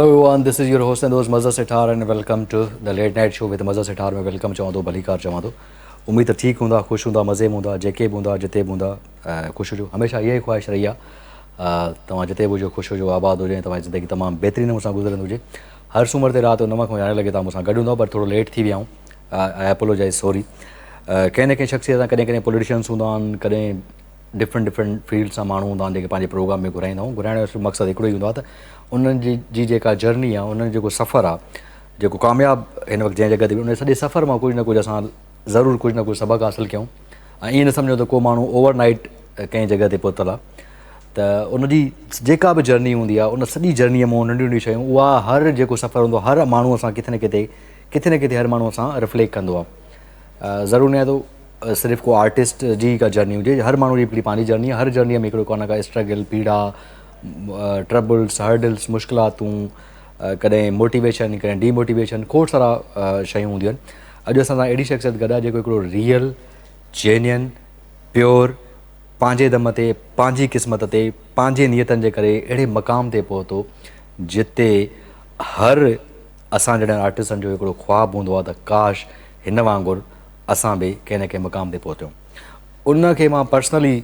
Hello everyone this is your host and دوست Mazhar Sethar and welcome to the late night show with Mazhar Sethar ۾ welcome چوان ٿو ڀليڪار چوان ٿو اميد ته ٺيڪ هوندا خوش هوندا مزي ۾ هوندا جيڪي به هوندا جتي به هوندا خوش هجو هميشه اها ئي خواهش رهي آهي توهان جتي به هجو خوش هجو آباد هجو ۽ توهان جي زندگي تمام بهترين نموني سان گذرندي هجي هر سومر تي رات جو 9 کان 11 لڳي توهان مون سان گڏ هوندا پر ٿورو ليٽ ٿي ويا آهيون آء اپولوجائز سوري ڪنهن نه ڪنهن شخصيت سان ڪڏهن ڪڏهن پوليٽيشنس هوندا آهن ڪڏهن ڊفرنٽ ڊفرنٽ فيلڊ سان ماڻهو هوندا آهن جيڪي پنهنجي پروگرام ۾ گهرائيندا آهيون گهرائڻ جو مقصد هڪڙو ئي هوندو آهي ته انهن جي جي جيڪا جرني آهي انهن جو جيڪو سفر آهي جيڪو ڪامياب هن وقت جنهن جڳهه تي ان سڄي سفر مان ڪجهه نه ڪجهه اسان ضرور ڪجهه نه ڪجهه سبق حاصل ڪيون ۽ ائين نه سمجهو ته ڪو ماڻهو اوور نائٽ ڪنهن جڳهه تي پهتل آهي ته ان جي جيڪا به جرني هوندي آهي ان سڄي جرنيء مان ننڍيون ننڍيون شيون اها هر جيڪو سفر هوندو آهي هر ماڻهوء سان ڪٿي نه ڪٿي ڪٿي نه ڪٿي هر ماڻهوء سان رفليڪٽ ڪندو آهي ضرور نه آهي ته صرف ڪو آرٽسٽ جي ڪا جرني هجي هر ماڻهو جي هڪڙي پنهنجي جرني آهي هر جرنيء ۾ هڪڙو ڪا نه ڪا اسٽرگل پيڙا ٽربلس هرڊلس مشڪلاتون ڪڏهن موٽيويشن ڪڏهن ڊي موٽيويشن کوڙ سارا شيون هونديون آهن اڄ اسان سان اهڙي شخصيت گڏ آهي جيڪو هڪڙو ريئل جينين پيور پنهنجي دم تي پنهنجي قسمت تي پنهنجي نيتن جي ڪري اهڙي مقام تي پهتو جتي هر اسان جهڙن آرٽسٽن جو هڪڙو خواب هوندو آهي ته ڪاش هن وانگر اسان به ڪنهن نه ڪنهن مقام تي پهتيون. ان کي مان پرسنلي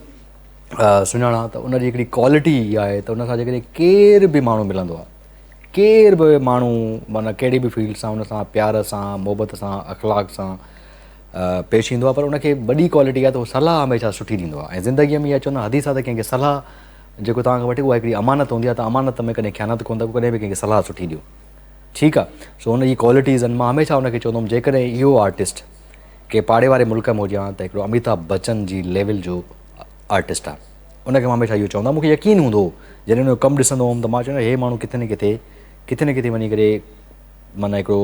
سڃاڻان ته ان جي هڪڙي ڪوالٽي اها آهي ته ان سان جيڪڏهن ڪير به ماڻهو ملندو آهي ڪير به ماڻهو معنيٰ ڪهڙي به فيلڊ سان ان سان پيار سان محبت سان اخلاق سان پيش ايندو آهي پر ان کي وڏي ڪوالٽي آهي ته هو صلاح هميشه سٺي ڏيندو آهي ۽ زندگيء ۾ اها چوندا آهن حديث آهي ته ڪنهن کي صلاح جيڪو توهان کان وٺي اها هڪڙي امانت هوندي آهي ته امانت ۾ ڪڏهن خيانت ڪونه ٿا ڪيو ڪڏهن به ڪنهن کي صلاح سٺي ڏيو ٺيڪ آ سو ان جي ڪوالٽيز آهن مان هميشه ان کي چوندو هوم جيڪڏهن اهو آرٽسٽ ڪنهن پاڙي واري ملڪ ۾ هجي ها ته هڪڙو اميتاڀ بچن جي ليول جو آرٽسٽ آ ان کي مان هميشه اهو چوندو هوم مونکي يقين هوندو هو جڏهن ان جو ڪم ڏسندو هوم ته مان چوندو هي ماڻهو ڪٿي نه ڪٿي ڪٿي نه ڪٿي وڃي ڪري معنيٰ هڪڙو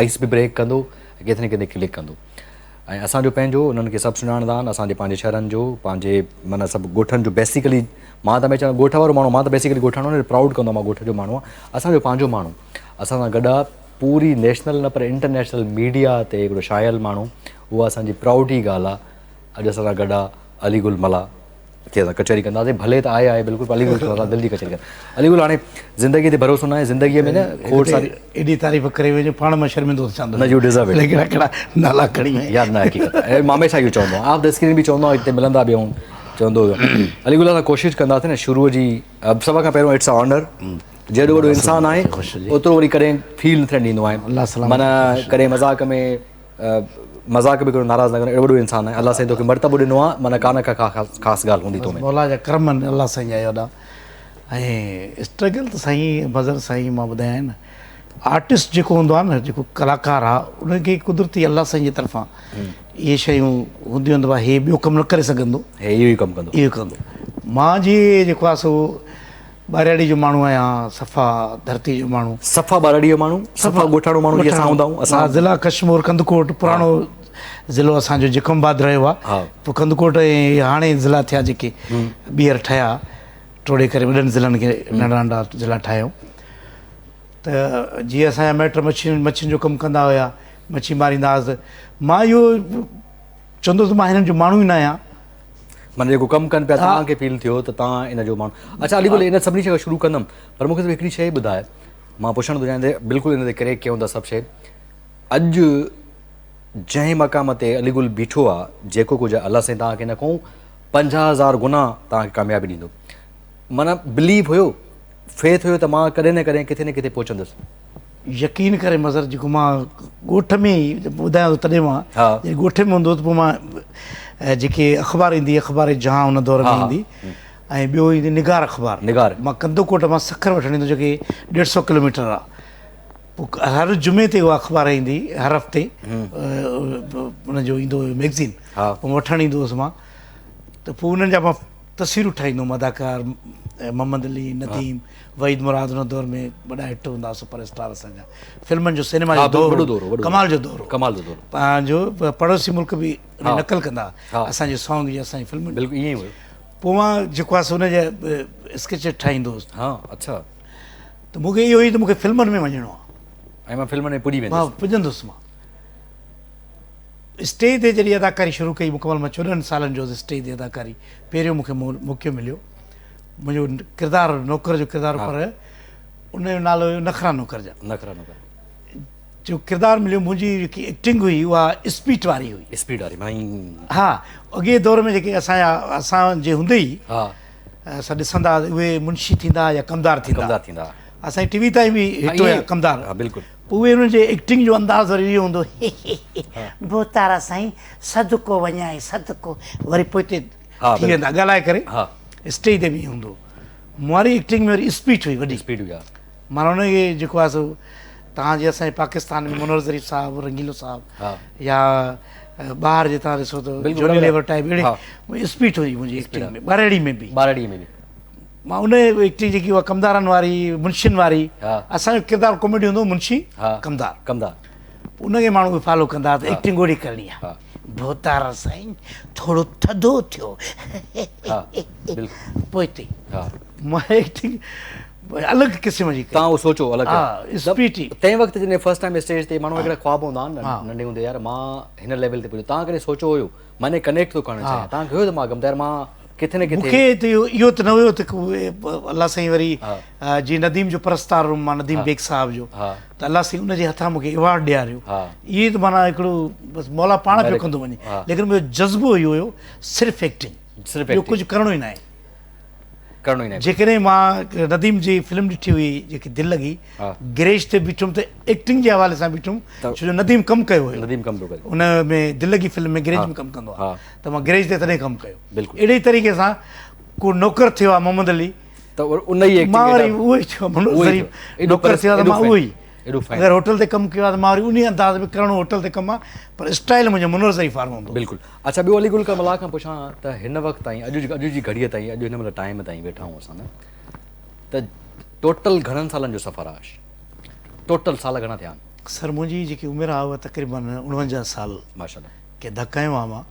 آئس به بريڪ ڪندو ڪٿي نه ڪٿي ڪلڪ ڪندو ۽ اسان جو پنهنجو انهن کي سڀ سڃاڻندا آهن اسان جي پنهنجي شهرن جو پنهنجي معنيٰ سڀ ڳوٺن جو بيسيڪلي مان ته هميشه ڳوٺ وارو ماڻهو مان ته بيسيڪلي ڳوٺاڻو آهيان پرائوڊ ڪندو آهيان مان ڳوٺ جو ماڻهو آهيان اسان جو پنهنجو ماڻهو اسان سان گڏ آهي پوري نيشنل نه پر انٽرنيشنل ميڊيا تي هڪڙو شايل ماڻهو اها اسان جي پرائوڊ جي ڳالهه آهي اڄ اسان سان گڏ آهي علي گل ملاح کي اسان ڪچهري ڪنداسين ڀلي ته آهي آهي بلڪل علي گل سان اسان دل جي ڪچهري ڪنداسين علي گل هاڻي زندگي تي ڀروسو ناهي زندگي ۾ نه کوڙ ساري ايڏي تعريف ڪري وڃي پاڻ مان شرمندو ٿيان ٿو نه يو ڊيزرو it ليڪن هڪڙا نالا کڻي وئين يار نه حقيقت آهي مان هميشه اهو چوندو آهيان آف the screen به چوندو آهيان هتي ملندا به آهيون چوندو هيو علي گل اسان ڪوشش ڪنداسين نه شروع جي سڀ کان پهريون it's honour جيڏو وڏو انسان آهي اوترو وري ڪڏهن فيل نه ٿيڻ ڏيندو آهي معنيٰ ڪڏهن مذاق ۾ مذاق به ڪريو ناراض نه ڪريو اهڙو وڏو انسان آهي الله سائين توکي مرتبو ڏنو آهي معنيٰ ڪا نه ڪا خاص ڳالهه هوندي تو ۾. مولا جا ڪرم آهن الله سائين جا وڏا ۽ اسٽرگل ته سائين مظهر سائين مان ٻڌايان نه آرٽسٽ جيڪو هوندو آهي نه جيڪو ڪلاڪار آهي ان کي قدرتي الله سائين جي طرفان اهي شيون هونديون آهن ته هي ٻيو ڪم نه ڪري سگهندو هي اهو ئي ڪم ڪندو اهو ڪندو مان جي جيڪو آهي سو ٻهراڙي جو ماڻهو آهيان، صفا ڌرتي جو ماڻهو. صفا ٻهراڙي جو ماڻهو، صفا ڳوٺاڻو ماڻهو جيئن اسان هوندا آهيون، اسان. ضلع ڪشمور ڪنڌڪوٽ پراڻو ضلعو اسان جو جيڪب آباد رهيو آهي، پوء ڪنڌڪوٽ ۽ هاڻي ضلع ٿيا جيڪي ٻيهر ٺهيا ٽوڙي ڪري وڏن ضلعن کي ننڍا ننڍا ضلع ٺاهيائون ته جيئن اسان جا مائٽ مڇين مڇين جو ڪم ڪندا هيا مڇي ماريندا هئا ته مان اهو چوندو هوس ته مان هنن جو ماڻهو ئي نه آهيان. معنيٰ جيڪو ڪم ڪن پيا توهان کي فيل ٿيو ته توهان ان جو ماڻهو اڇا علي گل ان سڀني شيء کان شروع ڪندم پر مون کي صرف هڪڙي شيء ٻڌاء مان پڇڻ ٿو چاهيان ته بلڪل ان تي ڪريڪ ڪيون ٿا سڀ شيء اڄ جنهن مقام تي علي گل بيٺو آ جيڪو ڪجهه الله سائين توهان کي ان کان 50000 گنا توهان کي ڪاميابي ڏيندو معنيٰ بليف هيو فيٿ هيو ته مان ڪڏهن نه ڪڏهن ڪٿي نه ڪٿي پهچندس. يقين ڪري مظهر جيڪو مان ڳوٺ ۾ ئي ٻڌايان ٿو تڏهن مان جڏهن ڳوٺ ۾ هوندو هوس پوء مان جيڪي اخبار ايندي اخبار جهان ان دور ۾ ايندي ۽ ٻيو ايندي نگار اخبار نگار مان ڪنڌڪوٽ مان سکر وٺڻ ايندو جيڪي ڏيڍ سو ڪلوميٽر آ پوء هر جمعي تي اها اخبار ايندي هر هفتي ان جو ايندو هيو ميگزين پوء وٺڻ ايندو هوس مان ته پوء انهن جا مان تصويرون ٺاهيندو هوم اداڪار محمد علي نديم وحيد مراد ان دور ۾ وڏا هٽ هوندا هئا سپر اسٽار اسان جا فلمن جو سينما جو دور هو ڪمال جو دور هو ڪمال جو دور پنهنجو پڙوسي ملڪ به ان نقل ڪندا اسان جي سانگ جي اسان جي فلمن بلڪل ائين ئي هيو پوء مان جيڪو آهي سو ان جا اسڪيچ ٺاهيندو هوس ها اڇا ته مون کي اهو ئي ته مون کي فلمن ۾ وڃڻو آهي ۽ مان فلمن ۾ پڄي ويندس مان پڄندس مان اسٽيج تي جڏهن اداڪاري شروع ڪئي مڪمل مان 14 سالن جو هوس اسٽيج تي اداڪاري پهريون مون کي موقعو مليو منهنجو ڪردار نوڪر جو ڪردار پر ان جو نالو هيو نخرا نوڪر جا. نخرا نوڪر. جو ڪردار مليو منهنجي جيڪي ايڪٽنگ هئي اها اسپيڊ واري هئي. اسپيڊ واري معنيٰ. ها اڳي دور ۾ جيڪي اسان جا اسان جي هوندي ئي ها اسان ڏسندا اهي منشي ٿيندا يا ڪمدار ٿيندا. ڪمدار ٿيندا. اسان جي ٽي وي تائين به هٽ هيا ڪمدار. ها بلڪل. پوء اهي انهن جي ايڪٽنگ جو انداز وري اهو هوندو ڀوتارا سائين صدقو وڃائي صدقو وري پوئتي ٿي ويندا ڳالهائي ڪري اسٽيج تي به ائين هوندو هو. مون واري ايڪٽنگ ۾ وري اسپيڊ هئي وڏي. اسپيڊ هئي ها. معنيٰ ان کي جيڪو آهي سو توهان جي اسان جي پاڪستان ۾ منور ظريف صاحب رنگيلو صاحب يا ٻاهر جي توهان ڏسو ته جوني ليور ٽائپ اهڙي اسپيڊ هئي منهنجي ايڪٽنگ ۾ ٻارڙي ۾ به. ٻارڙي ۾ به. مان ان ايڪٽنگ جيڪي اها ڪمدارن واري منشين واري اسان جو ڪردار ڪاميڊي هوندو منشي ڪمدار. ڪمدار. ان کي ماڻهو فالو ڪندا ته ايڪٽنگ اوڙي ڪرڻي آهي. ڀوتار سائين ٿورو ٿڌو ٿيو. پوئتي مان ايڪٽنگ الڳ قسم جي ڪئي. تان اهو سوچو الڳ ها اسپيڊ ئي. تنهن وقت جڏهن فرسٽ ٽائيم اسٽيج تي ماڻهو هڪڙا خواب هوندا آهن نه ننڍي هوندي يار مان هن ليول تي پهچان تان ڪڏهن سوچيو هيو مان ڪنيڪٽ ٿو ڪرڻ چاهيان تان کي هيو ته مان ڪم ته يار مان ڪٿي نه ڪٿي. مون کي ته اهو ته نه هيو ته الله سائين وري جي نديم جو پرستار هوم مان نديم بيگ صاحب جو ته الله سائين ان جي هٿان مون کي ايوارڊ ڏياريو اهي ته معنيٰ هڪڙو بس مولا پاڻ پيو ڪندو وڃي ليڪن منهنجو جذبو اهو هيو صرف ايڪٽنگ ٻيو ڪجهه ڪرڻو ئي ناهي. ڪرڻو ئي ناهي. جيڪڏهن مان نديم جي فلم ڏٺي هئي جيڪي دل لڳي گريج تي بيٺم ته ايڪٽنگ جي حوالي سان بيٺم ڇو جو نديم ڪم ڪيو هيو نديم ڪم پيو ڪري ان ۾ دل لڳي فلم ۾ گريج ۾ ڪم ڪندو آهي ته مان گريج تي تڏهن ڪم ڪيو بلڪل اهڙي طريقي سان ڪو نوڪر ٿيو آهي محمد علي ته ان ئي مان وري اهو ئي ٿيو منور ظريف نوڪر ٿيو آهي ته مان اهو ئي اگر هوٽل تي ڪم ڪيو آهي ته مان وري انهي انداز ۾ ڪرڻو هوٽل تي ڪم آهي پر اسٽائل منهنجو منور ظريف وارو هوندو. بلڪل اڇا ٻيو علي گل ملاح کان پڇان ته هن وقت تائين اڄ اڄ جي گهڙيء تائين اڄ هن مهل ٽائيم تائين ويٺا آهيون اسان نه ته ٽوٽل گهڻن سالن جو سفر آهي ٽوٽل سال گهڻا ٿيا آهن؟ سر منهنجي جيڪي عمر آهي اها تقريبن 49 سال ماشاءالله کي ڌڪ هنيو آهي مان.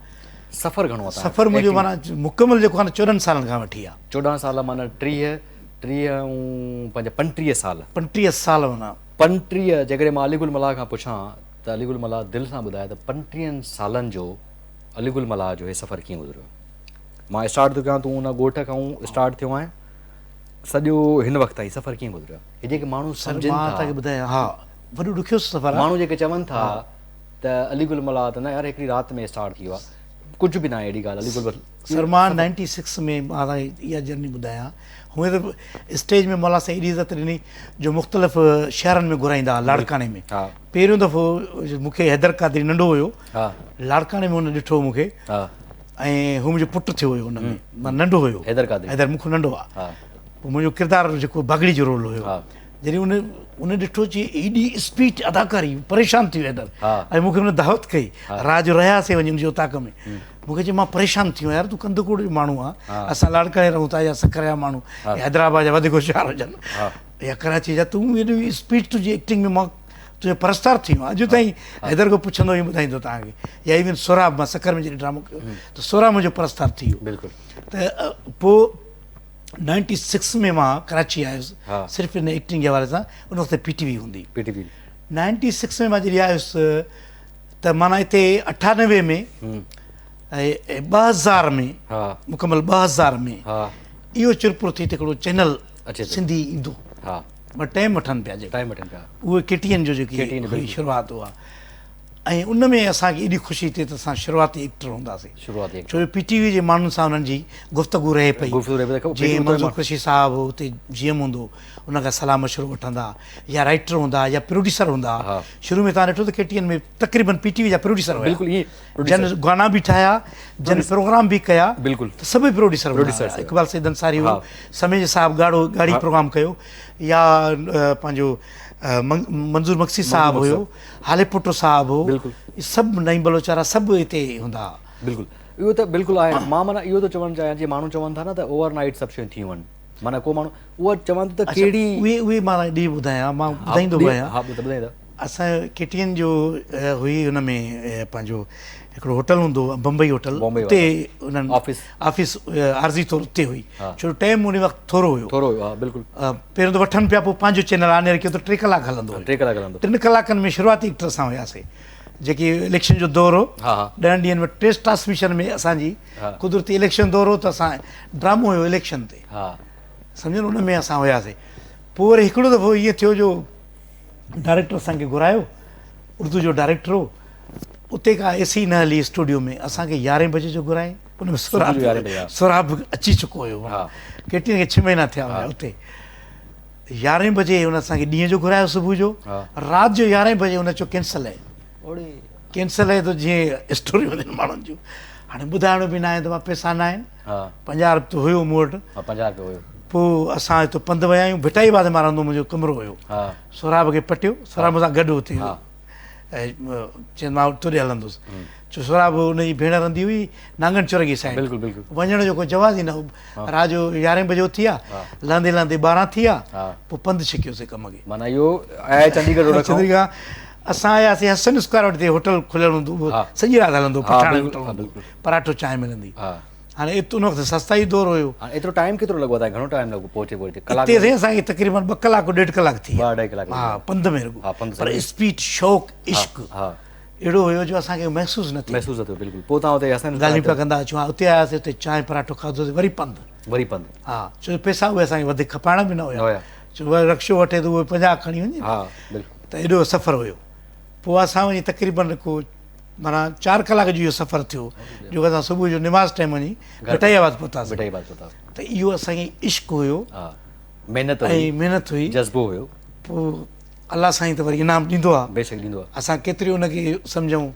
سفر گهڻو آهي سفر منهنجو معنيٰ مڪمل جيڪو آهي نه 14 سالن کان وٺي آهي. 14 سال معنيٰ 30 ٽيهه ۽ پنج 35 سال. 35 سال معنيٰ. 35 جيڪڏهن مان علي گل ملاح کان پڇان ته علي گل ملاح دل سان ٻڌاء ته 35 سالن جو علي گل ملاح جو هي سفر ڪيئن گذريو؟ مان اسٽارٽ ٿو ڪيان تون ان ڳوٺ کان اسٽارٽ ٿيو آهين سڄو هن وقت تائين سفر ڪيئن گذريو؟ هي جيڪي ماڻهو سمجهن ٿا. مان توهان کي ٻڌايان ها وڏو ڏکيو سفر آهي. ماڻهو جيڪي چون ٿا ته علي گل ملاح ته نه يار هڪڙي رات ۾ اسٽارٽ ٿي ويو آهي ڪجهه به ناهي اهڙي ڳالهه علي گل سر مان نائنٽي سڪس ۾ مان توهان کي اها جرني ٻڌايان هونئن ته اسٽيج ۾ مولا سائين ايڏي عزت ڏني جو مختلف شهرن ۾ گهرائيندا هئا لاڙڪاڻي ۾ پهريون دفعو مون کي حيدر قادري ننڍو هيو لاڙڪاڻي ۾ هن ڏٺو مون کي ۽ هو منهنجو پٽ ٿيو هيو ان ۾ مان ننڍو هيو حيدر قادري حيدر مون کان ننڍو آ پوء منهنجو ڪردار جيڪو باگڙي جو رول هيو جڏهن ان ان ڏٺو چي ايڏي اسپيڊ اداڪاري پريشان ٿي ويو حيدر ۽ مون کي هن دعوت ڪئي رات جو رهياسين وڃي ان جي اوطاق ۾ مون کي چي مان پريشان ٿي ويو يار تون ڪنڌڪوٽ جو ماڻهو آ اسان لاڙڪاڻي رهون ٿا يا سکر جا ماڻهو يا حيدرآباد جا وڌيڪ هوشيار هجن يا ڪراچي جا تون ايڏي اسپيڊ تنهنجي ايڪٽنگ ۾ مان تنهنجو پرستار ٿي ويو آهيان اڄ تائين حيدر کان پڇندو ائين ٻڌائيندو توهان کي يا ايون سهراب مان سکر ۾ جڏهن ڊرامو ڪيو ته سهراب منهنجو پرستار ٿي ويو بلڪل ته پوء نائنٽي سڪس ۾ مان ڪراچي آيس صرف ان ايڪٽنگ جي حوالي سان ان وقت پي ٽي وي هوندي پي ٽي وي 96 ۾ مان جڏهن آيس ته معنيٰ اتي 98 ۾ ۽ 2000 ۾ مڪمل 2000 ۾ اهو چرپر ٿي ته هڪڙو چينل سنڌي ايندو مان ٽائيم وٺن پيا جيڪو ٽائيم وٺن پيا اهو ڪي ٽي اين جو جيڪي شروعات هئا ۽ ان ۾ اسان کي ايڏي خوشي ٿي ته اسان شروعاتي ايڪٽر هونداسين شروعاتي ڇو جو پي ٽي وي جي ماڻهن سان انهن جي گفتگو رهي پئي گفتگو رهي پئي جيئن منظور قريشي صاحب هو اتي جي ايم هوندو ان کان صلاح مشورو وٺندا يا رائيٽر هوندا يا پروڊيوسر هوندا شروع ۾ توهان ڏٺو ته ڪي ٽي اين ۾ تقريبن پي ٽي وي جا پروڊيوسر هيا بلڪل ائين جن گانا به ٺاهيا جن پروگرام به ڪيا بلڪل ته سڀئي پروڊيوسر هوندا اقبال سيد انصاري هو سميج صاحب ڳاڙهو ڳاڙهي پروگرام ڪيو يا پنهنجو منظور مگسي صاحب هيو هاليپوٽو صاحب هو بلڪل سڀ نعيم بلوچ وارا سڀ هتي هوندا ها. بلڪل اهو ته بلڪل آهي مان معنيٰ اهو ٿو چوڻ چاهيان جيئن ماڻهو چون ٿا نه ته اوور نائيٽ سڀ شيون ٿيون آهن معنيٰ ڪو ماڻهو اهو چوان ٿو ته ڪهڙي اهي اهي مان ڏينهن ٻڌايان مان ٻڌائيندو به آهيان ها ٻڌائيندا اسان ڪي ٽي اين جو هئي ان ۾ پنهنجو هڪڙو هوٽل هوندو هو بمبئي هوٽل اتي انهن آفيس آفيس عارضي طور اتي هئي ڇو جو ٽائيم ان وقت ٿورو هيو ٿورو هيو ها بلڪل پهريون ته وٺن پيا پوء پنهنجو چينل آن ايئر ڪيو ته 3 ڪلاڪ هلندو هيو 3 ڪلاڪ هلندو 3 ڪلاڪن ۾ شروعاتي ايڪٽر اسان هياسي جيڪي اليڪشن جو دور هو 10 ڏينهن ۾ ٽيسٽ ٽرانسميشن ۾ اسان جي قدرتي اليڪشن دور هو ته اسان ڊرامو هيو اليڪشن تي ها سمجهو ان ۾ اسان هياسي. پوء وري هڪڙو دفعو ائين ٿيو جو ڊائريڪٽر اسان کي گهرايو، اردو جو ڊائريڪٽر هو، اتي ڪا اي سي نه هلي اسٽوڊيو ۾ اسان کي يارهين بجي جو گهرايائين، ان ۾ سهراب سهراب اچي چڪو هيو، ڪي ٽي اين کي ڇهه مهينا ٿيا هيا اتي. يارهين بجي هن اسان کي ڏينهن جو گهرايو صبح جو، رات جو يارهين بجي هن چيو ڪينسل هي. ڪينسل هي ته جيئن اسٽوريون هونديون آهن ماڻهن جون، هاڻي ٻڌائڻو به ناهي ته ڀاء پئسا ناهن. 50 رپيو هيو مون وٽ. 50 رپيو هيو. پوء اسان هتو پنڌ ويا آهيون، ڀٽائي آباد مان رهندو منهنجو ڪمرو هيو. سهراب کي پٽيو، سهراب مون سان گڏ هتي هيو. چيس مان تو ڏي هلندس. چيو سهراب ان جي ڀيڻ رهندي هئي نانگن چورنگي سائيڊ. بلڪل بلڪل. وڃڻ جو ڪو جواز ئي نه هو. رات جو يارهين بجي اٿي آ، لهندي لهندي 12 ٿي ويا، پوء پنڌ ڇڪيوسين ڪم کي. معنيٰ اهو آيا چنڊيڳڙهه روڊ کان. چنڊيڳڙهه کان اسان آياسين حسن اسڪوائر وٽ هوٽل کليل هوندو هو، سڄي رات هلندو هو، پٺاڻ هوٽل هوندو هو، پراٺو چانهه ملندي. هاڻي ان وقت سستائي دور هيو. هاڻي ايترو ٽائيم ڪيترو لڳو تانکي گهڻو ٽائيم لڳو پهچي پهچي ڪلاڪ اتي سائين اسان کي تقريبن 2 ڪلاڪ ڏيڍ ڪلاڪ ٿي ويا. 2 اڍائي ڪلاڪ ها پنڌ ۾ رڳو پر اسپيڊ شوق عشق اهڙو هيو جو اسان کي محسوس نه ٿيو. محسوس نه ٿيو بلڪل پوء تان اتي حسن ڳالهيون پيا ڪندا اچون ها اتي آياسين اتي چانهه پراٺو کاڌوسين وري پنڌ وري پنڌ ها ڇو جو پئسا اهي اسان کي وڌيڪ کپائڻا به نه هيا ڇو وري رڪشو وٺي ته اهي 50 کڻي وڃي ها بلڪل ته ايڏو سفر هيو پوء اسان وڃي تقريبن ڪو معنيٰ 4 ڪلاڪ جو اهو سفر ٿيو جو اسان صبح جو نماز ٽائيم وڃي ڀٽائي آباد پهتاسين ڀٽائي آباد پهتاسين ته اهو اسان کي عشق هيو محنت هئي ۽ محنت هئي جذبو هيو پوء الله سائين ته وري انعام ڏيندو آ بيشڪ ڏيندو آ اسان ڪيتري ان کي سمجهون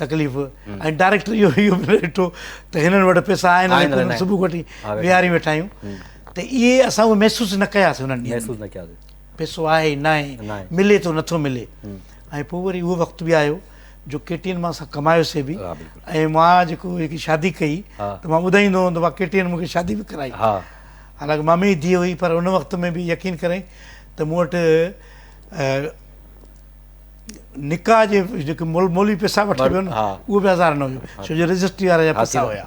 تڪليف ۽ ڊائريڪٽر اهو اهو به نه ڏٺو ته هنن وٽ پئسا آهن ۽ صبح کان وٺي ويهاري ويٺا آهيون ته اهي اسان اهي محسوس نه ڪياسين انهن ڏينهن محسوس نه ڪياسين پئسو آهي ناهي ملي ٿو نٿو ملي ۽ پوء وري اهو وقت به آيو جو ڪي ٽي اين مان اسان ڪمايوسي به ۽ مان جيڪو هڪ شادي ڪئي ته مان ٻڌائيندو هوم ته مان ڪي ٽي اين مون کي شادي به ڪرائي حالانڪه مامي جي ڌيء هئي پر ان وقت ۾ به يقين ڪرين ته مون وٽ نڪاح جي جيڪي مولوي پئسا وٺي ويو نه اهو به هزار نه هيو ڇو جو رجسٽري وارا جا پئسا هيا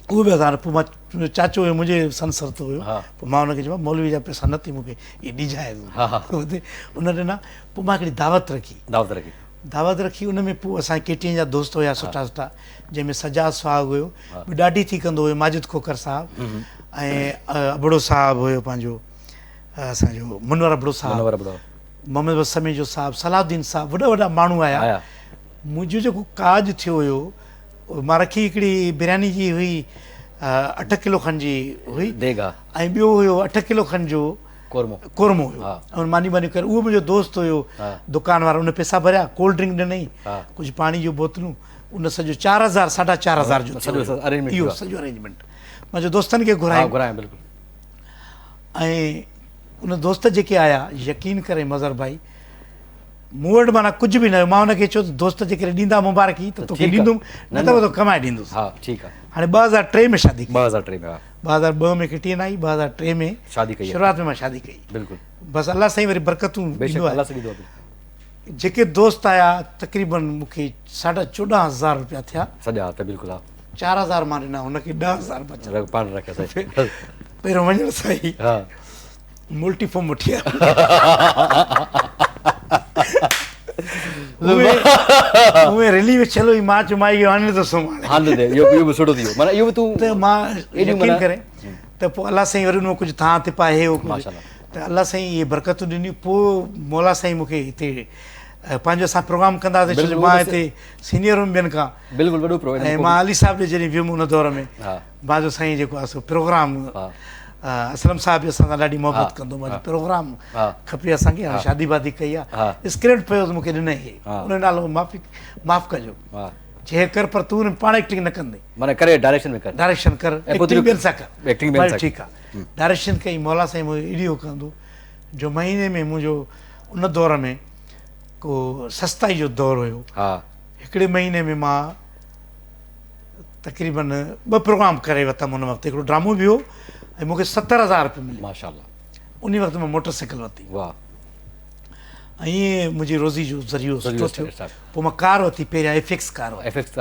اهو به هزار پوء مان منهنجو چاچو هيو منهنجي سن سرتو هيو پوء مان هن کي چيو مولوي جا پئسا نه ٿي مون کي اهي ڏجانء ان ڏنا پوء مان هڪڙي دعوت رکي دعوت رکي دعوت رکي ان ۾ پوء اسان ڪي ٽي اين جا دوست هيا سٺا سٺا جنهن ۾ سجاد سهاڳ هيو ٻيو ڏاڍي ٿي ڪندو هيو ماجد کوکر صاحب ۽ ابڙو صاحب هيو پنهنجو اسان جو منور ابڙو صاحب منور ابڙو محمد بخش سميجو صاحب صلاح الدين صاحب وڏا وڏا ماڻهو آيا منهنجو جيڪو ڪاڄ ٿيو هيو مان رکي هڪڙي برياني جي هئي 8 ڪلو کن جي هئي ديڳ ۽ ٻيو هيو 8 ڪلو کن جو قورمو قورمو هيو ۽ ماني ماني ڪري اهو منهنجو دوست هيو دڪان وارو ان پئسا ڀريا ڪولڊ ڊرنڪ ڏنئي ڪجهه پاڻي جون بوتلون ان سڄو 4000 ساڍا 4000 جو سڄو ارينجمينٽ اهو سڄو ارينجمينٽ منهنجو دوستن کي گهرايو گهرايو بلڪل ۽ ان دوست جيڪي آيا يقين ڪري مظهر ڀائي مون وٽ معنيٰ ڪجهه به نه هيو مان هن کي چيو ته دوست جيڪڏهن ڏيندا مبارڪي ته توکي ڏيندم نه ته مان ڪمائي ڏيندس ها ٺيڪ آ هاڻي 2003 ۾ شادي ڪئي 2003 ۾ ها 2002 ۾ ڪي ٽي اين آئي 2003 ۾ شادي ڪئي شروعات ۾ مان شادي ڪئي بلڪل بس الله سائين وري برڪتون ڏيندو آهي الله سائين ڏيندو آهي جيڪي دوست آيا تقريبن مون کي ساڍا 14000 روپيا ٿيا سڄا ته بلڪل ها 4000 مان ڏنا هن کي 10000 بچا پاڻ رکيا سائين پهريون وڃڻ سان ئي ها ملٽي فوم وٺي آيو. اهي رلي وڇل هئي مان چيو مان اهو هاڻي نٿو سمهان. هاڻي ته اهو اهو به سٺو ٿي ويو معنيٰ اهو به تون ته مان يقين ڪري ته پوء الله سائين وري ان مان ڪجهه ٿان تپا هي هو ڪجهه ته الله سائين اهي برڪتون ڏنيون پوء مولا سائين مون کي هتي پنهنجو اسان پروگرام ڪندا هئاسين ڇو جو مان هتي سينيئر هيم ٻين کان بلڪل وڏو پروگرام ۽ مان علي صاحب ڏي جڏهن ويم ان دور ۾ مان چيو سائين جيڪو آهي سو پروگرام اسلم صاحب به اسان سان ڏاڍي محبت ڪندو مان چيو پروگرام کپي اسان کي هاڻي شادي بادي ڪئي آهي اسڪرپٽ پيو مون کي ڏنائين هي ان نالو معافي معاف ڪجو چي ڪر پر تون پاڻ ايڪٽنگ نه ڪندين معنيٰ ڪري ڊائريڪشن ۾ ڪر ڊائريڪشن ڪر ايڪٽنگ ٻين سان ڪر ايڪٽنگ ٻين سان ٺيڪ آهي ڊائريڪشن ڪئي مولا سائين مون ايڏي هو ڪندو جو مهيني ۾ منهنجو ان دور ۾ ڪو سستائي جو دور هيو ها هڪڙي مهيني ۾ مان تقريبن ٻه پروگرام ڪري ورتم ان وقت هڪڙو ڊرامو به هو ۽ مون کي 70000 روپيه مليا ماشاء الله ان وقت مان موٽر سائيڪل ورتي واهه ۽ ائين منهنجي روزي جو ذريعو سٺو ٿيو پوء مان ڪار ورتي پهريان ايف ايڪس ڪار ورتي ايف ايڪس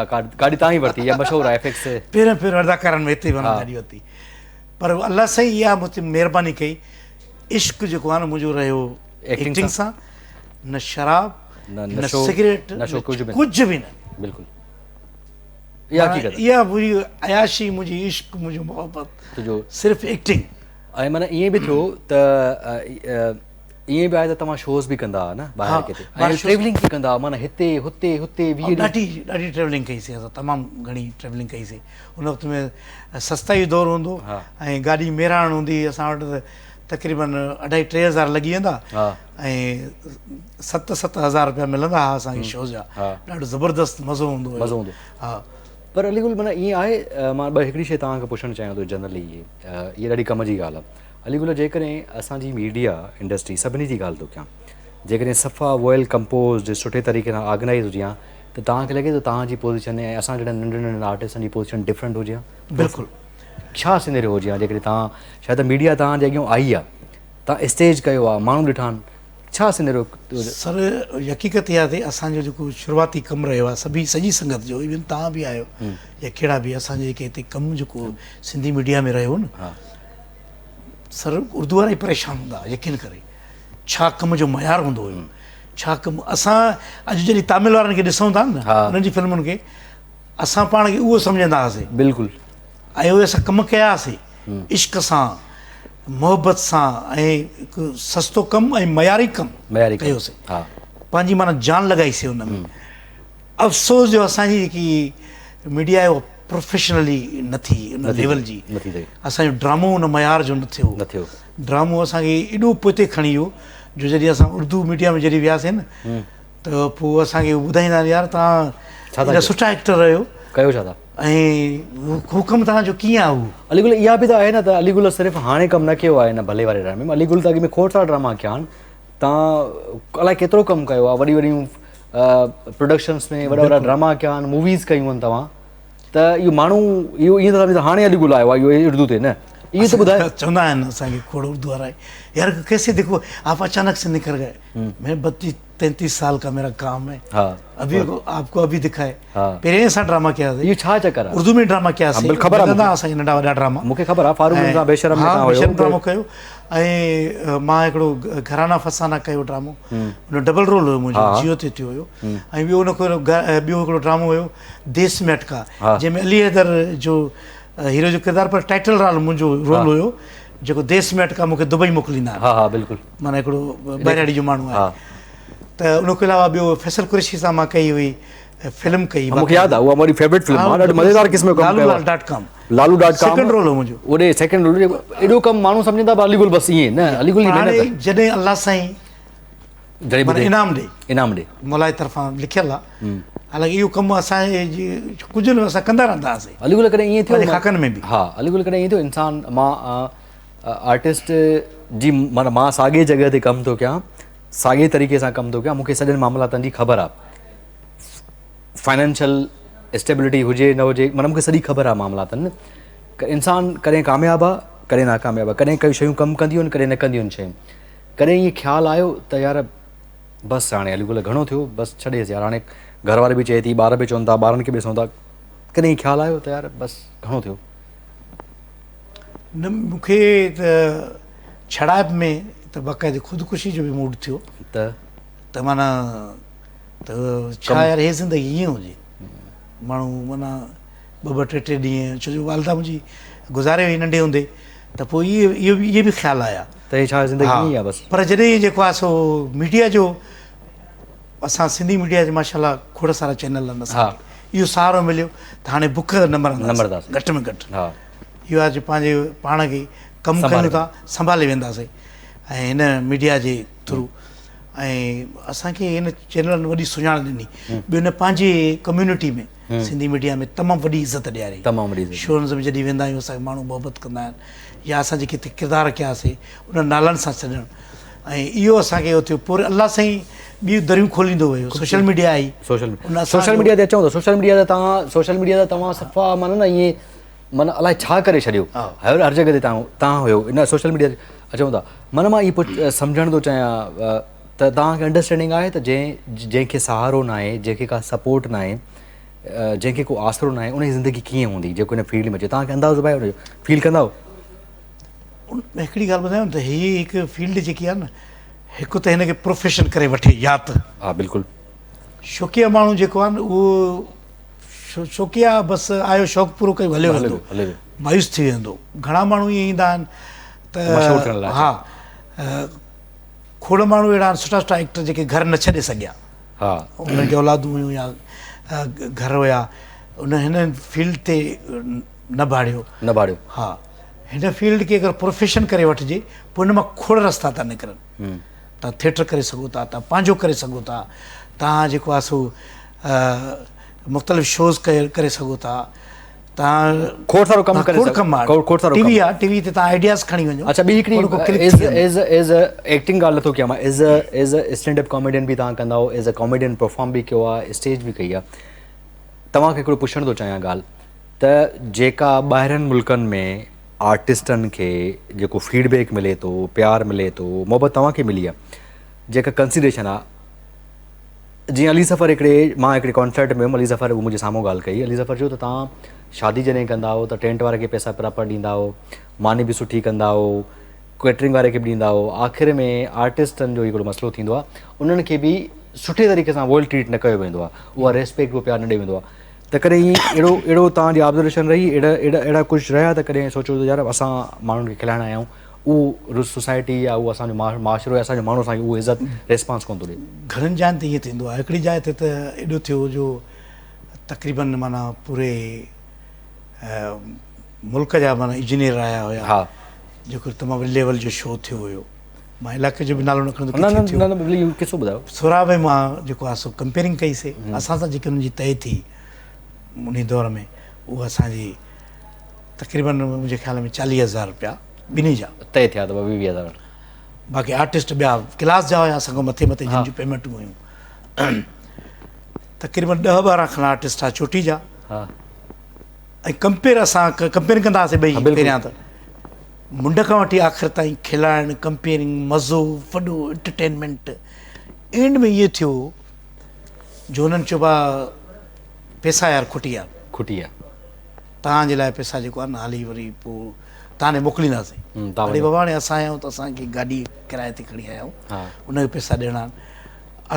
گاڏي تان ئي ورتي اها مشهور آهي ايف ايڪس پهريون پهريون اداڪارن ۾ هتي مان گاڏي ورتي پر الله سائين اها مون تي مهرباني ڪئي عشق جيڪو آهي نه منهنجو رهيو ايڪٽنگ سان نه شراب نه سگريٽ نشو ڪجهه به نه بلڪل اها حقيقت اها منهنجي عياشي منهنجي عشق منهنجو محبت تنهنجو صرف ايڪٽنگ. ۽ معنيٰ ائين به ٿيو ته ائين به آهي ته توهان شوز به ڪندا هئا نه ٻاهر ڪٿي ۽ ٽريولنگ به ڪندا هئا معنيٰ هتي هتي هتي 20 ڏاڍي ڏاڍي ٽريولنگ ڪئي سي اسان تمام گهڻي ٽريولنگ ڪئي سي ان وقت ۾ سستائي جو دور هوندو ۽ گاڏي ميراڻ هوندي هئي اسان وٽ ته تقريبن اڍائي 3000 لڳي ويندا ۽ 7 7000 روپيا ملندا هئا اسان کي شوز جا ڏاڍو زبردست مزو هوندو هو مزو هوندو ها پر علي گل معنيٰ ائين آهي مان ٻه هڪڙي شيء توهان کان پڇڻ چاهيان ٿو جنرلي هي ڏاڍي ڪم جي ڳالهه آهي علي گل جيڪڏهن اسان جي ميڊيا انڊسٽري سڀني جي ڳالهه ٿو ڪيان جيڪڏهن صفا ويل ڪمپوزڊ سٺي طريقي سان آرگنائز هجي ها ته توهان کي لڳي ٿو توهان جي پوزيشن ۽ اسان جهڙن ننڍن ننڍن آرٽسٽن جي پوزيشن ڊفرنٽ هجي ها؟ بلڪل. ڇا سينيريو هجي ها جيڪڏهن توهان شايد ته ميڊيا توهان جي اڳيان آئي آهي توهان اسٽيج ڪيو آهي ماڻهو ڏٺا آهن ڇا سينيريو هجي؟ سر حقيقت اها آهي اسان جو جيڪو شروعاتي ڪم رهيو آهي سڀي سڄي سنگت جو ايون توهان به آهيو يا ڪهڙا به اسان جي جيڪي هتي ڪم جيڪو سنڌي ميڊيا ۾ رهيو نه سر اردو وارا ئي پريشان هوندا يقين ڪري ڇا ڪم جو معيار هوندو هيو ڇا ڪم اسان اڄ جڏهن تامل وارن کي ڏسون ٿا نه انهن جي فلمن کي اسان پاڻ کي اهو سمجهندا هئاسين بلڪل ۽ اهي اسان ڪم ڪياسين عشق سان محبت سان ۽ هڪ سستو ڪم ۽ معياري ڪم معياري ڪيوسين پنهنجي معنيٰ جان لڳائيسين ان ۾ افسوس جو اسان جي جيڪي ميڊيا آهي اها پروفيشنلي نه ٿي ان ليول جي اسان جو ڊرامو ان معيار جو نه ٿيو نه ٿيو ڊرامو اسان کي ايڏو پوئتي کڻي ويو جو جڏهن اسان اردو ميڊيا ۾ جڏهن وياسين نه ته پوء اسان کي ٻڌائيندا آهن يار توهان ايڏا سٺا ايڪٽر آهيو ڪيو ڇا ٿا ۽ هو ڪم توهان جو ڪيئن آهي اهو علي گل اها به ته آهي نه ته علي گل صرف هاڻي ڪم نه ڪيو آهي نه ڀلي واري ڊرامي ۾ علي گل ته اڳ ۾ کوڙ سارا ڊراما ڪيا آهن توهان الائي ڪيترو ڪم ڪيو آهي وڏي وڏيون پروڊڪشنس ۾ وڏا وڏا ڊراما ڪيا آهن موويز ڪيون آهن توهان ته اهو ماڻهو اهو ائين ٿا سمجهن ته هاڻي علي گل آيو آهي اهو اردو تي نه اهو ته ٻڌايو چوندا آهن اسان کي کوڙ اردو وارا يار ڪيسي ديکو آپ اچانڪ سي نکر گئي مين 32 33 سال کا ميرا ڪام هي ها ابي آپ کو ابي دکائي پهرين اسان ڊراما ڪيا سي اهو ڇا چڪر آهي اردو ۾ ڊراما ڪيا سي بلڪل خبر آهي اسان کي ننڍا وڏا ڊراما مون کي خبر آهي فاروق سان بيشرم ۾ تان هيو ڊرامو ڪيو ۽ مان هڪڙو گهرانا فسانا ڪيو ڊرامو ان ڊبل رول هيو منهنجو جيو تي ٿيو هيو ۽ ٻيو ان کان ٻيو هڪڙو ڊرامو هيو ديس ۾ اٽڪا جنهن ۾ علي حيدر جو هيرو جو ڪردار پر ٽائٽل رول منهنجو رول هيو جيڪو ديس ۾ اٽڪا مونکي دبئي موڪليندا ها ها بلڪل معنيٰ هڪڙو ٻهراڙي جو ماڻهو آهي ته ان کان علاوه ٻيو فيصل قريشي سان مان ڪئي هئي فلم ڪئي مونکي ياد آهي اها منهنجي فيورٽ فلم آهي ڏاڍو مزيدار قسم جو ڪم ڪيو Lalu dot com Lalu dot com second role هو منهنجو اوڏي سيڪنڊ رول ايڏو ڪم ماڻهو سمجهندا به علي گل بس ائين نه علي گل جي محنت جڏهن الله سائين جڏهن معنيٰ انعام ڏي انعام ڏي مولا جي طرفان لکيل آ حالانڪه اهو ڪم اسان جي ڪجهه نه اسان ڪندا رهندا هئاسين علي گل ڪڏهن ائين ٿيو پنهنجي خاڪن ۾ به ها علي گل ڪڏهن ائين ٿيو انسان مان آرٽسٽ جي معنيٰ مان ساڳي جڳهه تي ڪم ٿو ڪيان ساڳي طريقي سان ڪم ٿو ڪيان مونکي سڄن معاملاتن جي خبر آ فائنانشل اسٽيبلٽي هجي نه هجي معنيٰ مونکي سڄي خبر آ معاملاتن انسان ڪڏهن ڪامياب آ ڪڏهن ناڪامياب آ ڪڏهن ڪئي شيون ڪم ڪنديون آهن ڪڏهن نه ڪنديون آهن شيون ڪڏهن ائين خيال آيو ته يار بس هاڻي علي گل گهڻو ٿيو بس ڇڏيس يار هاڻي گهر واري به چئي ٿي ٻار به چون ٿا ٻارن کي به ڏسون ٿا ڪڏهن ائين خيال آيو ته يار بس گهڻو ٿيو؟ نه مون کي ته ڇڙائپ ۾ ته باقاعدي خودڪشي جو به موڊ ٿيو ته ته معنيٰ ته ڇا يار هي زندگي ائين هجي ماڻهو معنيٰ ٻه ٻه ٽي ٽي ڏينهن ڇو جو والده منهنجي گذاري وئي ننڍي هوندي ته پوء اهي اهي به خيال آيا ته هي ڇا زندگي ائين آهي بس. پر جڏهن جيڪو آهي سو ميڊيا جو اسان سنڌي ميڊيا جي ماشاء الله کوڙ سارا چينل آهن اسان کي اهو سهارو مليو ته هاڻي بک نه مرنداسين گهٽ ۾ گهٽ اهو آهي جو پنهنجي پاڻ کي ڪم ڪيون ٿا سنڀالي وينداسين ۽ هن ميڊيا جي ٿرو ۽ اسان کي هن چينلن وڏي سڃاڻ ڏني ٻيو هن پنهنجي ڪميونٽي ۾ سنڌي ميڊيا ۾ تمام وڏي عزت ڏياري. تمام وڏي عزت. شوز ۾ جڏهن ويندا آهيون اسان کي ماڻهو محبت ڪندا آهن يا اسان جيڪي هتي ڪردار ڪياسي انهن نالن سان سڏڻ ۽ اهو اسان کي اهو ٿيو پوء الله سائين ٻيون دريون کوليندو ويو سوشل ميڊيا آئي سوشل ميڊيا تي اچون ٿا سوشل ميڊيا تي توهان سوشل ميڊيا تي توهان صفا معنيٰ نه ائين معنيٰ الائي ڇا ڪري ڇڏيو هر هر جڳهه تي توهان توهان هيو ان سوشل ميڊيا تي اچون ٿا معنيٰ مان اهو سمجهڻ ٿو چاهيان ته توهان کي انڊرسٽينڊنگ آهي ته جنهن جنهن کي سهارو ناهي جنهن کي ڪا سپورٽ ناهي جنهن کي ڪو آسرو ناهي ان جي زندگي ڪيئن هوندي جيڪو هن فيلڊ ۾ اچي توهان کي اندازو به آهي ان جو فيل ڪندا آهيو؟ هڪڙي ڳالهه ٻڌايان ته هي هڪ فيلڊ جيڪي آهي نه هڪ ته هن کي پروفيشن ڪري وٺي يا ته ها بلڪل شوقيه ماڻهو جيڪو آهي نه اهو شوقيه بس آيو شوق پورو ڪيو هليو ويندو مايوس ٿي ويندو گهڻا ماڻهو ائين ايندا آهن. ته مشهور ٿيڻ لاء ها کوڙ ماڻهو اهڙا آهن سٺا سٺا ايڪٽر جيڪي گهر نه ڇڏي سگهيا ها انهن کي اولادون هيون يا گهر هيا ان هن فيلڊ تي نه ڀاڙيو نه ڀاڙيو ها هن فيلڊ کي اگر پروفيشن ڪري وٺجي پوء ان مان کوڙ رستا ٿا نڪرن تان ٿيٽر ڪري سگهو ٿا تان پنهنجو ڪري سگهو ٿا تان جيڪو آهي سو مختلف شوز ڪري سگهو ٿا تان کوڙ سارو ڪم ڪري کوڙ ڪم آهي کوڙ سارو ٽي وي آهي ٽي وي تي تان آئيڊياز کڻي وڃو اچها ٻي هڪڙي ايز ايز ايز ايڪٽنگ ڳالهه نٿو ڪيان مان as as stand up comedian به تان ڪندا آهيو ايز ا ڪاميڊين پرفارم به ڪيو آهي اسٽيج به ڪئي آهي توهان کي هڪڙو پڇڻ ٿو چاهيان ڳالهه ته جيڪا ٻاهرين ملڪن ۾ آرٽسٽن کي جيڪو فيڊ بيڪ ملي ٿو پيار ملي ٿو محبت توهان کي ملي آهي جيڪا ڪنسيڊريشن آهي جيئن علي ظفر هڪڙي مان هڪڙي ڪانسرٽ ۾ ويم علي ظفر منهنجي سامهون ڳالهه ڪئي علي ظفر چيو ته توهان شادي جڏهن ڪندا آهيو ته ٽينٽ واري کي پئسا پراپر ڏيندا آهيو ماني به سٺي ڪندا آهيو ڪيٽرنگ واري کي به ڏيندا آهيو آخر ۾ آرٽسٽن جو هڪڙو مسئلو ٿيندو آهي انهن کي به سٺي طريقي سان ويل ٽريٽ نه ڪيو ويندو آهي اها ريسپيڪٽ اهو پيار نه ڏيو ويندو آهي ته ڪڏهن اهڙو اهڙو توهان جي آبزرويشن رهي اهڙا اهڙا اهڙا ڪجهه رهيا ته ڪڏهن سوچيو ته يار اسان ماڻهن کي کلائڻ آيا آهيون اهو سوسائٽي يا اهو اسان جو معاشرو يا اسان جو ماڻهو اسان کي اهو عزت ريسپانس ڪونه ٿو ڏي. گهڻن جاين تي ائين ٿيندو آهي هڪڙي جاء تي ته ايڏو ٿيو جو تقريبن معنيٰ پوري ملڪ جا معنيٰ انجنيئر آيا هيا جيڪو تمام وڏي ليول جو شو ٿيو هيو مان علائقي جو به نالو نه کڻندو ڪٿي ٿيو نه نه ڀلي اهو قصو ٻڌايو. سهراب ۽ مان جيڪو آهي سو ڪمپيئرنگ ڪئي سي اسان سان جيڪي انهن جي طئي ٿي انهي دور ۾ اهو اسان جي تقريبن منهنجي خيال ۾ 40 هزار روپيا ٻنهي جا طئي ٿيا ته 20 20 هزار باقي آرٽسٽ ٻيا ڪلاس جا هيا اسان کان مٿي مٿي جن جون پيمنٽون هيون تقريبن 10 12 کن آرٽسٽ ها چوٽي جا ها ۽ ڪمپيئر اسان ڪمپيئر ڪندا هئاسين ٻئي پهريان ته منڍ کان وٺي آخر تائين کلائڻ، ڪمپيئرنگ، مزو، وڏو انٽرٽينمينٽ. اينڊ ۾ ائين ٿيو جو هنن چيو ڀاء پيسا يار کٽي ويا. کٽي ويا. توهان جي لاء پيسا جيڪو آهي نه هالي وري پوء توهان ڏي موڪلينداسين. اڙي بابا هاڻي اسان آيا آهيون ته اسان کي گاڏي ڪرائي تي کڻي آيا آهيون ان کي پيسا ڏيڻا آهن.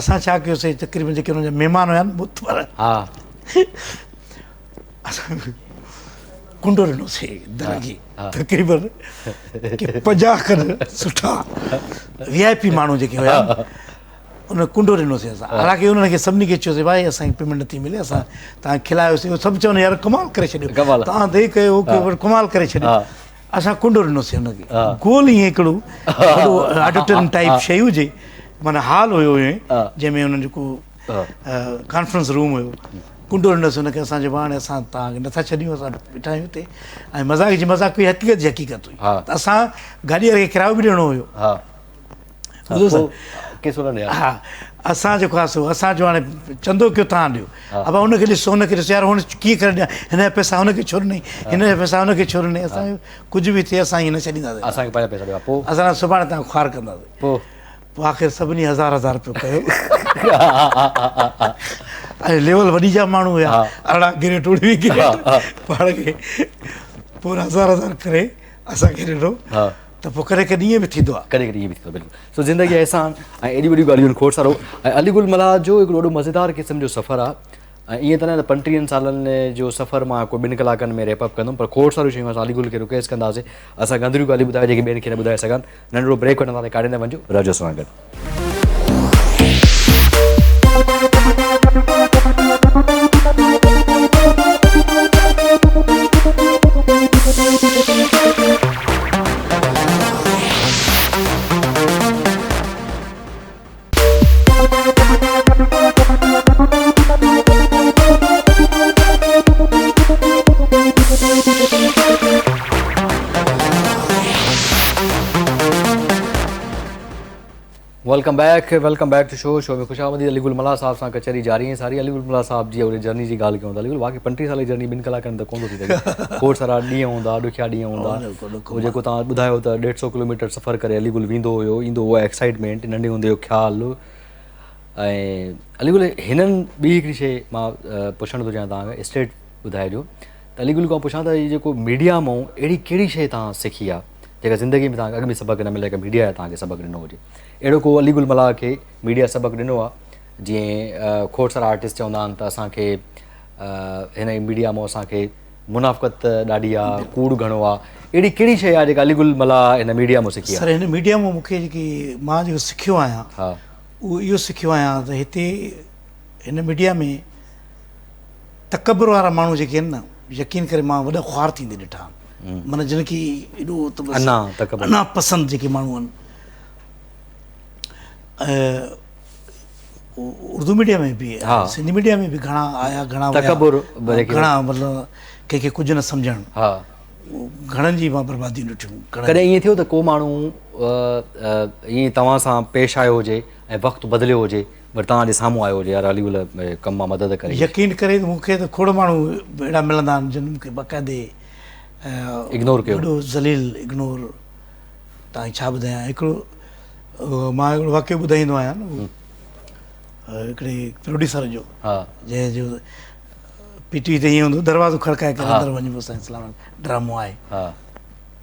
اسان ڇا ڪيوسين تقريبن جيڪي انهن جا مهمان هيا نه بت وارا. اسان ڪنڊو ڏنوسي در کي تقريبن ڪي 50 کن سٺا وي آء پي ماڻهو جيڪي هيا ان ڪنڊو ڏنوسي اسان حالانڪه انهن کي سڀني کي چيوسي ڀائي اسان کي پيمنٽ نٿي ملي اسان تان کلايوسي سڀ چون يار ڪمال ڪري ڇڏيو تان the ڪيو ڪمال ڪري ڇڏيو اسان ڪنڊو ڏنوسي ان کي گول ائين هڪڙو وڏو آڊيٽوريم ٽائپ شيء هجي معنيٰ هال هيو ائين جنهن ۾ انهن جيڪو ڪانفرنس روم هيو ڪنڊو ڏنس ان کي اسان چيو هاڻي اسان توهان کي نٿا ڇڏيون اسان ويٺا آهيون هتي ۽ مذاق جي مذاق هئي حقيقت جي حقيقت هئي ته اسان گاڏي واري کي ڪرايو به ڏيڻو هيو ٻڌو سر ها اسان جيڪو آهي سو اسان چيو هاڻي چندو ڪيو توهان ڏيو ابا ان کي ڏسو ان کي ڏسو يار هن ڪيئن ڪري ڏيان هن جا پئسا هن کي ڇو ڏنئي هن جا پئسا هن کي ڇو ڏنئي اسان ڪجهه به ٿئي اسان ائين نه ڇڏينداسين اسان کي پنهنجا پئسا ڏيو پوء اسان سڀاڻي توهان خوار ڪنداسين پوء پوء آخر سڀني هزار هزار رپيو ڪيو ۽ ليول وڏي جا ماڻهو هيا 18 گريڊ 19 گريڊ پاڻ کي پوء هزار هزار ڪري اسان کي ڏنو ته پوء ڪڏهن ڪڏهن ائين به ٿيندو آهي ڪڏهن ڪڏهن ائين به ٿيندو بلڪل سو زندگي احسان ۽ ايڏيون وڏيون ڳالهيون کوڙ سارو ۽ علي گل ملاح جو هڪڙو وڏو مزيدار قسم جو سفر آهي ۽ ائين ته نه ته پنٽيهن سالن جو سفر مان ڪو ٻن ڪلاڪن ۾ ريپ اپ ڪندم پر کوڙ ساريون شيون اسان علي گل کي رڪويسٽ ڪنداسين اسان کي اندريون ڳالهيون ٻڌايو جيڪي ٻين کي نه ٻڌائي سگهان ننڍڙو بريڪ وٺنداسين ڪاڏي نه وڃجو رهجو اسان سان گڏ. Welcome back welcome back to show show ۾ خوش آمديد علي گل ملاح صاحب سان ڪچهري جاري ۽ ساري علي گل ملاح صاحب جي اهڙي جرني جي ڳالهه ڪيون ٿا علي گل واقعي 35 سال جي جرني ٻن ڪلاڪن ۾ ته ڪونه ٿو ٿي سگهي کوڙ سارا ڏينهن هوندا ڏکيا ڏينهن هوندا اهو جيڪو توهان ٻڌايو ته 150 ڪلوميٽر سفر ڪري علي گل ويندو هيو ايندو هو ايڪسائٽمينٽ ننڍي هوندي جو خيال ۽ علي گل هنن ٻي هڪڙي شيء مان پڇڻ ٿو چاهيان توهان کان اسٽريٽ ٻڌائجو ته علي گل کان پڇان ته هي جيڪو ميڊيا مون اهڙي ڪهڙي شيء توهان سکي آهي جيڪا زندگي ۾ توهان کي اڳ ۾ سبق نه ملي جيڪا ميڊيا توهان کي سبق ڏنو هجي اهڙو ڪو علي گل ملاح کي ميڊيا سبق ڏنو آهي جيئن کوڙ سارا آرٽسٽ چوندا آهن ته اسان کي هن ميڊيا مون اسان کي منافقت ڏاڍي آ، ڪوڙ گهڻو آ، اهڙي ڪهڙي شيء آ جيڪا علي گل ملاح هن ميڊيا مون سکي آ؟ سر هن ميڊيا مون مونکي جيڪي مان جيڪو سکيو آهيان اهو اهو سکيو آهيان ته هتي هن ميڊيا ۾ تڪبر وارا ماڻهو جيڪي آهن نه يقين ڪري مان وڏا خوار ٿيندي ڏٺا آهن معنيٰ جن کي ايڏو ته بس انا تڪبر انا پسند جيڪي ماڻهو آهن اردو ميڊيا ۾ به ها سنڌي ميڊيا ۾ به گهڻا آيا گهڻا ويا تڪبر گهڻا مطلب ڪنهن کي ڪجهه نه سمجهڻ ها گهڻن جي مان برباديون ڏٺيون. ڪڏهن ائين ٿيو ته ڪو ماڻهو ائين توهان سان پيش آيو هجي ۽ وقت بدليو هجي وري توهان جي سامهون آيو هجي يار علي گل ڪم مان مدد ڪري. يقين ڪري ته مون کي ته کوڙ ماڻهو اهڙا ملندا آهن جن مون کي باقاعدي اگنور ڪيو. وڏو ذليل اگنور توهان کي ڇا ٻڌايان هڪڙو مان هڪڙو واقعو ٻڌائيندو آهيان هڪڙي پروڊيوسر جو جنهن جو پي ٽي وي تي ائين هوندو دروازو کڙڪائي ڪري اندر وڃبو سائين سلام ڊرامو آهي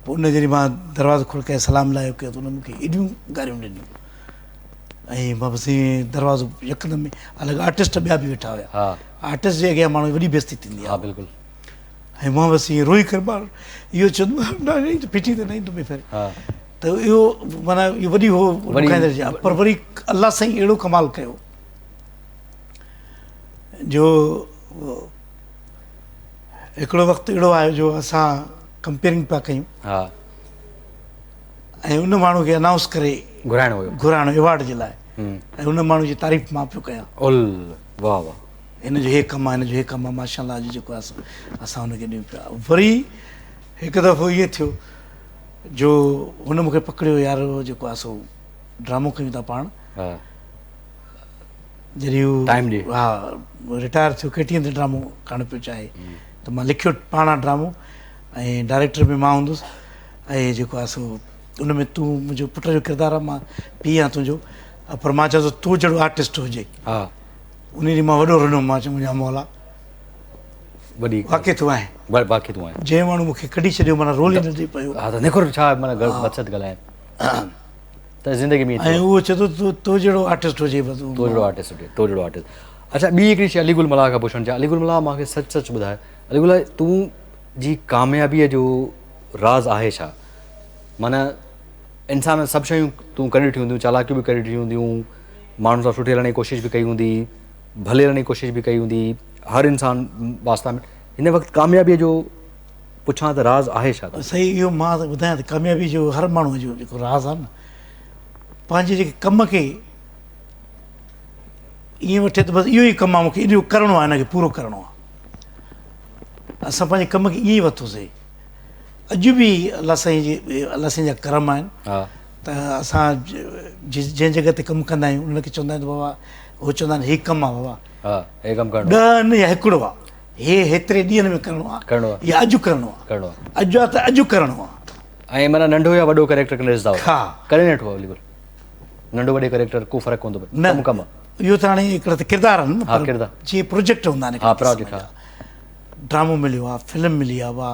پوء ان جڏهن مان دروازو کڙڪائي سلام لايو ڪيو ته ان مون کي ايڏيون گاريون ڏنيون ۽ مان بس ائين دروازو يڪدم الڳ آرٽسٽ ٻيا به ويٺا هيا آرٽسٽ جي اڳيان ماڻهو وڏي بيستي ٿيندي آهي بلڪل ۽ مان بس ائين روئي ڪري ٻار اهو چوندو نه پي ٽي وي تي نه ايندو ٻئي ڦيري ته اهو معنيٰ اهو وڏي هو ڏکائيندڙ شيء پر وري الله سائين اهڙو ڪمال ڪيو جو هڪڙو وقت اهڙو آيو جو اسان ڪمپيئرنگ پيا ڪيون ها ۽ ان ماڻهو کي انائونس ڪري گهرائڻو هيو گهرائڻو ايوارڊ جي لاء ۽ ان ماڻهو جي تعريف مان پيو ڪيان ال واه واه هن جو هي ڪم آهي هن جو هي ڪم آهي ماشاء الله اڄ جيڪو آهي اسان هن کي ڏيون پيا وري هڪ دفعو ائين ٿيو جو هن مون کي پڪڙيو يار جيڪو آهي سو ڊرامو ڪيون ٿا پاڻ ها جڏهن هو ٽائيم ڏي ها رٽائر ٿيو ڪي ٽي اين تي ڊرامو ڪرڻ پيو چاهي ته مان لکيو پاڻ ڊرامو ۽ ڊائريڪٽر به مان هوندس ۽ جيڪو آهي سو ان ۾ تون منهنجو پٽ جو ڪردار آهي مان پيء آهيان تنهنجو پر مان چوان ٿو تو جهڙو آرٽسٽ هجي ها ان ڏينهن مان وڏو رنو مان چيو منهنجا مولا وڏي واقعي تون آهين واقعي تون آهين جنهن ماڻهو مون کي ڪڍي ڇڏيو معنيٰ رول ئي نه ڏئي پيو ها ته نڪر ڇا معنيٰ مقصد ڳالهائين ته زندگي ۾ ۽ اهو چئي ٿو ته تو جهڙو آرٽسٽ هجي بس تو جهڙو آرٽسٽ هجي تو جهڙو آرٽسٽ اڇا ٻي هڪڙي شي علي گل ملاح کان پڇڻ چاهيان علي گل ملاح مان کي سچ سچ ٻڌاء علي گل تون جي ڪاميابيء جو راز آهي ڇا معنيٰ انسان سڀ شيون تون ڪري ڏٺيون هونديون چالاڪيون به ڪري ڏٺيون هونديون ماڻهن سان سٺي هلڻ جي ڪوشش به ڪئي هوندي ڀلي هلڻ جي ڪوشش به ڪئي هوندي هر انسان واسطا هن وقت ڪاميابيء جو پڇان ته راز آهي ڇا ته؟ سائين اهو مان ته ٻڌايان ته ڪاميابي جو هر ماڻهوء جو جيڪو راز آهي نه پنهنجي جيڪي ڪم کي ائين وٺي ته بس اهو ئي ڪم آهي مونکي اهو ڪرڻو آهي هن کي پورو ڪرڻو آهي اسان پنهنجي ڪم کي ائين ئي ورتوسي اڄ به الله سائين جي الله سائين جا ڪرم آهن ته اسان جنهن جڳهه تي ڪم ڪندا آهيون انهن کي چوندا آهيون ته بابا هو چوندا آهن هي ڪم آهي بابا هي ڪم ڪرڻو ڏهه نه يا هڪڙو آهي هي هيتري ڏينهن ۾ ڪرڻو آ ڪرڻو آ يا اڄ ڪرڻو آ ڪرڻو آ اڄ آ ته اڄ ڪرڻو آ ۽ معنيٰ ننڍو يا وڏو ڪريڪٽر ڪڏهن ڏسندا هئا ها ڪڏهن نه ڏٺو آ بلڪل ننڍو وڏي ڪريڪٽر ڪو فرق ڪونه ٿو پئي نه ڪم ڪم آ اهو ته هاڻي هڪڙا ته ڪردار آهن نه ها ڪردار جيئن پروجيڪٽ هوندا آهن ها پروجيڪٽ ها ڊرامو مليو آ فلم ملي آ بابا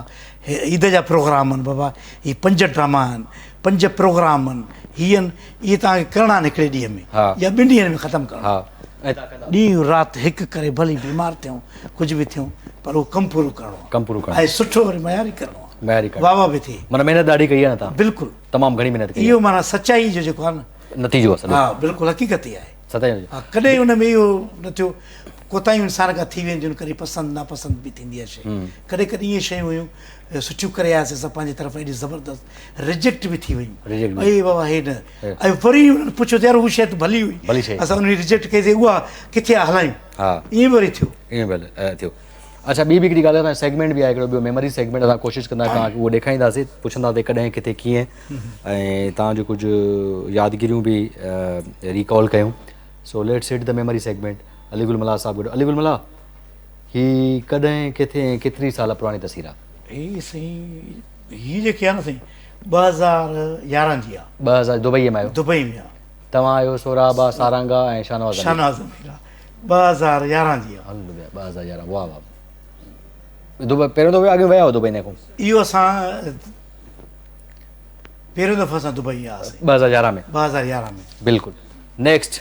هي عيد جا پروگرام آهن بابا هي پنج ڊراما آهن پنج پروگرام آهن هي آهن اهي توهان کي ڪرڻا آهن هڪڙي ڏينهن ۾ يا ٻن ڏينهن ۾ ختم ڪرڻا ها ۽ توهان ڪندا ڏينهن رات هڪ ڪري ڀلي بيمار ٿيون ڪجهه به ٿيون پر اهو ڪم پورو ڪرڻو آهي ڪم پورو ڪرڻو ۽ سٺو وري معياري ڪرڻو آهي معياري ڪرڻو واهه واهه به ٿئي معنيٰ محنت ڏاڍي ڪئي آهي نه توهان بلڪل تمام گهڻي محنت ڪئي اهو معنيٰ سچائي جو جيڪو آهي نه نتيجو آهي ها بلڪل حقيقت ئي آهي سچائي ها ڪڏهن ان ۾ اهو نه ٿيو ڪوتاهيون انسان کان ٿي وينديون آهن ڪڏهن پسند ناپسند به ٿيندي آهي شيء ڪڏهن ڪڏهن ائين شيون هيون سٺيون ڪري آياسين اسان پنهنجي طرف ايڏي زبردست ريجيڪٽ به ٿي ويون اي بابا هي نه ۽ وري انهن پڇيو ته يار هو شيء ته ڀلي هئي اسان ان ريجيڪٽ ڪئي سي اها ڪٿي آ هلايون ها ائين به وري ٿيو ائين به ٿيو اڇا ٻي به هڪڙي ڳالهه اسان سيگمينٽ به آهي هڪڙو ٻيو ميموري سيگمينٽ اسان ڪوشش ڪندا توهان کي اهو ڏيکارينداسين پڇنداسين ڪڏهن ڪٿي ڪيئن ۽ توهان جو ڪجهه يادگيريون به ريڪال ڪيون so let's hit the memory segment Ali Gul Mallah صاحب گڏ علي گل ملاح هي ڪڏهن ڪٿي ۽ ڪيتري سال پراڻي تصوير آهي هي سائين هي جيڪي آهي نه سائين 2011 جي آهي. 2000 دبئي ۾ آيو. دبئي ۾ آهي. توهان آهيو سهراب آ سارنگ آ ۽ شاهنواز امير. شاهنواز امير آ 2011 جي آ. هل 2011 واه واه دبئي پهريون دفعو اڳ ويا هو دبئي نه کان. اهو اسان پهريون دفعو اسان دبئي ويا هئاسين. 2011 ۾. 2011 ۾. بلڪل نيڪسٽ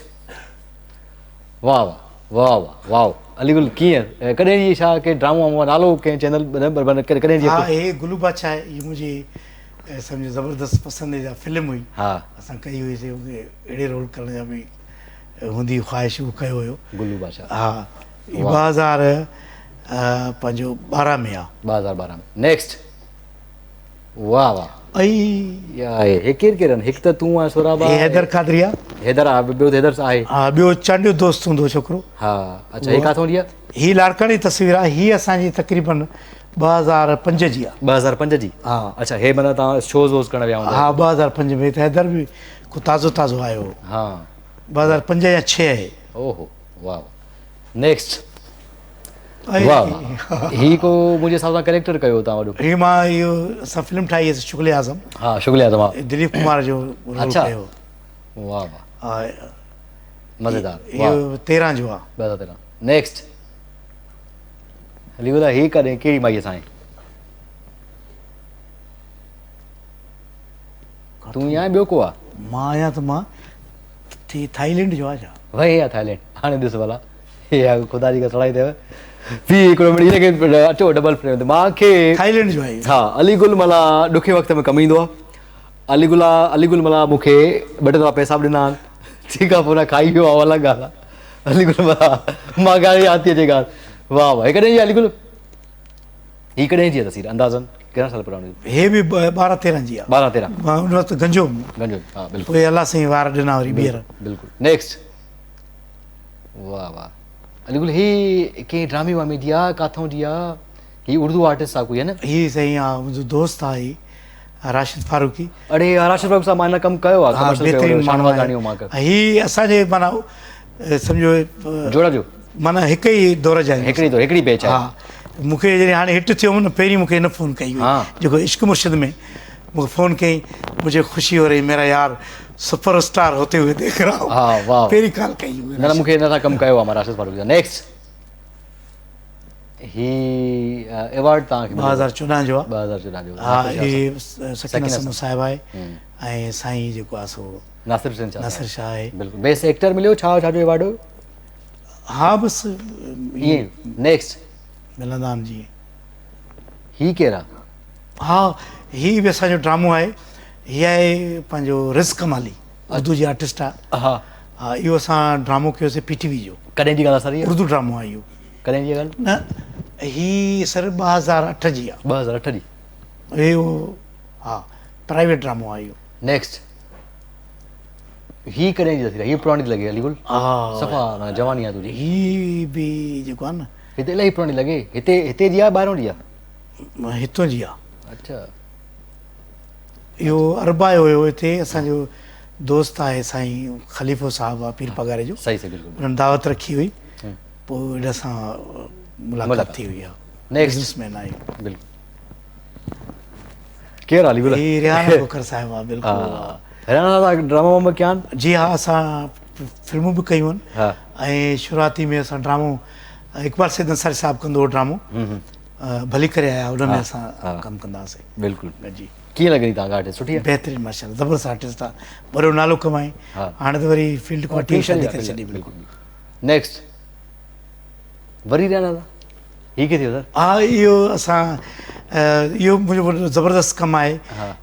واه واه واه واه واو. علي گل ڪيئن ڪڏهن جي ڇا ڪي ڊرامو وامو نالو ڪنهن چينل ڪڏهن جي؟ ها هي گلو بادشاهه هي منهنجي سمجهو زبردست پسنديده فلم هئي ها اسان ڪئي هئي سي اهڙي رول ڪرڻ جا به هوندي خواهش اهو ڪيو هيو گلو بادشاهه ها هي 2000 پنهنجو 12 ۾ آ 2012 ۾ نيڪسٽ واه واه اي يا هي ڪير ڪير آهن هڪ ته تون آ سهراب آ هي حيدر قادري آ حيدر آ ٻيو ته حيدر آهي ها ٻيو چانڊيو دوست هوندو ڇوڪرو ها اڇا هي ڪاٿون جي آ هي لاڙڪاڻي جي تصوير آ هي اسان جي تقريبن 2005 جي آ 2005 جي ها اڇا هي معنيٰ توهان شوز ووز ڪرڻ ويا هوندا ها 2005 ۾ ته حيدر به ڪو تازو تازو آيو هو ها 2005 يا 6 آهي اوهو واه واه نيڪسٽ واه هي ڪو منهنجي حساب سان ڪريڪٽر ڪيو تان وڏو هي مان اهو اسان فلم ٺاهي هئي شغل اعظم ها شغل اعظم ها دليپ ڪمار جو رول ڪيو واه واه مزيدار اهو 13 جو آ 2013 نيڪسٽ هلي ٻڌا هي ڪڏهن ڪهڙي مائي سان تون يا ٻيو ڪو آ مان آهيان ته مان ٿي ٿائيلينڊ جو آ ڇا؟ وئي آ ٿائيلينڊ هاڻي ڏس ڀلا هي آ خدا جي قسم اٿو في هڪڙو منٽ هن کي اچو ڊبل فريم تي مان کي ٿائيلينڊ جو آهي ها علي گل ملا ڏکي وقت ۾ ڪم ايندو آ علي گل علي گل ملا مون کي ٻه ٽي دفعا پئسا به ڏنا آهن ٺيڪ آ پوء نه کائي ويو آ الڳ ڳالهه آ علي گل ملا مان ڳالهه ياد ٿي اچي ڳالهه واه واه هي ڪڏهن جي علي گل هي ڪڏهن جي تصوير اندازن ڪيترا سال پراڻي هي به 12 13 جي آ 12 13 مان ان وقت گنجو هوم گنجو ها بلڪل پوء الله سائين وار ڏنا وري ٻيهر بلڪل نيڪسٽ واه واه علي گل هي ڪنهن ڊرامي وامي جي آ ڪاٿون جي آ هي اردو آرٽسٽ آ ڪوئي هي نه هي سائين آ منهنجو دوست آ هي راشد فاروقي اڙي راشد فاروقي صاحب مان هن ڪم ڪيو آ ڪمرشل ڪيو شاهنواز ڳاڻيو مان ڪيو هي اسان جي معنيٰ سمجهو جوڙا جو معنيٰ هڪ ئي دور جا آهيون هڪڙي دور هڪڙي بيچ آهي ها مون کي جڏهن هاڻي هٽ ٿيو هوم نه پهرين مون کي هن فون ڪئي هئي جيڪو عشق مرشد ۾ مون کي فون ڪيائين مجهي خوشي هو رهي ميرا يار سپر اسٽار هوتي هوئي ديک رها هون ها واه پهرين ڪال ڪئي هئي نه نه مون کي هن سان ڪم ڪيو آهي مان راشد فاروقي سان نيڪسٽ هي ايوارڊ توهان کي 2014 جو آهي 2014 جو ها هي سڪينه سمون صاحب آهي ۽ سائين جيڪو آهي سو ناصر حسين شاهه ناصر شاهه آهي بلڪل بيسٽ ايڪٽر مليو ڇا ڇا جو ايوارڊ هيو ها بس ائين نيڪسٽ ملندا آهن جي هي ڪير آ ها هي به اسان جو ڊرامو آهي هي آهي پنهنجو رزق مالي اردو جي آرٽسٽ آ ها ها اهو اسان ڊرامو ڪيوسي پي ٽي وي جو ڪڏهن جي ڳالهه آ سر هي اردو ڊرامو آ اهو ڪڏهن جي ڳالهه نه هي سر 2008 جي آ 2008 جي اهو ها پرائيويٽ ڊرامو آ اهو نيڪسٽ هي ڪڏهن جي تصوير آهي؟ هي پراڻي ٿي لڳي علي گل. ها صفا معنيٰ جواني آ تنهنجي. هي به جيڪو آ نه. هي ته الاهي پراڻي لڳي. هتي هتي جي آ ٻاهرون جي آ؟ هتون جي آ. اڇا. اهو اربع جو هيو هتي اسان جو دوست آهي سائين خليفو صاحب آ پير پاڳاري جو. صحيح صحيح بلڪل. انهن دعوت رکي هئي پوء هن سان ملاقات ٿي هئي. نيڪسٽ. بزنس مين آهي. بلڪل. ڪير علي گل؟ هي ريحانه کوکر صاحب آ بلڪل. ريحانه صاحب ڊرامو وامو ڪيا آهن؟ جي ها اسان فلمون به ڪيون آهن ۽ شروعاتي ۾ اسان ڊرامو اقبال سيد انصاري صاحب ڪندو هو ڊرامو ڀلي ڪري آيا ان ۾ اسان ڪم ڪندا هئاسين. بلڪل جي ڪيئن لڳندي توهان کي آرٽسٽ سٺي آهي؟ بهترين ماشاءالله زبردست آرٽسٽ آ وڏو نالو ڪمائي هاڻي ته وري فيلڊ کان وٺي شادي ڪري ڇڏي بلڪل. نيڪسٽ وري ريحانه صاحب هي ڪيئن ٿيو سر؟ ها اهو اسان اهو منهنجو وڏو زبردست ڪم آهي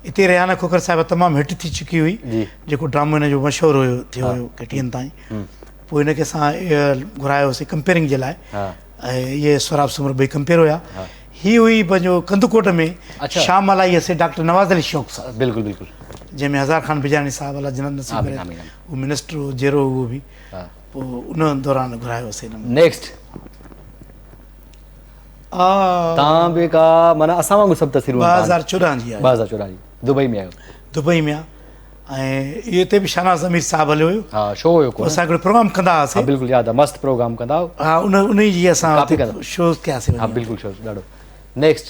اتي ريحانه کوکر صاحبه تمام هٽ ٿي چڪي هئي جيڪو ڊرامو هن جو مشهور هيو ٿيو هيو ڪي ٽي اين تائين پوء هن کي اسان گهرايو هوسين ڪمپيئرنگ جي لاء ۽ اهي سهراب سومرو ٻئي ڪمپيئر هيا هي هئي پنهنجو ڪنڌڪوٽ ۾ شام هلائي هئسي ڊاڪٽر نواز علي شوق صاحب بلڪل بلڪل جنهن ۾ هزار خان بجاڻي صاحب الله جنت نصيب ڪري هو منسٽر هو جيرو هو به پوء ان دوران گهرايو هوسين. نيڪسٽ تان به ڪا معنيٰ اسان وانگر سڀ تصويرون 2014 جي آهي 2014 جي دبئي ۾ آيو دبئي ۾ آ ۽ اتي به شهناز امير صاحب هليو هيو ها شو هيو ڪو اسان هڪڙو پروگرام ڪندا هئاسين ها بلڪل ياد آ مست پروگرام ڪندا هئو ها ان ان جي اسان شوز ڪياسين ها بلڪل شوز ڏاڍو نيڪسٽ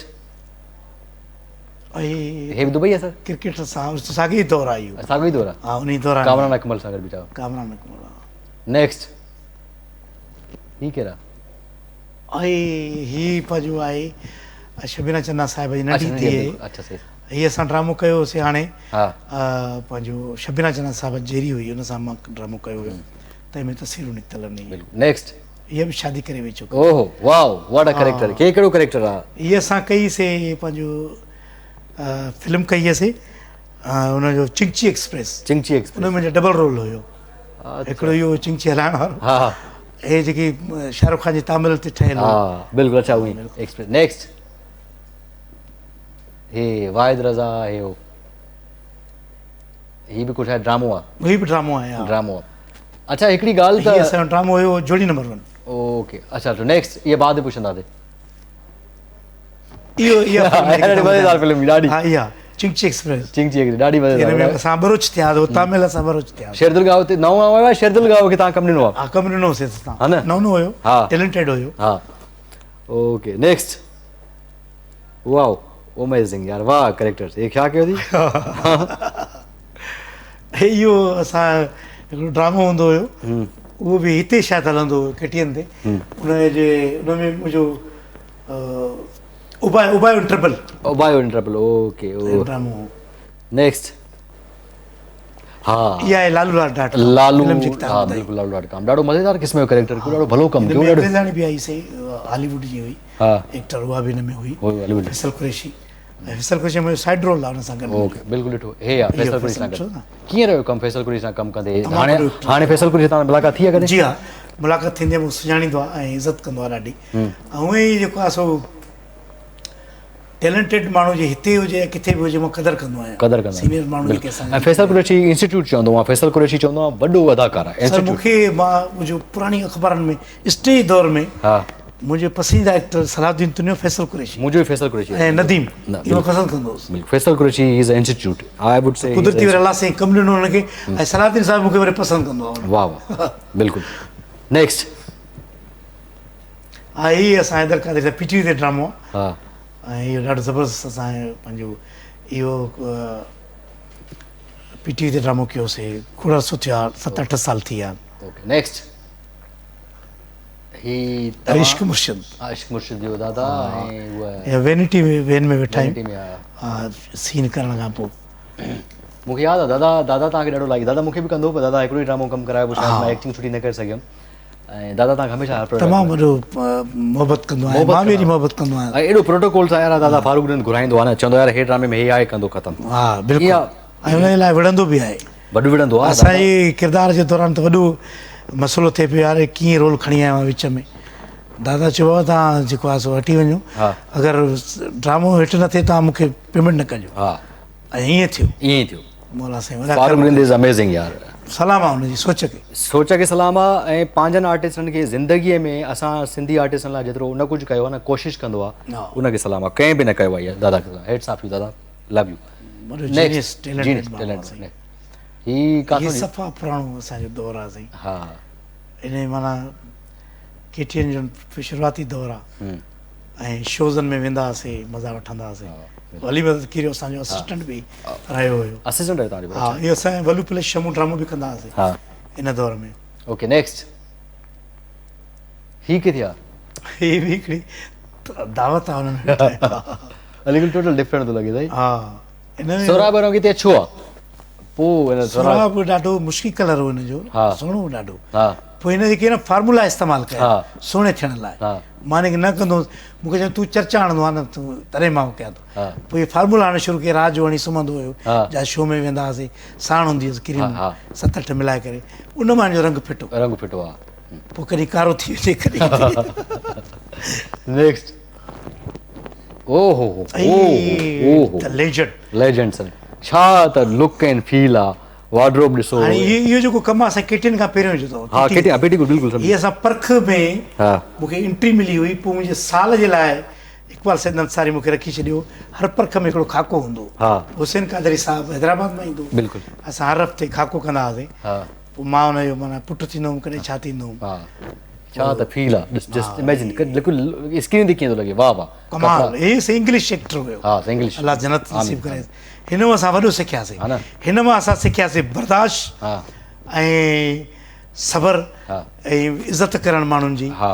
هي به دبئي آ سر ڪرڪيٽر سان ساڳي دور آ اهو ساڳي دور آ ها انهي دوران ڪامران اڪمل سان گڏ بيٺا ڪامران اڪمل نيڪسٽ هي ڪير آ؟ اي هي پنهنجو آهي شبينا چنا صاحب جي ننڍي ڌيء اڇا صحيح هي اسان ڊرامو ڪيو هوسي هاڻي ها پنهنجو شبينا چنا صاحب جيري هئي ان سان مان ڊرامو ڪيو هيو تنهن ۾ تصويرون نڪتل آهن بلڪل نيڪسٽ. هيء به شادي ڪري وئي ڇوڪري. اوهو واو واٽ ا ڪريڪٽر ڪي ڪهڙو ڪريڪٽر آ. هيء اسان ڪئي سي پنهنجو فلم ڪئي سي ان جو چنگچي ايڪسپريس. چنگچي ايڪسپريس. ان ۾ منهنجو ڊبل رول هيو. هڪڙو اهو چنگچي هلائڻ وارو. ها. هي جيڪي شاهرخ خان جي تامل تي ٺهيل هئي. ها بلڪل اڇا اهي ايڪسپريس نيڪسٽ هي واحد رضا هي هو هي به ڪجهه ڊرامو آ. هي به ڊرامو آهي ها. ڊرامو آ. اڇا هڪڙي ڳالهه ته هي اسان جو ڊرامو هيو جوڙي نمبر 1. اوڪي اڇا تو نيڪسٽ اهي بعد ۾ پڇنداسين. اهو اها ڏاڍي مزيدار فلم ڏاڍي. ها اها چنگچي ايڪسپريس. چنگچي ايڪسپريس ڏاڍي مزيدار. هن ۾ اسان ٻروچ ٿيا هئاسين تامل اسان ٻروچ ٿيا. شيردل گاو تي نئون آيو آهي شيردل گاو کي تان ڪم ڏنو آ. ها ڪم ڏنو سي اسان. ها نه نئون نئون هيو ٽيلنٽيڊ هيو. ها اوڪي نيڪسٽ واو اميزنگ يار واه ڪريڪٽرز هي ڇا ڪيو ٿي. اهو اسان هڪڙو ڊرامو هوندو هيو اهو به هتي شايد هلندو هيو ڪي ٽي اين تي ان جي ان ۾ منهنجو ابايو ابايو ٽربل ابايو ٽربل اوڪي او ڊرامو هو. نيڪسٽ ها اها آهي لالو لاڊ ڊاٽ ڪام لالو ها بلڪل لالو ڊاٽ ڪام ڏاڍو مزيدار قسم جو ڪريڪٽر ڪيو ڏاڍو ڀلو ڪم ڪيو ڏاڍو انگريزاڻي به آئي سي هالي ووڊ جي هئي ها ايڪٽر اها به هن ۾ هئي هالي ووڊ فيصل قريشي ۽ فيصل قريشي منهنجو سائيڊ رول آهي ان سان گڏ. اوڪي بلڪل ڏٺو هي آ فيصل قريشي سان گڏ ڪيئن رهيو ڪم فيصل قريشي سان ڪم ڪندي هاڻي هاڻي فيصل قريشي سان ملاقات ٿي آ ڪڏهن؟ جي ها ملاقات ٿيندي آ مونکي سڃاڻيندو آ ۽ عزت ڪندو آ ڏاڍي ۽ هونئن ئي جيڪو آ سو ٽيلنٽيڊ ماڻهو جي هتي هجي يا ڪٿي به هجي مان قدر ڪندو آهيان قدر ڪندو سينيئر ماڻهو جيڪي اسان ۽ فيصل قريشي انسٽيٽيوٽ چوندو آ فيصل قريشي چوندو آ وڏو اداڪار آ سر مونکي مان منهنجو پراڻي اخبارن ۾ اسٽيج دور ۾ ها منهنجو پسنديده ايڪٽر صلاح الدين تنيو، فيصل قريشي. منهنجو به فيصل قريشي ۽ نديم اهي مان پسند ڪندو هوس. بلڪل فيصل قريشي هي از انسٽيٽيوٽ I would سي قدرتي وري الله سائين ڪم ڏنو هن کي ۽ صلاح الدين صاحب مونکي وري پسند ڪندو آهي. واه واه بلڪل نيڪسٽ. ها هي اسان حيدر قادري صاحب پي ٽي وي تي ڊرامو ها ۽ اهو ڏاڍو زبردست اسان پنهنجو اهو پي ٽي وي تي ڊرامو ڪيوسي کوڙ عرصو ٿيو آهي 7 8 سال ٿي ويا آهن. Okay next. هي عشق مرشد عشق مرشد جو دادا ۽ هو وينيٽي وين ۾ ويٺا آهيون سين ڪرڻ کان پوء مونکي ياد آ دادا دادا توهان کي ڏاڍو لائڪ دادا مونکي به ڪندو پر دادا هڪڙو ئي ڊرامو ڪم ڪرايو پوء شايد مان ايڪٽنگ سٺي نه ڪري سگهيم ۽ دادا توهان کي هميشه هر تمام وڏو محبت ڪندو آهي مان به ايڏي محبت ڪندو آهيان ۽ ايڏو پروٽوڪول سان يار دادا فاروق رند گهرائيندو آ نه چوندو يار هي ڊرامي ۾ هي آهي ڪندو ختم ها بلڪل ۽ ان جي لاء وڙهندو به آهي. وڏو وڙهندو آ. اسان جي ڪردار جي دوران ته وڏو مسئلو ٿئي پيو يار ڪيئن رول کڻي آيو آهين وچ ۾. دادا چيو بابا توهان جيڪو آهي سو هٽي وڃو اگر ڊرامو هٽ نه ٿئي توهان مون کي پيمينٽ نه ڪجو. ۽ ائين ٿيو. ائين ئي ٿيو. مولا سائين وڏا فاروق رند از اميزنگ يار. سلام آ ان جي سوچ کي. سوچ کي سلام آ ۽ پنهنجن آرٽسٽن کي زندگي ۾ اسان سنڌي آرٽسٽن لاء جيترو ان ڪجهه ڪيو آ نه ڪوشش ڪندو آ ان کي سلام آ ڪنهن به نه ڪيو آ دادا کي هيٽس آف يو دادا. لو يو وڏو جينيس ٽيلنٽيڊ ماڻهو سائين هي ڪاٿو هي صفا پراڻو اسان جو دور آ سائين ها ان معنيٰ ڪي ٽي اين جو شروعاتي دور آ ۽ شوزن ۾ ويندا هئاسي مزا وٺندا هئاسي علي مدد کيريو اسان جو اسسٽنٽ به رهيو هيو اسسٽنٽ رهيو تان جو ها اهو اسان ولو پلس شمو ڊرامو به ڪندا هئاسي ها ان دور ۾ اوڪي نيڪسٽ هي ڪٿي آ؟ هي به هڪڙي دعوت آ انهن بلڪل ٽوٽل ڊفرنٽ ٿو لڳي سائين. ها ان ۾ سهراب وارو ڪٿي اڇو آ پو ان سهراب ڏاڍو مشڪي ڪلر هو ان جو سهڻو هو ڏاڍو. ها پوء هن جيڪي نه فارمولا استعمال ڪيا سهڻي ٿيڻ لاء مان هن کي نه ڪندو هوس مون کي چيو تون چرچا هڻندو آهين نه تون تڏهن مان ڪيان ٿو پوء هي فارمولا هڻڻ شروع ڪيا رات جو هڻي سمهندو هيو جا شو ۾ ويندا هئاسين ساڻ هوندي هيس ڪريم 7 8 ملائي ڪري ان مان هن جو رنگ ڦٽو رنگ ڦٽو ها پوء ڪڏهن ڪارو ٿي وڃي ڪڏهن نيڪسٽ او هو هو او هو ليجنڊ ليجنڊ سر ڇا ته لڪ اينڊ فيل آ وارڊروب ڏسو هاڻي اهو جيڪو ڪم آ اسان ڪي ٽي اين کان پهريون جو اٿو ها ڪي ٽي ها بلڪل بلڪل هي اسان پرک ۾ ها مونکي انٽري ملي هئي پوء منهنجي سال جي لاء اقبال سيد انصاري مونکي رکي ڇڏيو هر پرک ۾ هڪڙو خاڪو هوندو ها حسين قادري صاحب حيدرآباد مان ايندو بلڪل اسان هر هفتي خاڪو ڪندا هئاسين ها پوء مان ان جو معنيٰ پٽ ٿيندو هوم ڪڏهن ڇا ٿيندو هوم. ها ڇا ته فيل آ ڏس جسٽ اميجن بلڪل اسڪرين تي ڪيئن ٿو لڳي واه واه ڪمال هي سي انگلش ايڪٽر هيو ها انگلش الله جنت نصيب ڪريس هن مان اسان وڏو سکياسين ها نه هن مان اسان سکياسين برداشت ها ۽ صبر ها ۽ عزت ڪرڻ ماڻهن جي ها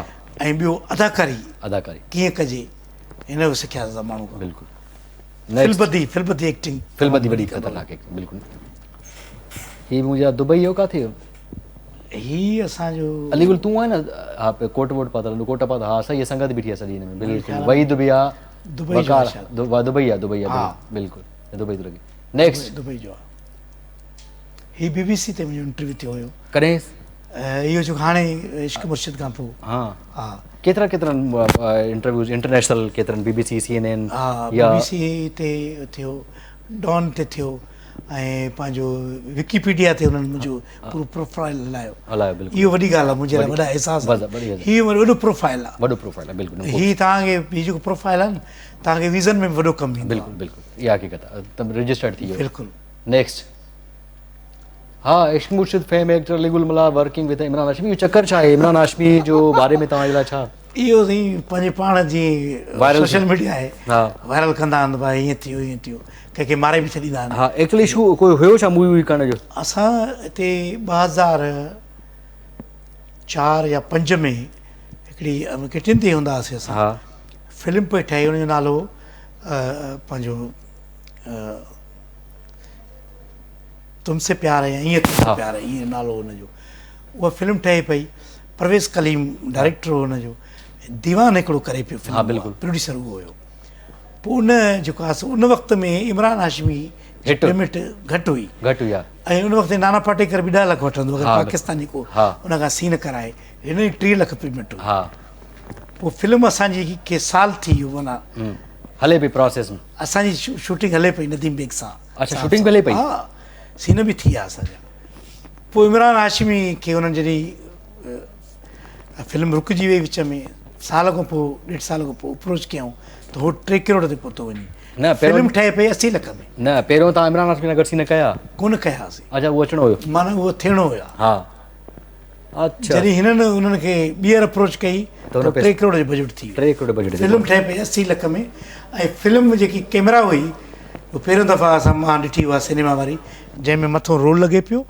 ۽ ٻيو اداڪاري اداڪاري ڪيئن ڪجي هن جو سکياسين اسان ماڻهو کان بلڪل فلبدي فلبدي ايڪٽنگ فلبدي وڏي خطرناڪ ايڪٽنگ بلڪل هي منهنجا دبئي هو ڪاٿي هو؟ هي اسان جو علي گل تون آهين نه ها ڪوٽ ووٽ پاتل ڪوٽ پاتل ها صحيح سنگت بيٺي آهي سڄي هن ۾ بلڪل وحيد به آ دبئي جو آ دبئي آ دبئي آ بلڪل دبئي ٿو لڳي نيڪسٽ دبئي جو آ هي بي بي سي تي منهنجو انٽرويو ٿيو هيو ڪڏهن اهو جو هاڻي عشق مرشد کان پوء ها ها ڪيترا ڪيترن انٽرويوز انٽرنيشنل ڪيترن بي بي سي سي اين اين ها بي بي سي تي ٿيو ڊان تي ٿيو ۽ پنهنجو وڪيپيڊيا تي انهن منهنجو پورو پروفائل هلايو هلايو بلڪل اهو وڏي ڳالهه آهي منهنجي لاء وڏا احساس آهي هي وڏو پروفائل آهي وڏو پروفائل آهي بلڪل هي توهان کي هي جيڪو پروفائل آهي نه توهان کي ويزن ۾ به وڏو ڪم ايندو بلڪل بلڪل اها حقيقت آهي ته رجسٽرڊ ٿي ويو بلڪل نيڪسٽ ها عشق مرشد fame actor Ali Gul Mallah working with Imran Hashmi اهو چڪر ڇا آهي عمران هاشمي جو باري ۾ توهان جي لاء ڇا اهو سائين پنهنجي پاڻ جي سوشل ميڊيا آهي وائرل ڪندا آهن ڀائي ائين ٿيو ائين ٿيو ڪنهن کي ماري به ڇڏيندا آهن ها ايڪچوئلي اشو ڪوئي هيو ڇا مووي وووي ڪرڻ جو اسان هتي 2004 يا 5 ۾ هڪڙي ڪٽين تي هوندا هئاسين اسان فلم پئي ٺهي ان جو نالو پنهنجو تم سي پيار هي ائين تم سي پيار هي ائين نالو هن جو اها فلم ٺهي پئي پرويز ڪليم ڊائريڪٽر هو ان جو ديوان هڪڙو ڪري پيو فلم بلڪل پروڊيوسر اهو هيو پوء ان جيڪو آهي ان وقت ۾ عمران هاشمي جي پيمينٽ گهٽ هئي گهٽ هئي ۽ ان وقت نانا پاٽيڪر به 10 لک وٺندو اگر پاڪستاني ڪو ان کان سين ڪرائي هن جي 30 لک پيمينٽ هئي ها پوء فلم اسان جي کي سال ٿي ويو معنيٰ هلي پئي پروسيس ۾ اسان جي شوٽنگ هلي پئي نديم بيگ سان اچها شوٽنگ به هلي پئي ها سين به ٿي ويا اسان جا پوء عمران هاشمي کي انهن جڏهن فلم رڪجي وئي وچ ۾ سال کان پوء ڏيڍ سال کان پوء اپروچ ڪيائون ته هو 3 ڪروڙ تي پهتو وڃي نه فلم ٺهي پئي 80 لک ۾ نه پهريون تان عمران هاشمي سان گڏ سين ڪيا ڪونه ڪياسين اچها اهو اچڻو هيو معنيٰ اهو ٿيڻو هيو ها اچها جڏهن هنن انهن کي ٻيهر اپروچ ڪئي ته 3 ڪروڙ جو بجيٽ ٿي ويو 3 ڪروڙ بجيٽ فلم ٺهي پئي 80 لک ۾ ۽ فلم جيڪي ڪيمرا هئي اهو پهريون دفعا اسان مان ڏٺي اها سئنيما واري جنهن ۾ مٿو رول لڳي پيو ۽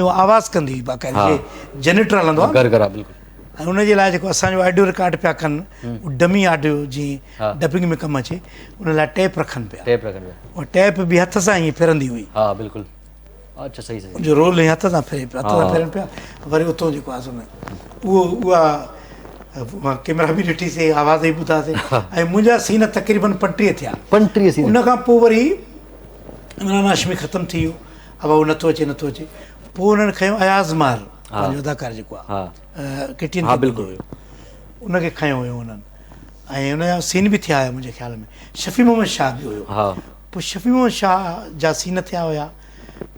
اها آواز ڪندي هئي باقاعده جيئن جنريٽر هلندو آهي گهر گهر بلڪل ۽ ان جي لاء جيڪو اسان جو آڊيو رڪارڊ پيا ڪن اهو ڊمي آڊيو جيئن ڊبنگ ۾ ڪم اچي ان لاء ٽيپ رکن پيا ٽيپ رکن پيا اها ٽيپ به هٿ سان ائين ڦرندي هئي ها بلڪل اچھا صحيح صحيح ان جو رول ائين هٿ سان ڦري پيو هٿ سان ڦرن پيا وري اتو جيڪو آهي سو اهو اها ڪيمرا به ڏٺي سي آواز به ٻڌا سي ۽ منهنجا سين تقريبن 35 ٿيا 35 سين ان کان پوء وري عمران هاشمي ختم ٿي ويو ابا هو نٿو اچي نٿو اچي پوء انهن کنيو اياز ماهر پنهنجو اداڪار جيڪو آهي ڪٽين ها بلڪل ان کي کنيو هيو انهن ۽ ان جا سين به ٿيا هيا منهنجي خيال ۾ شفيع محمد شاهه به هيو ها پوء شفيع محمد شاهه جا سين ٿيا هيا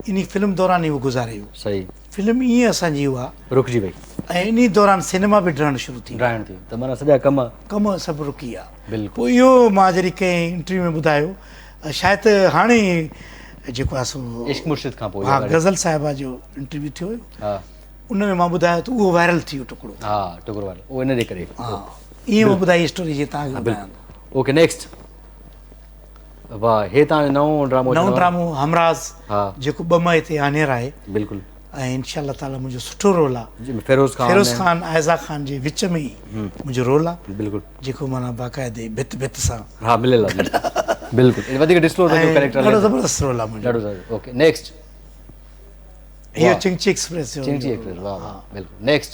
انهي فلم دوران ئي هو گذاري ويو صحيح فلم ائين اسان جي اها رڪجي وئي ۽ انهي دوران سينما به ڊهڻ شروع ٿي ڊهڻ ٿي ته معنيٰ سڄا ڪم ڪم سڀ رڪي ويا بلڪل پوء اهو مان جڏهن ڪنهن انٽرويو ۾ ٻڌايو شايد هاڻي جيڪو آهي سو عشق مرشد کان پوء ها غزل صاحبه جو انٽرويو ٿيو هيو ها ان ۾ مان ٻڌايو ته اهو وائرل ٿي ويو ٽڪڙو ها ٽڪڙو وائرل اهو ان جي ڪري ها ائين مان ٻڌائي اسٽوري جي توهان کي ٻڌايان اوڪي نيڪسٽ واه هي تان جو نئون ڊرامو نئون ڊرامو همراز ها جيڪو 2 مئي تي آنيئر آهي بلڪل ۽ انشاء الله تعالي منهنجو سٺو رول آ فيروز خان فيروز خان آئزا خان جي وچ ۾ ئي منهنجو رول آ بلڪل جيڪو معنيٰ باقاعدي ڀت ڀت سان ها مليل آ بلڪل وڌيڪ ڊسڪلوز نه ڪيو ڪريڪٽر ڏاڍو زبردست رول آ منهنجو ڏاڍو زبردست اوڪي نيڪسٽ هي چنگچي ايڪسپريس جو چنگچي ايڪسپريس واه واه بلڪل نيڪسٽ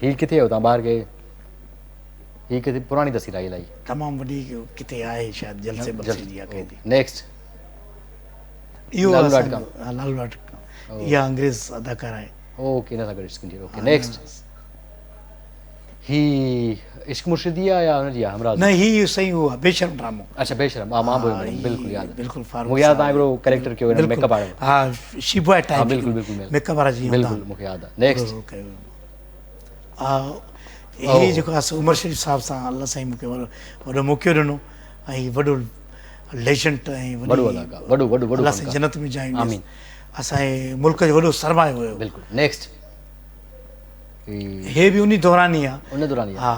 هي ڪٿي آهيو تان ٻاهر ڪي هي ڪٿي پراڻي تصوير آهي الائي تمام وڏي ڪٿي آهي شايد جلسي بلسي جي آ ڪنهن جي نيڪسٽ اهو لالو ڊاٽ ڪام ها لالو ڊاٽ ڪام اها انگريز اداڪار آهي اوڪي ان سان گڏ اسڪرين ٿي اوڪي نيڪسٽ هي عشق مرشدي آ يا ان جي آ همراز نه هي صحيح هو بيشرم ڊرامو اچھا بيشرم ها مان به بلڪل ياد بلڪل فاروق مون ياد آ هڪڙو ڪيريڪٽر ڪيو هن ميڪ اپ وارو ها شيبو ٽائپ بلڪل بلڪل ميڪ اپ وارا جي بلڪل مون کي ياد آ نيڪسٽ ها هي جيڪو آ عمر شريف صاحب سان الله سائين مون کي وڏو موقعو ڏنو ۽ وڏو ليجنڊ ۽ وڏو اداڪار وڏو وڏو وڏو الله سائين جنت ۾ جايون آمين اسان جي ملڪ جو وڏو سرمايو هيو بلڪل نيڪسٽ هي به انهي دوران ئي آ ان دوران ئي ها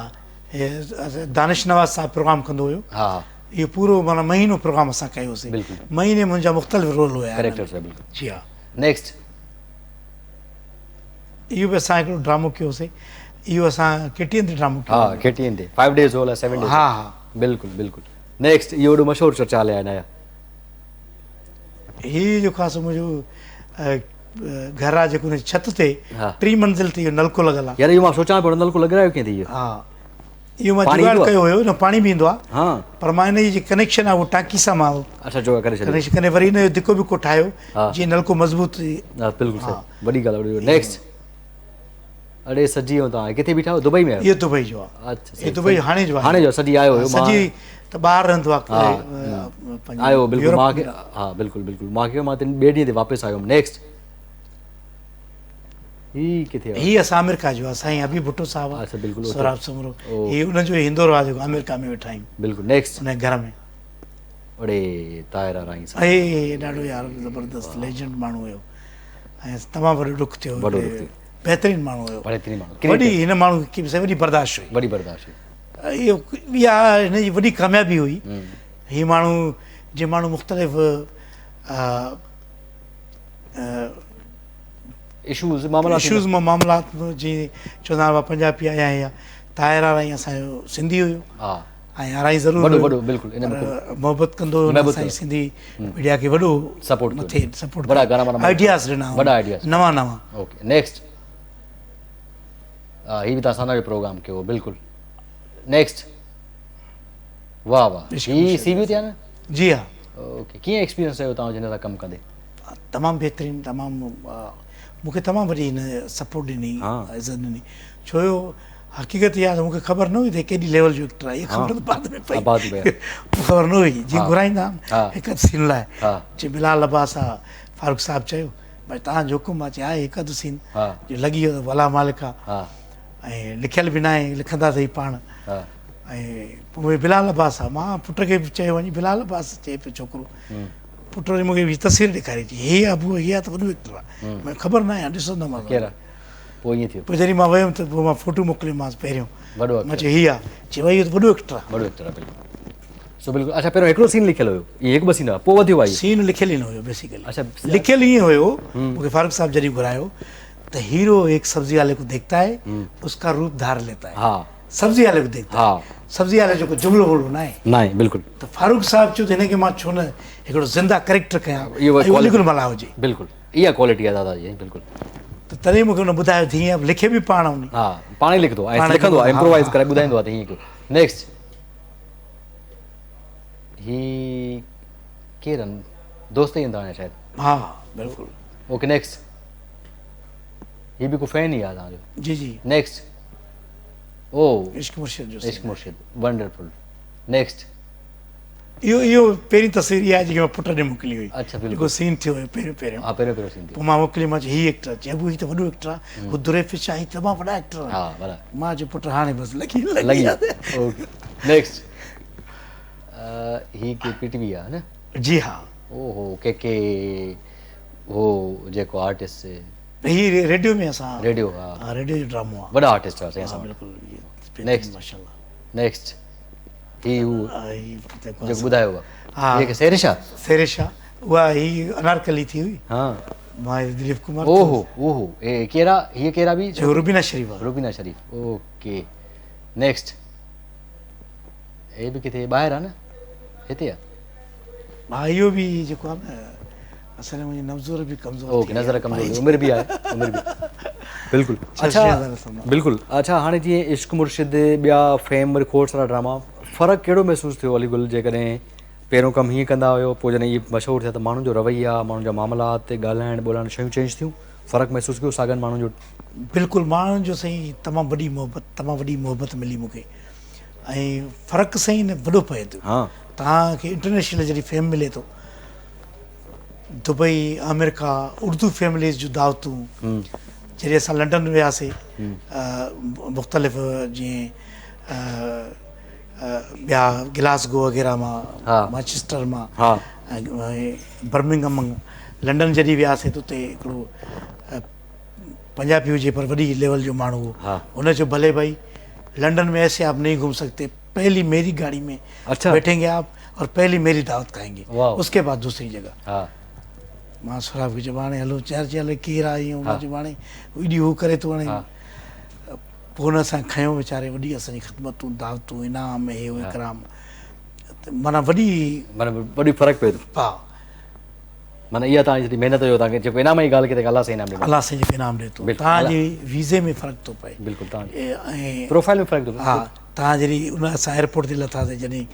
دانش نواز صاحب پروگرام ڪندو هيو ها اهو پورو معنيٰ مهينو پروگرام اسان ڪيوسين بلڪل مهيني منهنجا مختلف رول هيا ڪريڪٽرز هيا بلڪل جي ها نيڪسٽ اهو به اسان هڪڙو ڊرامو ڪيوسين اهو اسان ڪي ٽي اين تي ڊرامو ڪيو ها ڪي ٽي اين تي 5 ڊيز هو 7 ڊيز ها ها بلڪل بلڪل نيڪسٽ اهو وڏو مشهور چرچا هليا آهن هي جو خاص منهنجو گهر آ جيڪو ان جي ڇت تي ٽين منزل تي اهو نلڪو لڳل آ. يار اهو مان سوچان پيو نلڪو لڳرايو ڪيئن ٿي اهو. ها اهو مان جگاڙ ڪيو هيو نه پاڻي به ايندو آ پر مان ان جي جيڪي ڪنيڪشن آ اهو ٽانڪي سان مان اڇا جوڙ ڪري ڇڏيو ڪنيڪشن ڪري وري ان جو ڌڪو به ڪو ٺاهيو جيئن نلڪو مضبوط ٿي. ها بلڪل صحيح وڏي ڳالهه وڏي نيڪسٽ اڙي سجي آيو توهان ڪٿي بيٺا آهيو دبئي ۾ آهيو اهو دبئي جو آ اڇا اهو دبئي هاڻي جو آ هاڻي جو سجي آيو هيو سجي ته ٻاهر رهندو آ آيو بلڪل مان کي ها بلڪل بلڪل مان کي مان تن ٻئي ڏينهن تي واپس آيو نيڪسٽ هي ڪٿي هي اسان آمريڪا جو آ سائين حبيب ڀٽو صاحب اڇا بلڪل سهراب سومرو هي ان جو هندورو آ جيڪو آمريڪا ۾ ويٺا آهيون بلڪل نيڪسٽ ان گهر ۾ اڙي طاهر آرائين صاحب اي ڏاڍو يار زبردست ليجنڊ ماڻهو هيو ۽ تمام وڏو ڏک ٿيو وڏو ڏک ٿيو بهترين ماڻهو هيو بهترين ماڻهو وڏي هن ماڻهو کي به وڏي برداشت هئي وڏي برداشت هئي اهو اها هن جي وڏي ڪاميابي هئي هي ماڻهو جي ماڻهو مختلف اشوز معاملات اشوز مان معاملات جي چوندا هئا پنجابي آيا هيا طاهر آرائين اسان جو سنڌي هيو ها ۽ آرائين ضرور وڏو وڏو بلڪل ان ۾ محبت ڪندو هو اسان جي سنڌي ميڊيا کي وڏو سپورٽ مٿي سپورٽ وڏا گانا وانا آئيڊياز ڏنا وڏا آئيڊياز نوان نوان اوڪي نيڪسٽ هي به تاسان جو پروگرام ڪيو بلڪل نيڪسٽ واه واه هي سي وي تي آ نه جي ها اوڪي ڪيئن ايڪسپيرينس رهيو توهان جن سان ڪم ڪندي تمام بهترين تمام مون کي تمام وڏي هن سپورٽ ڏني عزت ڏني ڇو جو حقيقت اها ته مون کي خبر نه هئي ته ڪيڏي ليول جو ايڪٽر آهي اها خبر ته بعد ۾ پئي خبر نه هئي جيئن گهرائيندا آهن هڪ اڌ سين لاء چي بلال عباس آ فاروق صاحب چيو ڀائي توهان جو حڪم آ چي آهي هڪ اڌ سين جو لڳي ويو ته ڀلا مالڪ آ ۽ لکيل به ناهي لکندا سهي پاڻ ۽ پوء بلال عباس آ مان پٽ کي به چيو وڃي بلال عباس چئي پيو ڇوڪرو پٽ وري مون کي تصوير ڏيکاري چي هي ابو هي آ ته وڏو ايڪٽر آ مون خبر ناهي هاڻي ڏسندومانس ڪير آ پوء ائين ٿيو پوء جڏهن مان ويم ته پوء مان فوٽو موڪليومانس پهريون وڏو ايڪٽر مان چيو هي آ چي ڀائي اهو ته وڏو ايڪٽر آ وڏو ايڪٽر آ بلڪل سو بلڪل اڇا پهريون هڪڙو سين لکيل هيو اهي هڪ ٻه سين هئا پوء وڌيو آهي سين لکيل ئي نه هيو بيسيڪلي اڇا لکيل ائين هيو مون کي فاروق صاحب جڏهن گهرايو ته هيرو هڪ سبزي والي کو ديکتا هي اس کا روپ ڌار ليتا هي ها سبزي والي کو ديکتا ها سبزي والي جو ڪو جملو وملو ناهي ناهي بلڪل ته فاروق صاحب چيو ته هن کي مان ڇو نه هڪڙو زنده ڪريڪٽر ڪيان اهو ۽ علي گل ملاح هجي بلڪل اها ڪوالٽي آهي دادا جي بلڪل. ته تڏهن مون کي هن ٻڌايو ته هيئن لکي به پاڻ ان. ها پاڻ ئي لکندو آهي لکندو آهي امپرووائز ڪري ٻڌائيندو آهي ته هيئن ڪيو نيڪسٽ هي ڪير آهن دوست ئي آهن توهان جا شايد ها بلڪل اوڪي نيڪسٽ هي به ڪو فين ئي آهي توهان جو جي جي نيڪسٽ او عشق مرشد جو عشق مرشد ونڊرفل نيڪسٽ اهو اهو پهرين تصوير اها آهي جيڪي مان پٽ ڏي موڪلي هئي. اڇا بلڪل. جيڪو سين ٿيو هيو پهريون پهريون. ها پهريون پهريون سين ٿيو. پوء مان موڪلي مان چيو هي ايڪٽر چي ابو هي ته وڏو ايڪٽر آهي هو دري فش آهي هي تمام وڏا ايڪٽر آهن. ها وڏا. مان چيو پٽ هاڻي بس لڳي لڳي اوڪي نيڪسٽ هي ڪي پي ٽي وي آهي نه. جي ها. اوهو ڪي ڪي هو جيڪو آرٽسٽ هي ريڊيو ۾ اسان ريڊيو ها ها ريڊيو جو ڊرامو آهي. وڏا آرٽسٽ هئا سائين اسان. ها بلڪل نيڪسٽ ماشاءالله. نيڪسٽ هي هو جيڪو ٻڌايو هو ها هي سيرش آ سيرش آ اها هي انارڪلي ٿي هئي ها مان دليپ ڪمار اوهو اوهو اي ڪيرا هي ڪيرا به روبينا شريف آ روبينا شريف اوڪي نيڪسٽ هي به ڪٿي ٻاهر آ نه هتي آ ها اهو به جيڪو آ نه اصل ۾ منهنجي نظر به ڪمزور اوڪي نظر ڪمزور عمر به آهي عمر به بلڪل اڇا بلڪل اڇا هاڻي جيئن عشق مرشد ٻيا فيم وري کوڙ سارا ڊراما فرق ڪهڙو محسوس ٿيو علي گل جيڪڏهن پهريون ڪم هيئن ڪندا هيو پوء جڏهن اهي مشهور ٿيا ته ماڻهن جو رويا ماڻهن جا معاملات ڳالهائڻ ٻولهائڻ شيون چينج ٿيون فرق محسوس ڪيو ساڳن ماڻهن جو بلڪل ماڻهن جو سائين تمام وڏي محبت تمام وڏي محبت ملي مون کي ۽ فرق سائين وڏو پئي ٿو ها توهان کي انٽرنيشنل جڏهن فيم ملي ٿو دبئي آمريڪا اردو فيمليز جون دعوتون جڏهن اسان لنڊن وياسي مختلف جيئن ٻيا گلاسگو وغيره مان مانچسٽر مان برمنگهم لنڊن جڏهن وياسي ته اتي هڪڙو پنجابي هجي پر وڏي ليول جو ماڻهو هو هن چيو ڀلي ڀائي لنڊن ۾ ايسي آپ نهين گھوم سگتي پهلي ميري گاڙي ۾ اچھا بيٺين گي آپ اور پهلي ميري دعوت کائين گي اس ڪي بعد دوسري جگه ها مان سهراب کي چيو هاڻي هلو چار چي هلي ڪير آ ائين مان چيو هاڻي ايڏي هو ڪري ٿو هاڻي پوء هن اسان کي کنيو ويچاري وڏي اسان جي خدمتون دعوتون انعام هي هو اڪرام معنيٰ وڏي معنيٰ وڏي فرق پئي ٿو ها معنيٰ اها توهان جي سڄي محنت جو توهان کي جيڪو انعام جي ڳالهه ڪئي ته الله سائين انعام ڏنو. الله سائين جيڪو انعام ڏئي ٿو توهان جي ويزي ۾ فرق ٿو پئي. بلڪل توهان جي پروفائل ۾ فرق ٿو پئي. ها توهان جڏهن ان اسان ايئرپورٽ تي لٿاسين جڏهن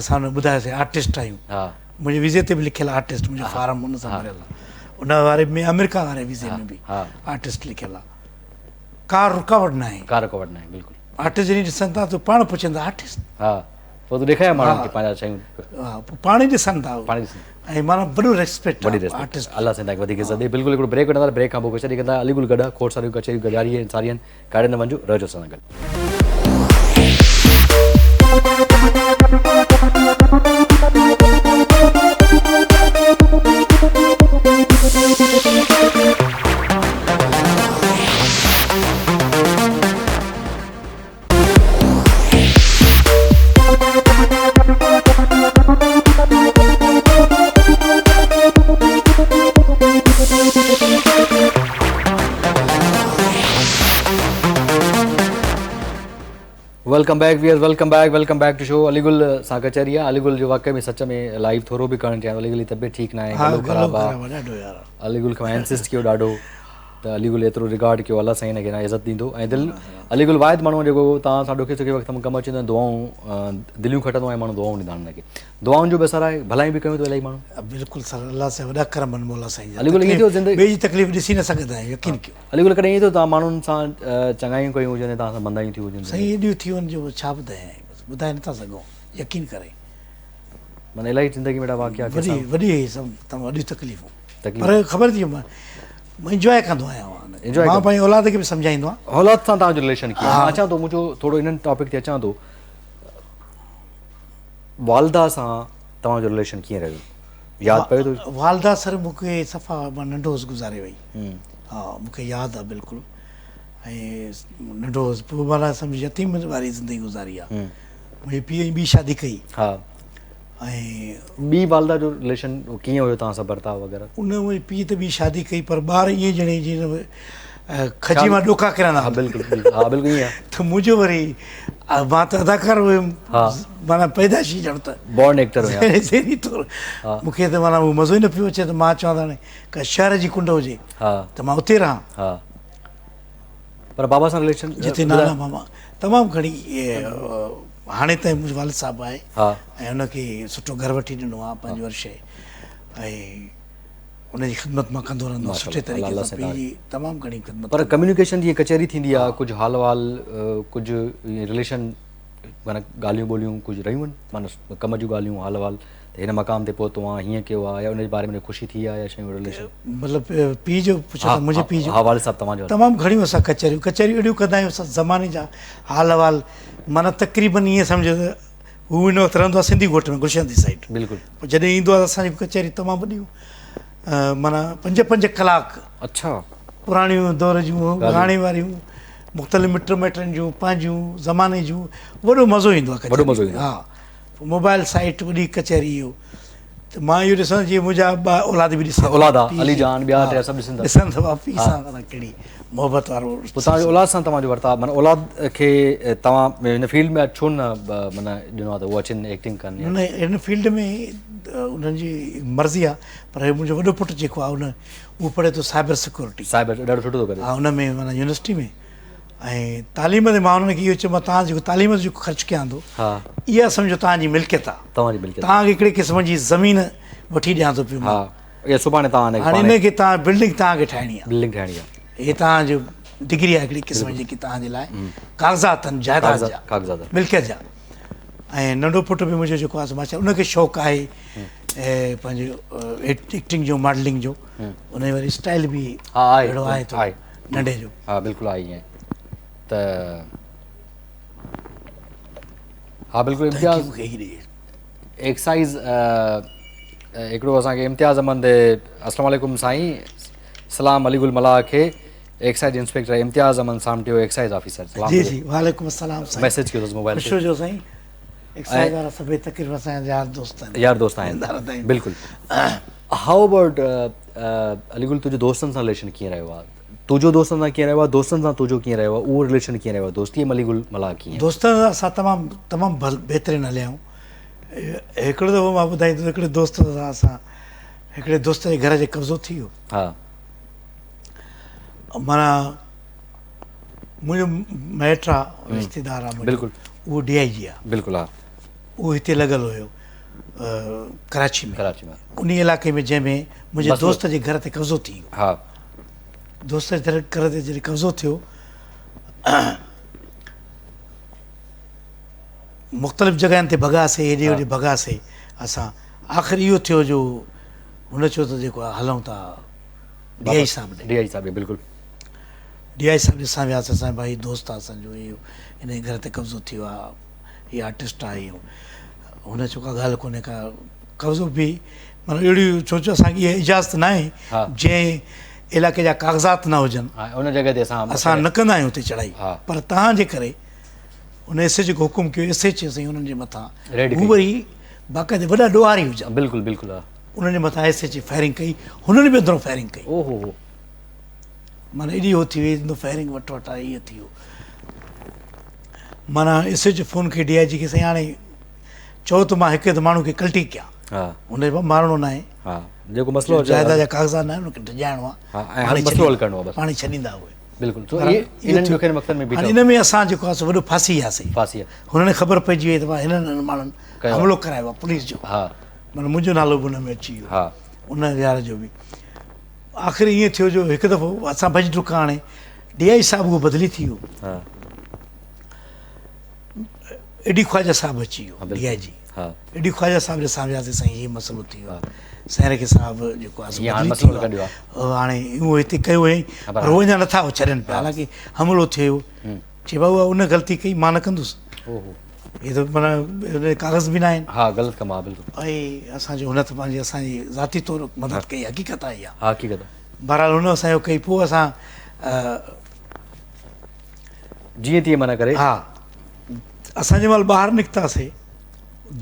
اسان ان ٻڌايوسين آرٽسٽ آهيون. ها. منهنجي ويزي تي به لکيل آرٽسٽ منهنجو فارم ان سان ڀريل آهي. ان واري ۾ آمريڪا واري ويزي ۾ به آرٽسٽ لکيل آهي. ڪا رڪاوٽ ناهي. ڪا رڪاوٽ ناهي بلڪل. آرٽسٽ جڏهن ڏسن ٿا ته پاڻ پڇن ٿا آرٽسٽ. ها. پوء تون ڏيکاريان ماڻهن کي پنهنجا شيون. ها پوء پاڻ ئي ڏسن ٿا. پاڻ ئي ڏسن. ۽ معنيٰ وڏو ريسپيڪٽ وڏي ريسپيڪٽ الله سائين توهان کي وڌيڪ عزت ڏي. بلڪل هڪڙو بريڪ وٺندا بريڪ کان پوء ڪچهري ڪندا علي گل گڏ کوڙ ساريون ڪچهريون جاري آهن ساري آهن ڪاڏي نه وڃجو رهجو اسان سان گڏ. Welcome back viewers welcome back welcome back to show Ali Gul سان ڪچهري آ علي گل جو واقعي ۾ سچ ۾ لائيو ٿورو به ڪرڻ چاهيان علي گل جي طبيعت ٺيڪ ناهي گلو خراب آ علي گل کي مان انسسٽ ڪيو ڏاڍو ته علي گل ايترو رڪارڊ ڪيو الله سائين هن کي عزت ڏيندو ۽ دل علي گل واحد ماڻهو جيڪو توهان سان ڏکي سکي وقت ۾ ڪم اچي ويندو دعائون دليون کٽندو آهي ماڻهو دعائون ڏيندا آهن هن کي دعائن جو به اثر آهي ڀلايون به ڪيون ٿو الاهي ماڻهو بلڪل سر الله سائين وڏا ڪرم آهن مولا سائين جا علي گل ائين ٿيو زندگي ٻئي جي تڪليف ڏسي نه سگهندا آهيون يقين ڪيو علي گل ڪڏهن ائين ٿيو توهان ماڻهن سان چڱايون ڪيون هجن ۽ توهان سان مندايون ٿيون هجن سائين ايڏيون ٿيون آهن جو ڇا ٻڌايان بس ٻڌائي نٿا سگهون يقين ڪري معنيٰ الاهي زندگي ۾ اهڙا واقعا وڏي وڏي تمام وڏيون تڪليفون پر خبر ٿي مان انجواء ڪندو آهيان مان پنهنجي اولاد کي به سمجهائيندو آهيان اولاد سان توهان جو رليشن ڪيئن مان اچان ٿو منهنجو ٿورو انهن ٽاپڪ تي اچان ٿو والده سان توهان جو رليشن ڪيئن رهيو ياد پوي ٿو والده سر مون کي صفا مان ننڍو هوس گذاري وئي ها مون کي ياد آهي بلڪل ۽ ننڍو هوس پوء مانا سمجھ يتيم واري زندگي گذاري آهي منهنجي پيء ٻي شادي ڪئي ها ۽ ٻي والده جو رليشن ڪيئن هيو توهان سان برتاء وغيره؟ ان منهنجي پيء ته ٻي شادي ڪئي پر ٻار ائين ڄڻي جيئن کجي مان ڏوڪا ڪرندا ها بلڪل بلڪل ها بلڪل ائين ته منهنجو وري مان ته اداڪار هيم معنيٰ پيدائشي ڄڻ ته بورن ايڪٽر هيا ذهني طور مون کي ته معنيٰ اهو مزو ئي نه پيو اچي ته مان چوان ته هاڻي ڪا شهر جي ڪنڊ هجي ته مان اتي رهان ها پر بابا سان رليشن جتي نانا ماما تمام گهڻي هاڻي تائين منهنجو والد صاحب آهي ۽ ان کي سٺو گهر وٺي ڏنو آهي پنهنجو هر شيء ۽ ان جي خدمت مان ڪندو رهندو آهيان سٺي طريقي سان پيء جي تمام گهڻي خدمت پر ڪميونيڪيشن جيئن ڪچهري ٿيندي آهي ڪجهه حال وال ڪجهه رليشن معنيٰ ڳالهيون ٻولهيون ڪجهه رهيون آهن معنيٰ ڪم جون ڳالهيون حال وال ته هن مقام تي پهتو آهيان هيئن ڪيو آهي يا ان جي باري ۾ خوشي ٿي آهي يا شيون رليشن مطلب پيء جو پڇو ٿا منهنجي پيء جو ها والد صاحب توهان جو تمام گهڻيون اسان ڪچهريون ڪچهريون اهڙيون ڪندا آهيون اسان زماني جا حال احوال معنيٰ تقريبن ائين سمجهو ته هو ان وقت رهندو آهي سنڌي ڳوٺ ۾ گلشن the side بلڪل پوء جڏهن ايندو آهي اسان جون ڪچهريون تمام وڏيون معنيٰ پنج پنج ڪلاڪ اڇا پراڻيون دور جون هاڻي واريون مختلف مٽ مائٽن جون پنهنجون زماني جون وڏو مزو ايندو آهي وڏو مزو ايندو ها موبائل سائيٽ وڏي ڪچهري اهو ته مان اهو ڏسان جيئن منهنجا ٻه اولاد به ڏسن اولاد ها علي جان ٻيا ٽيا سڀ ڏسن ٿا ڏسن ٿا پيء سان معنيٰ ڪهڙي محبت وارو پوء توهان جو اولاد سان توهان جو ورتاء معنيٰ اولاد کي توهان هن فيلڊ ۾ ڇو نه معنيٰ ڏنو آهي ته هو اچن ايڪٽنگ ڪن نه هن فيلڊ ۾ انهن جي مرضي آهي پر هي منهنجو وڏو پٽ جيڪو آهي ان اهو پڙهي ٿو سائبر سيڪيورٽي سائبر ڏاڍو سٺو ٿو ڪري ها ان ۾ معنيٰ يونيورسٽي ۾ ۽ تعليم تي مان انهن کي اهو چيو مان توهان جيڪو تعليم جو خرچ ڪيان ٿو اها سمجهو توهان جي ملڪيت آهي توهان جي ملڪيت توهان کي هڪڙي قسم جي زمين وٺي ڏيان ٿو پيو ها اها سڀاڻي توهان هاڻي ان کي توهان بلڊنگ توهان کي ٺاهڻي آهي بلڊنگ ٺاهڻي آهي هي توهان جو ڊگري آهي هڪڙي قسم جي جيڪي توهان جي لاء ڪاغذات آهن جائيداد جا ڪاغذات ملڪيت جا ۽ ننڍو پٽ به منهنجو جيڪو آهي ماشاء ان کي شوق آهي پنهنجو ايڪٽنگ جو ماڊلنگ جو ان جي وري اسٽائل به اهڙو آهي ٿورو ننڍي جو. ها بلڪل آهي ائين ته ها بلڪل امتياز ايڪسائز هڪڙو اسان کي امتياز احمد السلام عليڪم سائين سلام علي گل ملاح کي excise inspector Imtiaz Ahmed Samtio excise officer سلام جي جي وعليڪم السلام سائين ميسج ڪيو اٿس موبائل تي خوش هجو سائين ايڪسائز وارا سڀئي تقريبن اسان جا يار دوست آهن يار دوست آهن بلڪل how about Ali Gul تنهنجو دوستن سان رليشن ڪيئن رهيو آهي تنهنجو دوستن سان ڪيئن رهيو آهي دوستن سان تنهنجو ڪيئن رهيو آهي اهو رليشن ڪيئن رهيو آهي دوستي ۾ علي گل ملاح ڪيئن دوستن سان اسان تمام تمام بهترين هليا آهيون هڪڙو دفعو مان ٻڌائيندس هڪڙي دوست سان اسان هڪڙي دوست جي گهر جي قبضو ٿي ويو. ها. معنيٰ منهنجو مائٽ آ رشتيدار آ منهنجو بلڪل اهو ڊي I جي آ. بلڪل ها. اهو هتي لڳل هيو ڪراچي ۾. ڪراچي ۾. انهي علائقي ۾ جنهن ۾ منهنجي دوست جي گهر تي قبضو ٿي ويو. ها. دوست جي گهر تي جڏهن قبضو ٿيو مختلف جڳهين تي ڀڳاسي هيڏي هوڏي ڀڳاسي اسان آخر اهو ٿيو جو هن چيو ته جيڪو آهي هلون ٿا ڊي I صاحب ڏي. ڊي I صاحب ڏي بلڪل. ڊي I صاحب ڏي اسان وياسي اسان ڀائي دوست آهي اسان جو اهو هن جي گهر تي قبضو ٿي ويو آهي هي آرٽسٽ آهي اهو هن چيو ڪا ڳالهه ڪونهي ڪا قبضو به معنيٰ اهڙي ڇو جو اسان کي اها اجازت ناهي جنهن علائقي جا ڪاغذات نه هجن ان جڳهه تي اسان اسان نه ڪندا آهيون اتي چڙهائي پر تهان جي ڪري ان ايس ايچ کي حڪم ڪيو ايس ايچ سائين انهن جي مٿان هو وري باقاعده وڏا ڏوهاري هجن بلڪل بلڪل ها انهن جي مٿان ايس ايچ فائرنگ ڪئي هنن به اندرون فائرنگ ڪئي او هو هو معنيٰ ايڏي هو ٿي وئي اندرون فائرنگ وٺ وٺ آئي ائين ٿي ويو معنيٰ ايس ايچ فون کي ڊي I جي کي سائين هاڻي چئو ته مان هڪ هڪ ماڻهو کي ڪلٽي ڪيان ها هن چيو مارڻو ناهي ها جيڪو مسئلو جائيداد جا ڪاغذات ناهن ان کي ڊڄائڻو آهي ها ۽ هر مسئلو حل ڪرڻو آهي بس پاڻي ڇڏيندا اهي بلڪل تو اهي انهن ڏکين وقتن ۾ بيٺا ان ۾ اسان جيڪو آهي سو وڏو ڦاسي وياسين ڦاسي ويا هنن کي خبر پئجي وئي ته هنن هنن ماڻهن حملو ڪرايو آهي پوليس جو ها معنيٰ منهنجو نالو به ان ۾ اچي ويو ها ان يار جو به آخر ائين ٿيو جو هڪ دفعو اسان ڀڄ ڊڪ هاڻي ڊي I صاحب اهو بدلي ٿي ويو ها ايڊي خواجه صاحب اچي ويو ڊي I جي ايڊي خواجه صاحب جي سامهون وياسين سائين هي مسئلو ٿي ويو آهي سائين کي صاحب جيڪو آهي بدلي ٿي ويو آهي هاڻي اهو هتي ڪيو هئائين پر هو اڃا نٿا ڇڏن پيا حالانڪه حملو ٿيو چي بابا ان غلطي ڪئي مان نه ڪندس هي ته معنيٰ ڪاغذ به نه آهن ها غلط ڪم آهي بلڪل ۽ اسان جو هن ته پنهنجي اسان جي ذاتي طور مدد ڪئي حقيقت آهي اها حقيقت بهرحال هن اسان جو ڪئي پوء اسان جيئن تيئن معنيٰ ڪري. ها اسان جنهن مهل ٻاهر نڪتاسي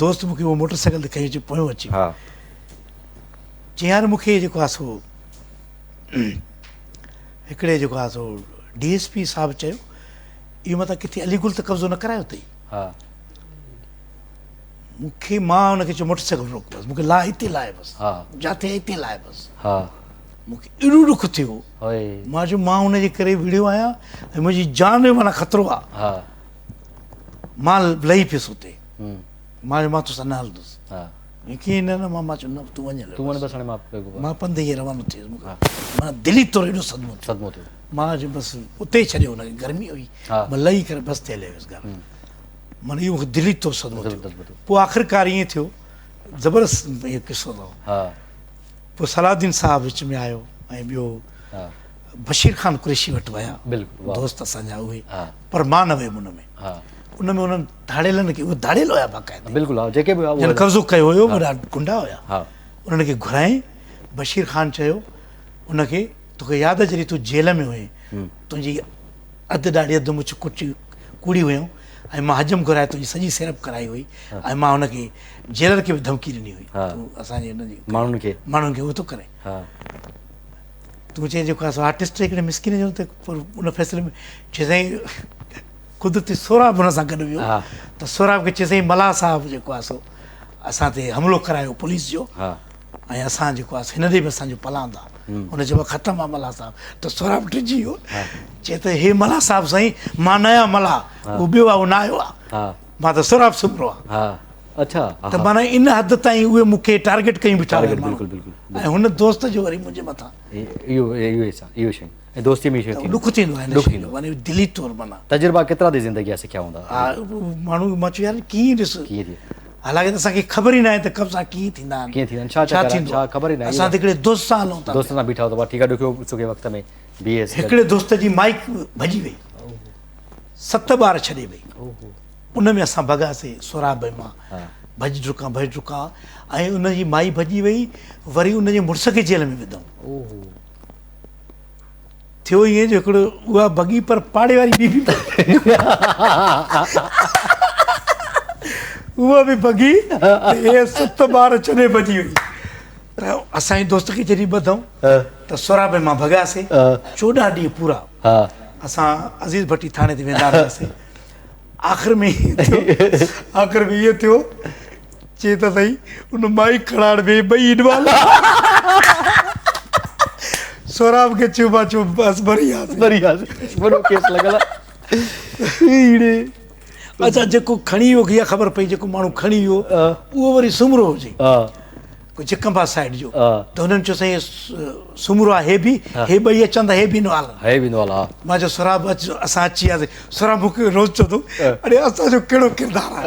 دوست مونکي اهو موٽر سائيڪل تي کڻي اچي پويون اچي ها چي يار مونکي جيڪو آهي سو هڪڙي جيڪو آهي سو ڊي ايس پي صاحب چيو اهو متان ڪٿي علي گل ته قبضو نه ڪرايو اٿئي ها مونکي مان ان کي چيو موٽر سائيڪل روڪ بس مونکي لاء هتي لاء بس ها جاٿي هتي لاء بس ها مونکي ايڏو ڏک ٿيو مان چيو مان ان جي ڪري وڙهيو آهيان ۽ منهنجي جان جو معنيٰ خطرو آهي ها مان لهي پيس اتي مان چيو مان توسان نه هلندس ڪيئن نه نه مان چيو نه تون وڃ تون وڃ بس هاڻي مان مان پنڌ ئي روانو ٿي ويس مونکي معنيٰ دلي طور ايڏو صدمو ٿيو صدمو ٿيو مان چيو بس اتي ئي ڇڏيو هن کي گرمي هئي مان لهي ڪري بس تي هليو ويس گهر معنيٰ اهو مونکي دلي طور صدمو ٿيو پوء آخرڪار ائين ٿيو زبردست اهو قصو اٿو پوء صلاح الدين صاحب وچ ۾ آيو ۽ ٻيو بشير خان قريشي وٽ ويا دوست اسان جا اهي پر مان نه ويم ان ۾ ان ۾ انهن ڌاڙيلن کي اهي ڌاڙيل هيا باقاعده بلڪل ها جيڪي به جن قبضو ڪيو هيو وڏا گنڊا هيا انهن کي گهرائين بشير خان چيو ان کي توکي ياد آهي جڏهن تون جيل ۾ هئين تنهنجي اڌ ڏاڙهي اڌ مڇ ڪچي ڪوڙي هيون ۽ مان حجم گهرائي تنهنجي سڄي سيرپ ڪرائي هئي ۽ مان هن کي جيلر کي به ڌمڪي ڏني هئي تون اسان جي هن جي ماڻهن کي ماڻهن کي اهو ٿو ڪرين تون چئين جيڪو آهي سو آرٽسٽ هڪڙي مسڪين جو ته پر ان فيصلي ۾ چي سائين قدرتي سهراب هن سان گڏ ويو ته سهراب کي چي سائين ملاح صاحب جيڪو آهي سو اسان تي حملو ڪرايو پوليس جو ۽ اسان جيڪو آهي هن ڏي به اسان جو پلاند آهي هن چيو ختم آهي ملاح صاحب ته سهراب ڊڄي ويو چي ته هي ملاح صاحب سائين مان نه آهيان ملاح هو ٻيو آهي هو نه آيو آهي مان ته سهراب سومرو آهيان اڇا ته معنيٰ ان حد تائين اهي مون کي ٽارگيٽ ڪيون بيٺا هيا بلڪل بلڪل ۽ هن دوست جو وري منهنجي مٿان اهو اهو اهو شيء ۽ دوستي ۾ شيء ڏک ٿيندو آهي ڏک ٿيندو معنيٰ دلي طور معنيٰ تجربا ڪيترا ٿي زندگي جا سکيا هوندا ها ماڻهو مان چيو يار ڪيئن ڏس ڪيئن ٿي حالانڪه اسان کي خبر ئي ناهي ته قبضا ڪيئن ٿيندا آهن ڪيئن ٿيندا آهن ڇا ڇا ٿيندو ڇا خبر ئي ناهي اسان ته هڪڙي دوست سان هلون ٿا دوست سان بيٺا هو ته ٺيڪ آهي ڏکيو سکي وقت ۾ بي ايس هڪڙي دوست جي مائڪ ڀڄي وئي ست ٻار ڇڏي وئي ان ۾ اسان ڀڳاسي سهراب ۽ مان ڀڄ ڊڪان ڀڄ ڊڪان ۽ ان جي مائي ڀڄي وئي وري ان جي مڙس کي جيل ۾ وڌائون ٿيو ائين جو هڪڙو اها ڀڳي پر پاڙي واري بي بي اها به ڀڳي ته ست ٻار ڇڏي ڀڄي وئي ته اسان جي دوست کي جڏهن ٻڌائون ته سهراب مان ڀڳاسي 14 ڏينهن پورا اسان عزيز ڀٽي ٿاڻي تي ويندا رهياسي آخر ۾ آخر ۾ اهو ٿيو چي ته سائين ان مائي کڻائڻ ۾ ٻئي انوالو. سهراب کي چيو مان چيو بس مري وياسين. مري وياسين. وڏو ڪيس لڳل آ. اڙي. اڇا جيڪو کڻي ويو اها خبر پئي جيڪو ماڻهو کڻي ويو اهو وري سومرو هجي. ڪو چڪمبا سائيڊ جو ته هنن چيو سائين سومرو آ هي به هي ٻئي اچن ته هي به نوال هي به نوال ها. مان چيو سهراب اچ اسان اچي وياسين. سهراب مون کي روز چوندو اڙي اسان جو ڪهڙو ڪردار آ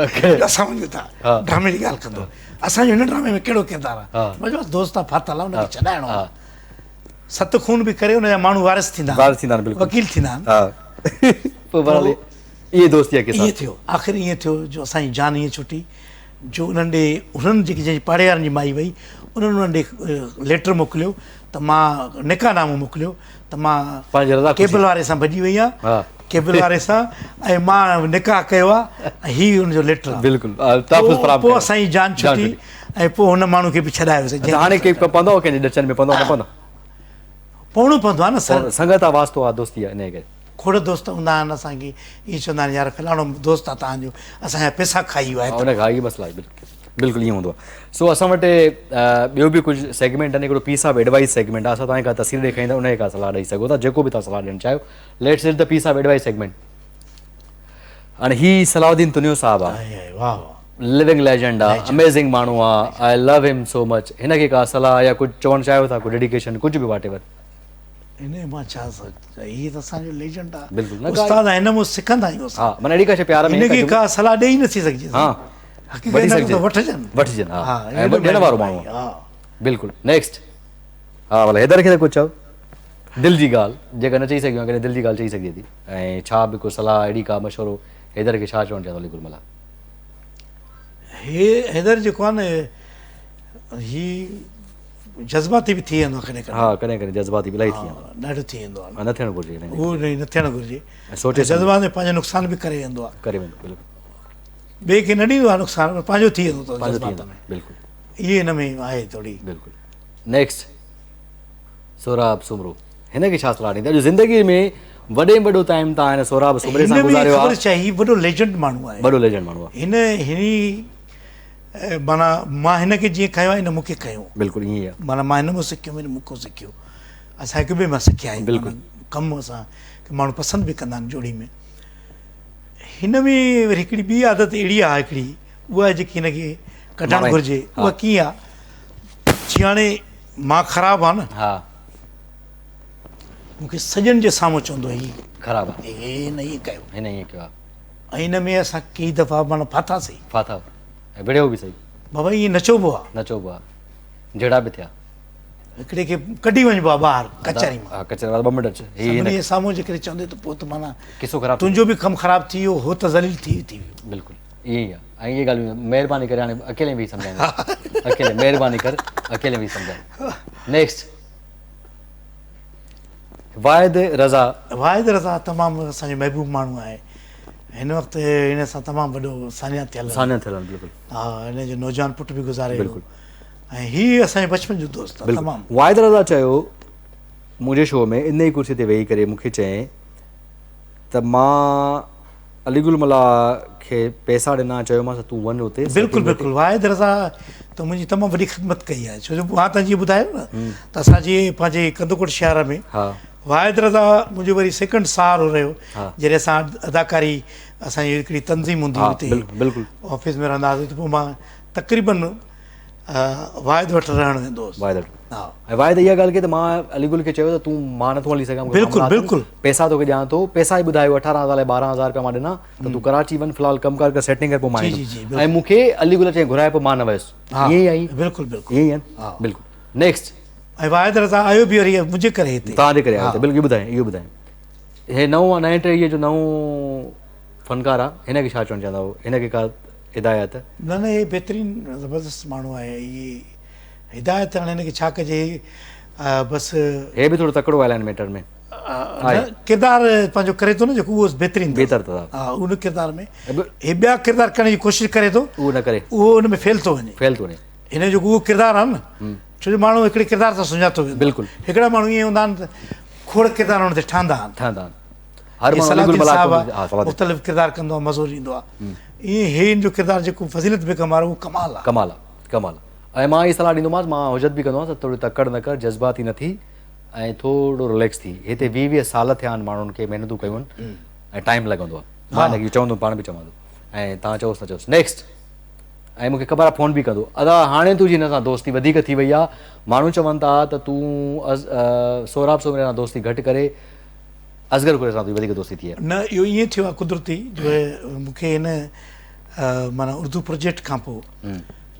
اسان وڃون ٿا ڊرامي جي ڳالهه ڪندو. اسان جو هن ڊرامي ۾ ڪهڙو ڪردار آهي؟ مان چيو دوست آ ڦاٿل آ ان کي ڇڏائڻو آ. ست خون به ڪري ان جا ماڻهو وارث ٿيندا آهن. وارث ٿيندا آهن بلڪل. وڪيل ٿيندا آهن. ها پوء بهرحال اهي دوستي آ قصا. ائين ٿيو آخر ائين ٿيو جو اسان جي جان ائين ڇٽي جو انهن ڏي انهن جيڪي جنهن جي پاڙي وارن جي مائي وئي انهن انهن ڏي ليٽر موڪليو ته مان نڪاح نامو موڪليو ته مان پنهنجي رضا خوشي ڪيبل واري سان ڀڄي وئي آهيان ڪيبل واري سان ۽ مان نڪاح ڪيو آهي ۽ هي ان جو ليٽر آهي بلڪل تحفظ فراهم پوء اسان جي جان ڇٽي ۽ پوء هن ماڻهو کي به ڇڏايوسين اچا هاڻي ڪي پوندو ڪنهن جي ڏچن ۾ پوندو نه پوندو پوڻو پوندو آهي نه سر سنگت آ واسطو آ دوستي آ انهي ڪري کوڙ دوست هوندا آهن اسان کي ائين چوندا آهن يار فلاڻو دوست آ توهان جو اسان جا پيسا کائي ويو آهي ان کان اهي مسئلا آهي بلڪل بلڪل ائين هوندو آهي سو اسان وٽ ٻيو به ڪجهه سيگمينٽ آهن هڪڙو پيس آف ايڊوائس سيگمينٽ آهي اسان توهان کي ڪا تصوير ڏيکاريندا ان کي ڪا صلاح ڏئي سگهو ٿا جيڪو به توهان صلاح ڏيڻ چاهيو let's hit the piece of advice segment هاڻي هي صلاح الدين تنيو صاحب آهي واهه واهه لوينگ ليجنڊ آ اميزنگ ماڻهو آ آء لو هم سو مچ هن کي ڪا صلاح يا ڪجهه چوڻ چاهيو ٿا ڪو ڊيڊيڪيشن ڪجهه به واٽ ايور هن مان ڇا هي ته اسان جو ليجنڊ آ بلڪل نه استاد آ هن مون سکندا آهيون اسان ها معنيٰ اهڙي ڪا شي پيار ۾ هن کي ڪا صلاح ڏئي نٿي سگهجي ها حقيقت ۾ وٺجن وٺجن ها ۽ ڏيڻ وارو ماڻهو ها بلڪل نيڪسٽ ها ڀلا حيدر کي ته ڪجهه چئو دل جي ڳالهه جيڪا نه چئي سگهيو آهيان ڪڏهن دل جي ڳالهه چئي سگهجي ٿي ۽ ڇا به ڪو صلاح اهڙي ڪا مشورو حيدر کي ڇا چوڻ چاهيندو علي گل ملاح هي حيدر جيڪو آهي نه هي جذباتي به ٿي ويندو آهي ڪڏهن ڪڏهن. ها ڪڏهن ڪڏهن جذباتي به الاهي ٿي ويندو آهي. ڏاڍو ٿي ويندو آهي. نه ٿيڻ گهرجي. اهو نه ٿيڻ گهرجي. ۽ سوچي جذبات ۾ پنهنجو نقصان به ڪري ويندو آهي. ڪري ويندو بلڪل. ٻئي کي نه ڏيندو آهي نقصان پر پنهنجو ٿي ويندو اٿس جذبات ۾. بلڪل. اهي هن ۾ آهي ٿوري. بلڪل. نيڪسٽ سهراب سومرو هن کي ڇا صلاح ڏيندا جو زندگي ۾ وڏي ۾ وڏو ٽائيم تان هن سهراب سومري سان گذاريو آهي. خبر ڇا هي وڏو ليجنڊ ماڻهو آهي. وڏو ليجنڊ ماڻهو آهي. هن هني معنيٰ مان هن کي جيئن کنيو آهي هن مون کي کنيو. بلڪل ائين ئي آهي. معنيٰ مان هن مان سکيم هن مون کان سکيو. اسان هڪ ٻئي مان سکيا آهيون. بلڪل. ڪم اسان کي ماڻهو پسند به ڪندا آهن جوڙي ۾. هن ۾ وري هڪڙي ٻي عادت اهڙي آهي هڪڙي اها جيڪي هن کي ڪڍڻ گهرجي اها ڪيئن آهي جيئن هاڻي مان خراب آهيان نه. ها. مون کي سڄن جي سامهون چوندو هي خراب آهي. هي هن ائين ڪيو. هن ائين ڪيو آهي. ۽ ان ۾ اسان ڪيئي دفعا معنيٰ ڦاٿاسين. ڦاٿا ۽ وڙهيو به سهي. بابا ائين نه چئبو آ. نه چئبو آ. جهيڙا به ٿيا. هڪڙي کي ڪڍي وڃبو آ ٻاهر ڪچهري مان. ها ڪچهري مان ٻه منٽ اچ. هي هن سڀني جي سامهون جيڪڏهن چوندي ته پوء ته معنيٰ قصو خراب ٿي تنهنجو به ڪم خراب ٿي ويو هو ته ذليل ٿي ٿي ويو. بلڪل ائين ئي آ ۽ اهي ڳالهيون مهرباني ڪري هاڻي اڪيلي ويهي سمجهائيندس اڪيلي مهرباني ڪر اڪيلي ويهي سمجهائي نيڪسٽ. واحد رضا. واحد رضا تمام اسان جو محبوب ماڻهو آهي. هن وقت هن سان تمام وڏو سانحا ٿيل آهي. سانحا ٿيل آهن بلڪل. ها هن جو نوجوان پٽ به گذاري ويو. بلڪل. ۽ هي اسان جو بچپن جو دوست آهي تمام. واحد رضا چيو منهنجي شو ۾ ان ئي ڪرسي تي ويهي ڪري مون کي چيائين ته مان علي گل ملاح کي پئسا ڏنا چيومانس ته تون وڃ اتي بلڪل بلڪل واحد رضا ته منهنجي تمام وڏي خدمت ڪئي آهي ڇو جو مان تنهنجي جي ٻڌايو نه ته اسان جي پنهنجي ڪنڌڪوٽ شهر ۾ واحد رضا منهنجو وري سيڪنڊ سهارو رهيو جڏهن اسان اداڪاري اسان جي هڪڙي تنظيم هوندي هئي اتي بلڪل آفيس ۾ رهندا هئاسين ته پوء مان تقريبن واحد وٽ رهڻ ويندو هوس. واحد وٽ. ها. ۽ واحد اها ڳالهه ڪئي ته مان علي گل کي چيو ته تون مان نٿو هلي سگهان مون کي بلڪل معاملا اٿن بلڪل. پئسا توکي ڏيان ٿو پئسا ئي ٻڌايو اٺارهن هزار الائي ٻارهن هزار رپيا مان ڏنا ته تون ڪراچي وڃ في الحال ڪم ڪار ڪر سيٽنگ ڪر پوء مان جي ايندم جي جي بلڪل. ۽ مون کي علي گل چيائين گهرائي پوء مان نه ويس ها ائين ئي آهي بلڪل بلڪل. ائين ئي آهي ها. بلڪل نيڪسٽ. ۽ واحد رضا آيو به وري منهنجي ڪري هتي. توهان جي ڪري آيو هتي بلڪل اهو ٻڌايائين اهو ٻڌايائين هي نئون نئين ٽهيء جو نئون فنڪار آ هن کي ڇا چوڻ چاهيندا آهيو هن کي ڪا هدايت. نه نه هي بهترين زبردست ماڻهو آهي هي هدايت هاڻي هن کي ڇا ڪجي هي بس. هي به ٿورو تڪڙو آهي لائن ميٽر ۾ نه ڪردار پنهنجو ڪري ٿو نه جيڪو اهو بهترين اٿس. بهتر اٿس ها ان ڪردار ۾ هي ٻيا ڪردار ڪرڻ جي ڪوشش ڪري ٿو اهو نه ڪري اهو ان ۾ فيل ٿو وڃي فيل ٿو وڃي هن جو اهو ڪردار آهي نه ڇو جو ماڻهو هڪڙي ڪردار سان سڃاتو ويندو بلڪل هڪڙا ماڻهو ائين هوندا آهن ته کوڙ ڪردار ان تي ٺهندا آهن ٺهندا آهن هر جيئن ماڻهو علي گل صلاح الدين ملاح صاحب ڪونه ها آهي صلاح الدين مختلف ڪردار ڪندو آهي مزو ڏيندو آهي ائين هي ان جو ڪردار جيڪو فضيلت بيگم وارو اهو ڪمال آهي ڪمال آهي ڪمال آهي ۽ مان هي صلاح ڏيندومانس مان حجت به ڪندو آهيان ته ٿوري تڪڙ نه ڪر جذباتي نه ٿي ۽ ٿورو رليڪس ٿي هتي ويهه ويهه سال ٿيا آهن ماڻهن کي محنتون ڪيون آهن ۽ ٽائيم لڳندو آهي مان هن کي چوندو پاڻ به چوان ٿو ۽ توهان چئوس نه چئوس نيڪسٽ ۽ مونکي خبر آهي فون به ڪندو ادا هاڻي تنهنجي هن سان دوستي وڌيڪ ٿي وئي آهي ماڻهو چون ٿا ته تون سهراب سومري سان دوستي گهٽ ڪري اصغر قريشي سان تنهنجي وڌيڪ دوستي ٿي آهي. نه اهو ائين ٿيو آهي قدرتي جو مونکي هن معنيٰ اردو پروجيڪٽ کان پوء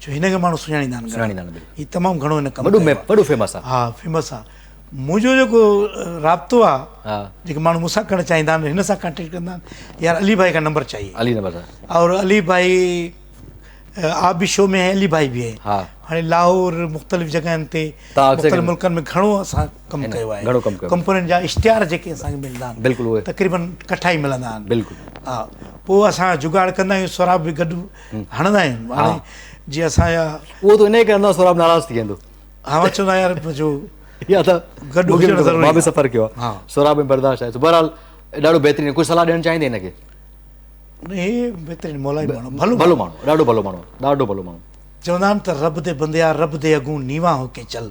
ڇو هن کي ماڻهو سڃاڻيندا آهن سڃاڻيندا آهن بلڪل هي تمام گهڻو هن ڪم وڏو وڏو فيمس آهي ها فيمس آهي منهنجو جيڪو رابطو آهي جيڪي ماڻهو مون سان ڪرڻ چاهيندا آهن هن سان ڪانٽيڪٽ ڪندا آهن يار علي ڀائي کان نمبر چاهيي علي نمبر اور علي ڀائي آپ به شو ۾ هي علي ڀائي به هي ها هاڻي لاهور مختلف جڳهن تي مختلف ملڪن ۾ گهڻو اسان ڪم ڪيو آهي گهڻو ڪم ڪيو ڪمپنين جا اشتهار جيڪي اسان کي ملندا آهن بلڪل اهي تقريبن ڪٺا ئي ملندا آهن بلڪل ها پوء اسان جگاڙ ڪندا آهيون سهراب به گڏ هڻندا آهيون هاڻي جي اسان جا اهو ته انهي ڪري هڻندا سهراب ناراض ٿي ويندو ها مان چوندو آهيان يار جو يا ته گڏ هجڻ ضروري مان به سفر ڪيو آهي سهراب ۾ برداشت آهي بهرحال ڏاڍو بهترين ڪجهه صلاح ڏيڻ چاهيندي هن کي هي بهترين مولائي ماڻهو ڀلو ڀلو ماڻهو ڏاڍو ڀلو ماڻهو ڏاڍو ڀلو ماڻهو. چوندا آهن ته رب the بنديا رب the اڳون نيوان هو ڪي چل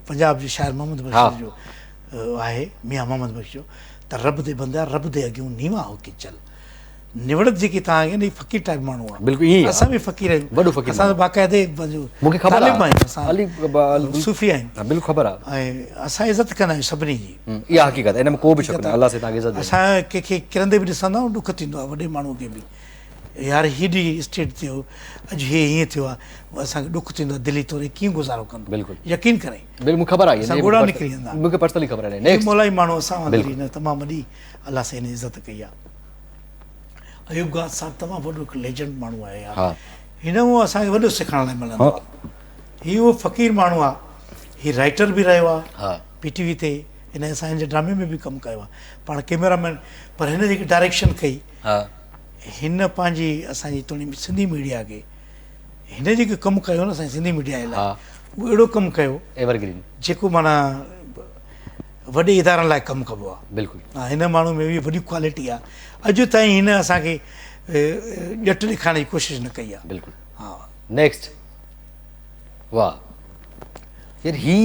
پنجاب جي شاعر محمد بخش جو آهي ميان محمد بخش جو ته رب the بنديا رب the اڳيون نيوان هو ڪي چل نوڙت جيڪي توهان کي فقير ٽائپ ماڻهو آهي بلڪل ائين اسان به فقير آهيون وڏو فقير اسان باقاعده پنهنجو مونکي خبر طالب آهيون اسان علي صوفي آهيون بلڪل خبر آهي ۽ اسان عزت ڪندا آهيون سڀني جي اها حقيقت آهي ان ۾ ڪو به شڪ ناهي الله سائين توهان کي عزت ڏيندو. اسان ڪنهن کي ڪرندي به ڏسندا آهيون ڏک ٿيندو آهي وڏي ماڻهو کي به يار هيڏي اسٽيٽ ٿيو اڄ هي هيئن ٿيو آهي اسان کي ڏک ٿيندو آهي دلي طور ڪيئن گذارو ڪندو بلڪل يقين ڪري بلڪل مون خبر آهي اسان ڳوڙها نڪري ويندا مون کي پرسنلي خبر آهي نيڪسٽ مولائي ماڻهو اسان وانگر هن تمام وڏي الله سائين عزت ڪئي آهي ايوب گاد صاحب تمام وڏو هڪ ليجنڊ ماڻهو آهي يار هن مون اسان کي وڏو سکڻ لاء ملندو آهي هي اهو فقير ماڻهو آهي هي رائٽر به رهيو آهي پي ٽي وي تي هن اسان جي ڊرامي ۾ به ڪم ڪيو آهي پاڻ ڪيميرا مين پر هن جيڪي ڊائريڪشن ڪئي هن پنهنجي اسان جي توڻي سنڌي ميڊيا کي هن جيڪو ڪم ڪيو نه اسان سنڌي ميڊيا جي لاء اهو اهڙو ڪم ڪيو ايور گرين جيڪو معنيٰ وڏي ادارن لاء ڪم ڪبو آهي بلڪل هن ماڻهو ۾ به وڏي ڪوالٽي آهي اڄ تائين هن اسان کي ڄٽ ڏيکارڻ جي ڪوشش نه ڪئي آهي بلڪل ها نيڪسٽ واه يار هي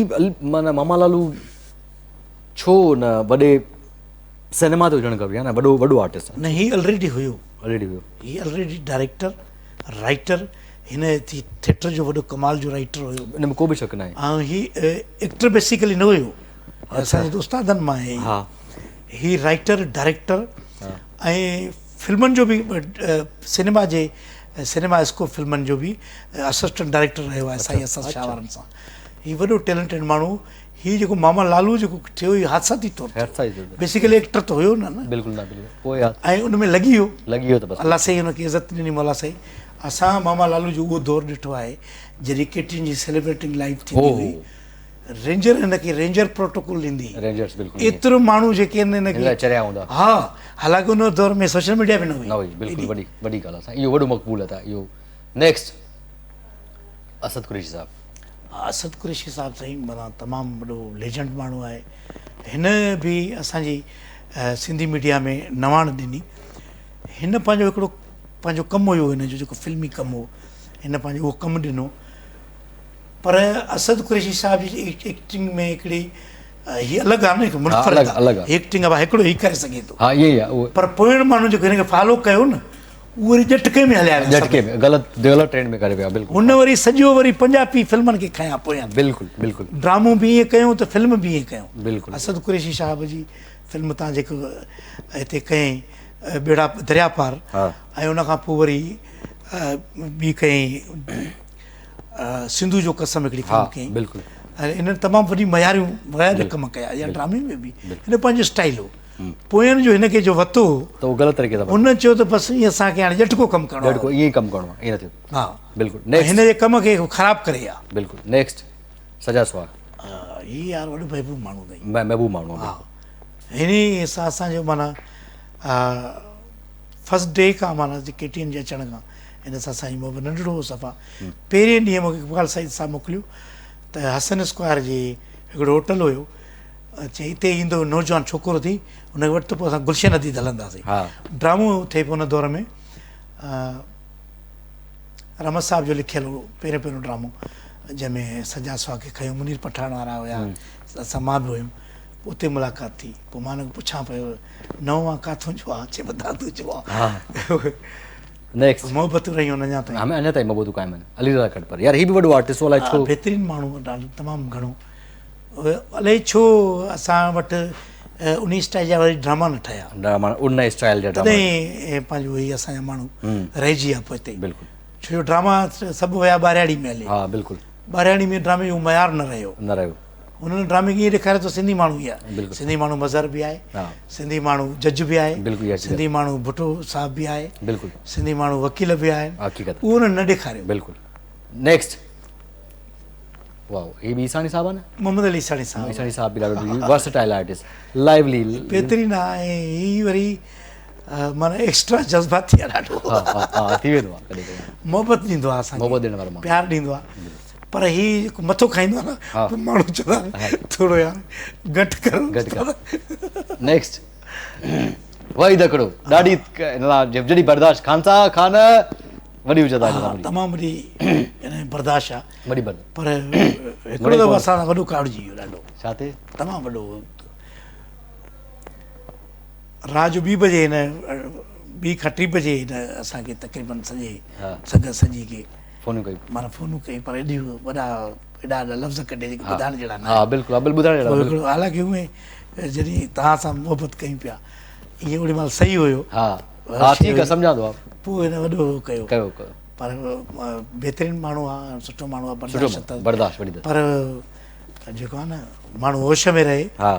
معنيٰ ماما لالو ڇو نه وڏي سئنيما تي هجڻ کپي ها نه وڏو وڏو آرٽسٽ نه هي الريڊي هيو الريڊي هيو هي الريڊي ڊائريڪٽر رائٽر هن ٿيٽر جو وڏو ڪمال جو رائٽر هيو ان ۾ ڪو به شڪ ناهي ها هي ايڪٽر بيسيڪلي نه هيو اسان جي استادن مان آهي ها هي رائٽر ڊائريڪٽر ۽ فلمن جو به سئنيما جي سئنيما اسڪوپ فلمن جو به اسسٽنٽ ڊائريڪٽر رهيو آهي سائين اسد شاهه وارن سان. هي وڏو ٽيلنٽيڊ ماڻهو هو. هي جيڪو ماما لالو جيڪو ٿيو هي حادثاتي طور ٿيو. بيسيڪلي ايڪٽر ته هيو نه نه. بلڪل نه بلڪل پوء ۽ ان ۾ لڳي ويو. لڳي ويو ته بس. الله سائين هن کي عزت ڏني مولا سائين. اسان ماما لالو جو اهو دور ڏٺو آهي جڏهن ڪي ٽي اين جي سيليبريٽنگ لائيف ٿيندي هئي. رينجر هن کي رينجر پروٽوڪول ڏيندي رينجرز بلڪل ايترو ماڻهو جيڪي آهن هن کي چريا هوندا ها حالانڪه ان دور ۾ سوشل ميڊيا به نه هئي نه هئي بلڪل وڏي وڏي ڳالهه آهي اهو وڏو مقبول آهي اهو نيڪسٽ اسد قريشي صاحب اسد قريشي صاحب سائين معنيٰ تمام وڏو ليجنڊ ماڻهو آهي هن به اسان جي سنڌي ميڊيا ۾ نواڻ ڏني هن پنهنجو هڪڙو پنهنجو ڪم هيو هن جو جيڪو فلمي ڪم هو هن پنهنجو اهو ڪم ڏنو پر اسد قريشي صاحب جي ايڪٽنگ ۾ هڪڙي هي الڳ آهي نه هڪ منفرد الڳ آهي ايڪٽنگ آهي هڪڙو هي ڪري سگهي ٿو ها ائين ئي آهي پر پوئين ماڻهو جيڪو هن کي فالو ڪيو نه اهو وري ڄٽڪي ۾ هليا ويا ڄٽڪي ۾ غلط غلط ٽرينڊ ۾ ڪري ويا بلڪل هن وري سڄو وري پنجابي فلمن کي کنيا پويان بلڪل بلڪل ڊرامو به ائين ڪيو ته فلم به ائين ڪيو بلڪل اسد قريشي صاحب جي فلم تان جيڪو هتي ڪيائين ٻيڙا دريا پار ۽ ان کان پوء وري ٻي ڪيائين سنڌو جو قسم هڪڙي فلم ڪئي بلڪل ۽ انهن تمام وڏي معياريون معياري ڪم ڪيا يا ڊرامي ۾ به هن پنهنجو اسٽائل هو پوين جو هن کي جو وتو هو ته هو غلط طريقي سان هن چيو ته بس ائين اسان کي هاڻي ڄٽڪو ڪم ڪرڻو ڄٽڪو ائين ئي ڪم ڪرڻو ائين نه ٿيو ها بلڪل نيڪسٽ هن جي ڪم کي خراب ڪري ها بلڪل نيڪسٽ سجا سواگ هي يار وڏو محبوب ماڻهو اٿئي محبوب ماڻهو ها هن سان اسان جو معنيٰ فرسٽ ڊي کان معنيٰ ڪي ٽي اين جي اچڻ کان هن سان سائين محبت ننڍڙو هو صفا پهرين ڏينهن مونکي اقبال سعيد صاحب موڪليو ته حسن اسڪوائر جي هڪڙو هوٽل هيو چي هتي ايندو نوجوان ڇوڪرو ٿي ان کي وٺ ته پوء اسان گلشن حديد هلنداسين ڊرامو ٿئي پيو ان دور ۾ رحمت صاحب جو لکيل هو پهريون پهريون ڊرامو جنهن ۾ سجاد سوا کي کنيو منير پٺاڻ وارا هيا اسان مان به هيم اتي ملاقات ٿي پوء مان هن کي پڇان پيو نئون آ ڪاٿون جو آ چي دادو جو آ نيڪسٽ محبتون رهيون اڃا تائين اڃا تائين محبتون قائم آهن علي رضا ڪٽپر يار هي به وڏو آرٽسٽ هو الائي ڇو بهترين ماڻهو ڏاڍو تمام گهڻو الائي ڇو اسان وٽ انهي اسٽائل جا وري ڊراما نه ٺهيا. ڊراما ان اسٽائل جا ڊراما تڏهن پنهنجو هي اسان جا ماڻهو رهجي ويا پوئتي. بلڪل. ڇو جو ڊراما سڀ ويا ٻاهرياڙي ۾ هلي. ها بلڪل. ٻاهرياڙي ۾ ڊرامي جو معيار نه رهيو. نه رهيو. انهن ڊرامي کي ائين ڏيکاريو ته سنڌي ماڻهو ئي آهي. بلڪل. سنڌي ماڻهو مظهر به آهي. ها. سنڌي ماڻهو جج به آهي. بلڪل اها سنڌي ماڻهو ڀٽو صاحب به آهي. بلڪل. سنڌي ماڻهو وڪيل به آهن. حقيقت. اهو انهن نه ڏيکاريو. بلڪل. نيڪسٽ. واو هي به عيساڻي صاحب آ نه؟ محمد علي عيساڻي صاحب. عيساڻي صاحب به ڏاڍو ورسٽائل آرٽسٽ لائيولي بهترين آ ۽ هي وري معنيٰ ايڪسٽرا جذباتي آ ڏاڍو. ها ها ها ٿي ويندو آ ڪڏهن ڪڏهن. محبت ڏيندو آ اسان کي. محبت ڏيڻ وارو ماڻهو. پيار ڏيندو آ پر هي جيڪو مٿو کائيندو آ نه پوء ماڻهو چوندا آهن ٿورو يار گهٽ ڪر. گهٽ ڪر. نيڪسٽ وحيد هڪڙو ڏاڍي هن سان جهجهڙي برداشت خان صاحب خان وڏي عزت آهي ها تمام وڏي يعني برداشت آ وڏي برداشت پر هڪڙو دفعو اسان سان وڏو ڪاوڙجي ويو ڏاڍو ڇا تي تمام وڏو رات جو ٻي بجي هن ٻي کان ٽي بجي هن اسان کي تقريبن سڄي سنگت سڄي کي فونون ڪيون معنيٰ فونون ڪيون پر ايڏيون وڏا ايڏا ايڏا لفظ ڪڍي جيڪي ٻڌائڻ جهڙا نه ها بلڪل ها بلڪل ٻڌائڻ جهڙا هڪڙو حالانڪه اونئي جڏهن توهان سان محبت ڪيون پيا ائين اوڏي مهل صحيح هيو ها ها ٺيڪ آ سمجهان ٿو پوء هن وڏو ڪيو ڪيو ڪيو پر بهترين ماڻهو آ سٺو ماڻهو آ برداشت اٿس برداشت وڏي پر جيڪو آ نه ماڻهو هوش ۾ رهي ها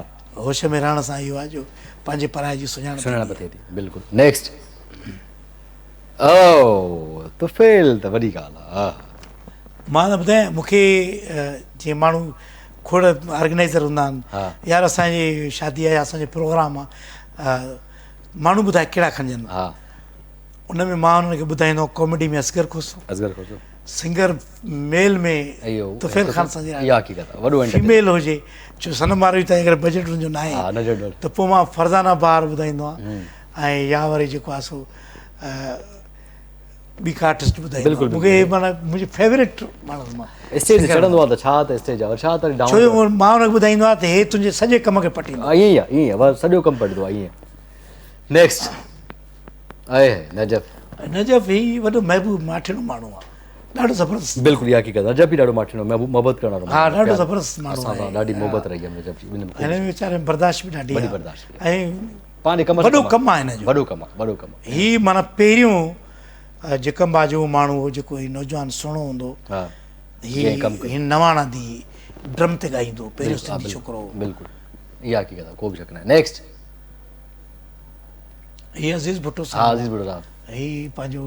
هوش ۾ رهڻ سان اهو آ جو پنهنجي پرائي جي سڃاڻپ سڃاڻپ ٿئي ٿي بلڪل نيڪسٽ او طفيل ته وڏي ڳالهه آ. مان ته ٻڌايان مون کي جيئن ماڻهو کوڙ آرگنائيزر هوندا آهن يار اسان جي شادي آهي اسان جو پروگرام آ ماڻهو ٻڌائي ڪهڙا کڻجن ان ۾ مان انهن کي ٻڌائيندو آهيان comedy ۾ Asghar Khoso Asghar Khoso singer male ۾ Tufail Khan سان اها حقيقت آ وڏو فيميل هجي ڇو صنم ماروي تائين اگر بجيٽ ان جو ناهي ته پوء مان فرزانه بهار ٻڌائيندو آهيان ۽ يا وري جيڪو آ سو ٻي ڪا آرٽسٽ ٻڌائي بلڪل مون کي معنيٰ منهنجي فيورٽ ماڻهو مان اسٽيج تي چڙهندو آ ته ڇا ته اسٽيج آ ڇا ته ڊائون ڇو جو مان ان کي ٻڌائيندو آ ته هي تنهنجي سڄي ڪم کي پٽيندو ائين ئي آ ائين ئي آ سڄو ڪم پٽندو آ ائين نيڪسٽ آهي نجف نجف هي وڏو محبوب ماٺيڻو ماڻهو آ ڏاڍو زبردست بلڪل اها حقيقت نجف به ڏاڍو ماٺيڻو محبوب محبت ڪرڻ وارو ها ڏاڍو زبردست ماڻهو اسان سان ڏاڍي محبت رهي آ نجف جي هن ويچاري برداشت به ڏاڍي وڏي برداشت ۽ پنهنجي ڪم وڏو ڪم آهي هن جو وڏو ڪم آهي وڏو ڪم آهي هي معنيٰ پهريون جيڪب آباد جو ماڻهو هو جيڪو هي نوجوان سهڻو هوندو ها هي هي نواڻا the drum تي ڳائيندو هو پهريون سنڌي ڇوڪرو هو بلڪل اها حقيقت آهي ڪو به شڪ ناهي نيڪسٽ هي عزيز ڀٽو صاحب ها عزيز ڀٽو صاحب هي پنهنجو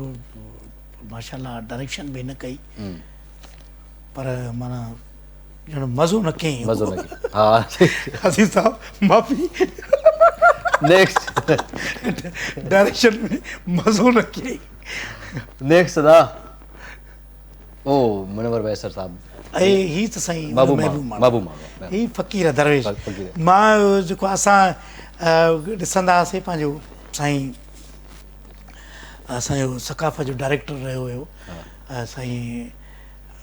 ماشاءالله ڊائريڪشن به هن ڪئي پر معنيٰ ڄڻ مزو نه ڪيائين. مزو نه ڪيائين ها عزيز صاحب معافي. نيڪسٽ ڊائريڪشن ۾ مزو نه ڪيائين. نيڪسٽ ادا او منور ويسر صاحب. اي هي ته سائين محبوب محبوب ماڻهو هي فقير درويش مان جيڪو اسان ڏسندا هئاسين پنهنجو سائين اسان جو ثقافت جو ڊائريڪٽر رهيو هيو سائين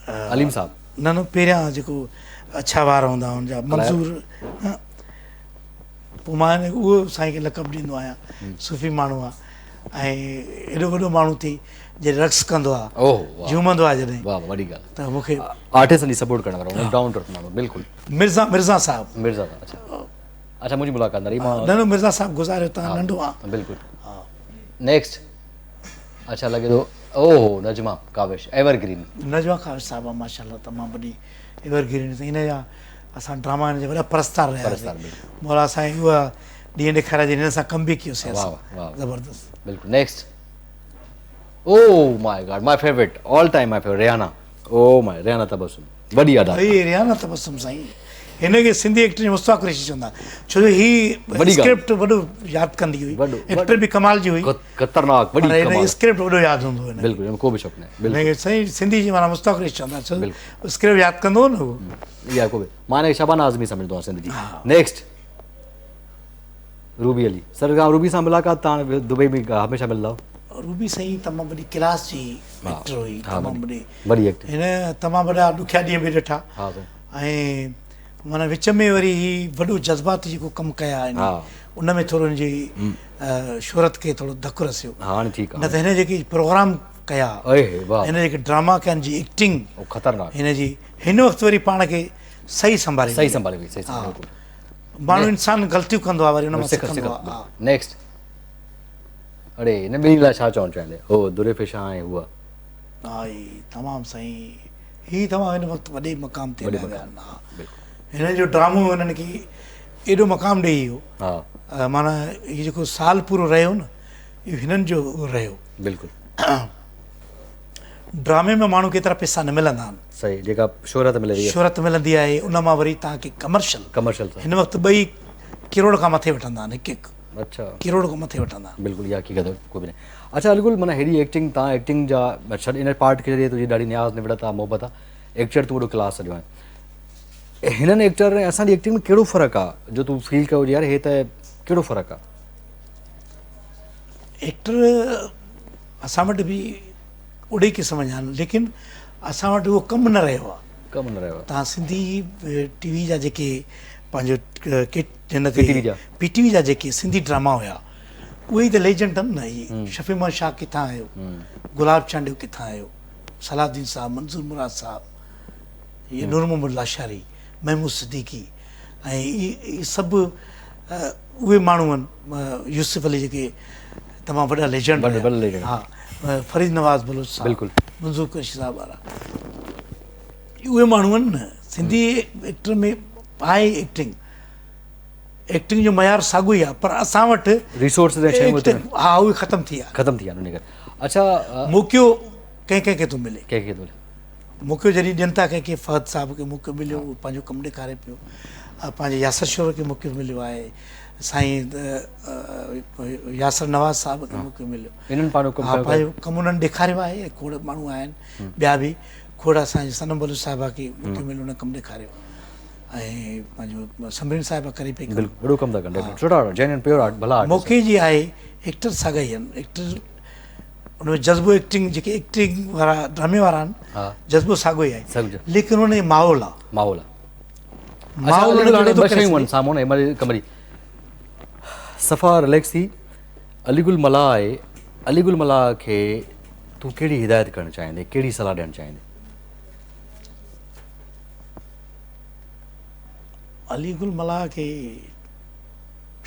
عليم صاحب. نه نه پهريان جيڪو اڇا وار هوندا هئا ان جا منظور پوء مان اهو سائين کي لقب ڏيندو آهيان صوفي ماڻهو آ ۽ ايڏو وڏو ماڻهو ٿي جڏهن رقص ڪندو آ جهومندو آ جڏهن واهه وڏي ڳالهه ته مون کي آرٽسٽن جي سپورٽ ڪرڻ وارو ڊائون ٽو ارٿ ماڻهو بلڪل مرزا مرزا صاحب مرزا صاحب اڇا اڇا منهنجي ملاقات نه رهي مان نه نه مرزا صاحب گذاريو تان ننڍو آ بلڪل نيڪسٽ اڇا لڳي ٿو او هو نجما ڪاوش ايور گرين. نجما ڪاوش صاحبه ماشاءالله تمام وڏي ايور گرين سائين هن جا اسان ڊراما هن جا وڏا پرستار رهيا پرستار بلڪل مولا سائين اها ڏينهن ڏيکاريا جن هن سان ڪم به ڪيوسين اسان واهه واهه زبردست بلڪل next oh my god my favourite all time my favourite Rehana oh my Rehana Tabassum وڏي ادا هي ريحانا تبسم سائين هن کي سنڌي ايڪٽر مصطفيٰ قريشي چوندا ڇو جو هي اسڪرپٽ وڏو ياد ڪندي هئي ايڪٽر به ڪمال جي هئي خطرناڪ وڏي ڪمال اسڪرپٽ وڏو ياد هوندو هن بلڪل ان ڪو به شڪ نه بلڪل هن کي سائين سنڌي جي معنيٰ مصطفيٰ قريشي چوندا ڇو اسڪرپٽ ياد ڪندو هو نه هو يا ڪو به مان شبانه اعظمي سمجهندو آهيان سنڌ جي نيڪسٽ روبي علي سر روبي سان ملاقات تان دبئي ۾ هميشه ملندا روبي سائين تمام وڏي ڪلاس جي ايڪٽر هئي تمام وڏي وڏي ايڪٽر هن تمام وڏا ڏکيا ڏينهن به ڏٺا ۽ معنيٰ وچ ۾ وري هي وڏو جذباتي جيڪو ڪم ڪيا آهن ان ۾ ٿورو هن جي شهرت کي ٿورو ڌڪ رسيو هاڻي ٺيڪ نه ته هن جيڪي پروگرام ڪيا هن جيڪي ڊراما ڪيا هن جي ايڪٽنگ خطرناڪ هن جي هن وقت وري پاڻ کي صحيح سنڀالي صحيح سنڀالي وئي صحيح سنڀالي ماڻهو انسان غلطيون ڪندو آهي وري ان مان سکندو آهي نيڪسٽ اڙي هن ٻنهي لاء ڇا چوڻ چاهيندي هو دري فشان ۽ هوء. آئي تمام سائين هي تمام هن وقت وڏي مقام تي هليا ويا آهن هنن جو ڊرامو هنن کي ايڏو مقام ڏئي ويو ها معنيٰ هي جيڪو سال پورو رهيو نه اهو هنن جو رهيو بلڪل ڊرامي ۾ ماڻهو کي ايترا پيسا نه ملندا آهن صحيح جيڪا شهرت ملي ٿي شهرت ملندي آهي ان مان وري توهان کي ڪمرشل ڪمرشل هن وقت ٻئي ڪروڙ کان مٿي وٺندا آهن هڪ هڪ اڇا ڪروڙ کان مٿي وٺندا آهن بلڪل اها حقيقت آهي ڪو به نه اڇا علي گل معنيٰ هيڏي ايڪٽنگ تان ايڪٽنگ جا ڇڏ ان پارٽ کي ڇڏي تنهنجي ڏاڍي نياز نوڙت آهي محبت آهي ايڪٽر تون وڏو ڪلاس جو آهين هنن ايڪٽر ۽ اسان جي ايڪٽنگ ۾ ڪهڙو فرق آهي جو تون فيل ڪيو يار هي ته ڪهڙو فرق آهي ايڪٽر اسان وٽ به اهڙي قسم جا آهن ليڪن اسان وٽ اهو ڪم نه رهيو آهي ڪم نه رهيو آهي تان سنڌي ٽي وي جا جيڪي پنهنجو هن تي پي ٽي وي جا جيڪي سنڌي ڊراما هيا اهي ئي ته ليجنڊ آهن نه هي شفيع محمد شاهه ڪٿان آيو گلاب چانڊيو ڪٿان آيو صلاح الدين صاحب منظور مراد صاحب هي نور محمد لاشاري محمود صديقي ۽ اهي سڀ اهي ماڻهو آهن يوسف علي جيڪي تمام وڏا ليجنڊ ها فريد نواز بلوچ صاحب بلڪل منظور قريشي صاحب وارا اهي ماڻهو آهن نه سنڌي ايڪٽر ۾ آهي ايڪٽنگ ايڪٽنگ جو معيار ساڳيو ئي آهي پر اسان وٽ ريسورسز ۽ شيون ها اهي ختم ٿي ويا ختم ٿي ويا ان ڪري اڇا موقعو ڪنهن ڪنهن کي ٿو ملي ڪنهن کي ٿو ملي موقعو جڏهن ڏين ٿا ڪنهن کي فهد صاحب کي موقعو مليو هو پنهنجو ڪم ڏيکاري پيو پنهنجي ياسر شور کي موقعو مليو آهي سائين ياسر نواز صاحب کي موقعو مليو انهن پنهنجو ڪم پنهنجو ڪم انهن ڏيکاريو آهي کوڙ ماڻهو آهن ٻيا به کوڙ اسان جي صنم بلوچ صاحبه کي موقعو مليو ان ڪم ڏيکاريو ۽ پنهنجو سمرين صاحبه ڪري پئي ڪم وڏو ڪم ٿا ڪن سٺا جينين پيور آرٽ ڀلا موقعي جي آهي ايڪٽر ساڳا ئي آهن ايڪٽر ان ۾ جذبو ايڪٽنگ جيڪي ايڪٽنگ وارا ڊرامي وارا آهن جذبو ساڳو ئي آهي ليڪن ان جو ماحول آهي ماحول آهي ماحول هاڻي ٻه شيون آهن سامهون هن مهل ڪمري صفا رليڪس ٿي علي گل ملاح آهي علي گل ملاح کي تون ڪهڙي هدايت ڪرڻ چاهيندين ڪهڙي صلاح ڏيڻ چاهيندين؟ علي گل ملاح کي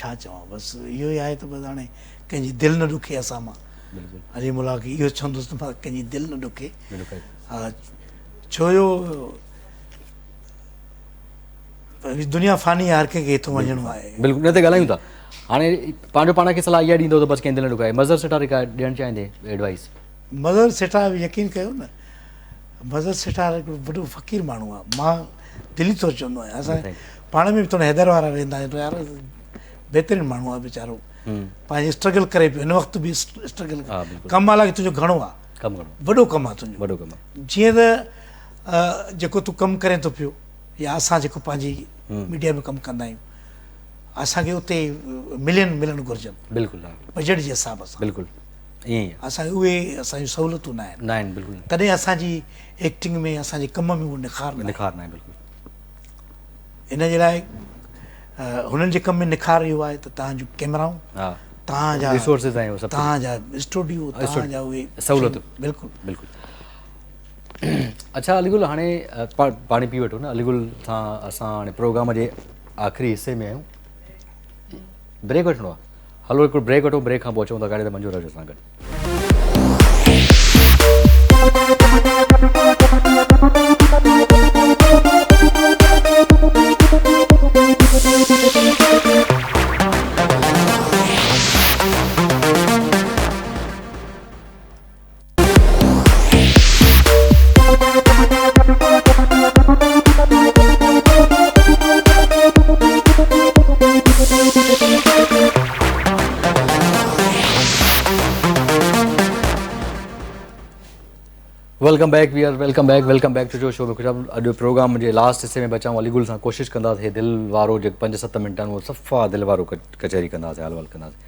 ڇا چوان بس اهو ئي آهي ته بس هاڻي ڪنهن جي دل نه ڏکي اسان مان علي ملاح کي اهو چوندس ته ڪنهن جي دل نه ڏکي ڇو جو دنيا فاني آهي هر ڪنهن کي هتو وڃڻو آهي. بلڪل ان تي ڳالهايون ٿا هاڻي پنهنجو پاڻ کي صلاح اها ڏيندو ته بس ڪنهن دل نه ڏکائي مظهر سيٺاري ڪا ڏيڻ چاهيندي ايڊوائس. مظهر سيٺار يقين ڪيو نه مظهر سيٺار هڪڙو وڏو فقير ماڻهو آهي مان دلي طور چوندو آهيان اسان پاڻ ۾ به ٿورو حيدر وارا ويندا آهيون ته يار بهترين ماڻهو آهي ويچارو پنهنجي اسٽرگل ڪري پيو هن وقت به اسٽرگل ڪم حالانڪه تنهنجو گهڻو آهي ڪم گهڻو وڏو ڪم آهي تنهنجو وڏو ڪم آهي جيئن ته جيڪو تون ڪم ڪرين ٿو پيو يا اسان جيڪو پنهنجي ميڊيا ۾ ڪم ڪندا آهيون اسان کي اتي ملين ملڻ گهرجن بلڪل بجيٽ جي حساب سان بلڪل ائين ئي اسان کي اهي اسان جون سهولتون نه آهن نه آهن بلڪل تڏهن اسان جي ايڪٽنگ ۾ اسان جي ڪم ۾ اهو نکار نه نکار نه آهي بلڪل ان جي لاء هنن جي ڪم ۾ نکار اهو آهي ته تهان جون ڪيمرائون تهان جا ريسورسز آهن سڀ تهان جا اسٽوڊيو تهان جا اهي سهولتون بلڪل بلڪل اڇا علي گل هاڻي پاڻي پي وٺو نه علي گل سان اسان هاڻي پروگرام جي آخري حصي ۾ آهيون بريڪ وٺڻو آهي هلو هڪڙو بريڪ وٺو بريڪ کان پوء اچون ٿا گاڏي ته منظور رهجو اسان گڏ Welcome back we are welcome back welcome back to جو شو ۾ خوش آمديد اڄ پروگرام جي لاسٽ حصي ۾ بچائون علي گل سان ڪوشش ڪنداسين دل وارو جيڪو 5 7 منٽ آهن اهو صفا دل وارو ڪچهري ڪنداسين حال وال ڪنداسين.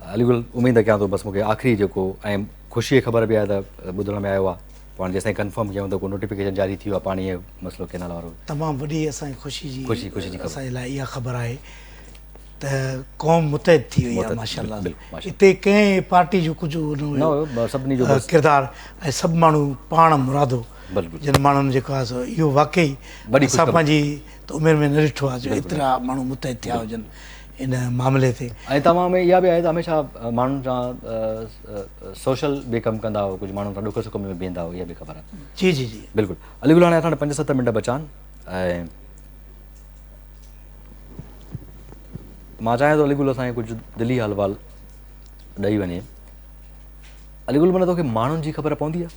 علي گل اميد ڪيان ٿو بس مونکي آخري جيڪو ۽ خوشي جي خبر به آهي ته ٻڌڻ ۾ آيو آهي پوء هاڻي جيستائين ڪنفرم ڪيون ته ڪو نوٽيفڪيشن جاري ٿي ويو آهي پاڻي جو مسئلو ڪينال وارو. تمام وڏي اسان جي خوشي جي خوشي خوشي جي خبر اسان جي لاء اها خبر آهي ته قوم متحد ٿي وئي آهي ماشاء الله ماشاء اتي ڪنهن پارٽي جو ڪجهه نه هيو سڀني جو بس ڪردار ۽ سڀ ماڻهو پاڻ مرادو بلڪل جن ماڻهن جيڪو آهي سو اهو واقعي وڏي اسان خوشخبري پنهنجي ته عمر ۾ نه ڏٺو آهي جو ايترا ماڻهو متحد ٿيا هجن ان معاملي تي. ۽ توهان ۾ اها به آهي ته هميشه ماڻهن سان سوشل به ڪم ڪندا آهيو ڪجهه ماڻهن سان ڏک سک ۾ به بيهندا آهيو اها به خبر آهي. جي جي جي. بلڪل علي گل هاڻي اسان وٽ 5 7 منٽ بچا آهن ۽ مان چاهيان ٿو علي گل اسان کي ڪجهه دلي حال وال ڏئي وڃي. علي گل معنيٰ توکي ماڻهن جي خبر پوندي آهي؟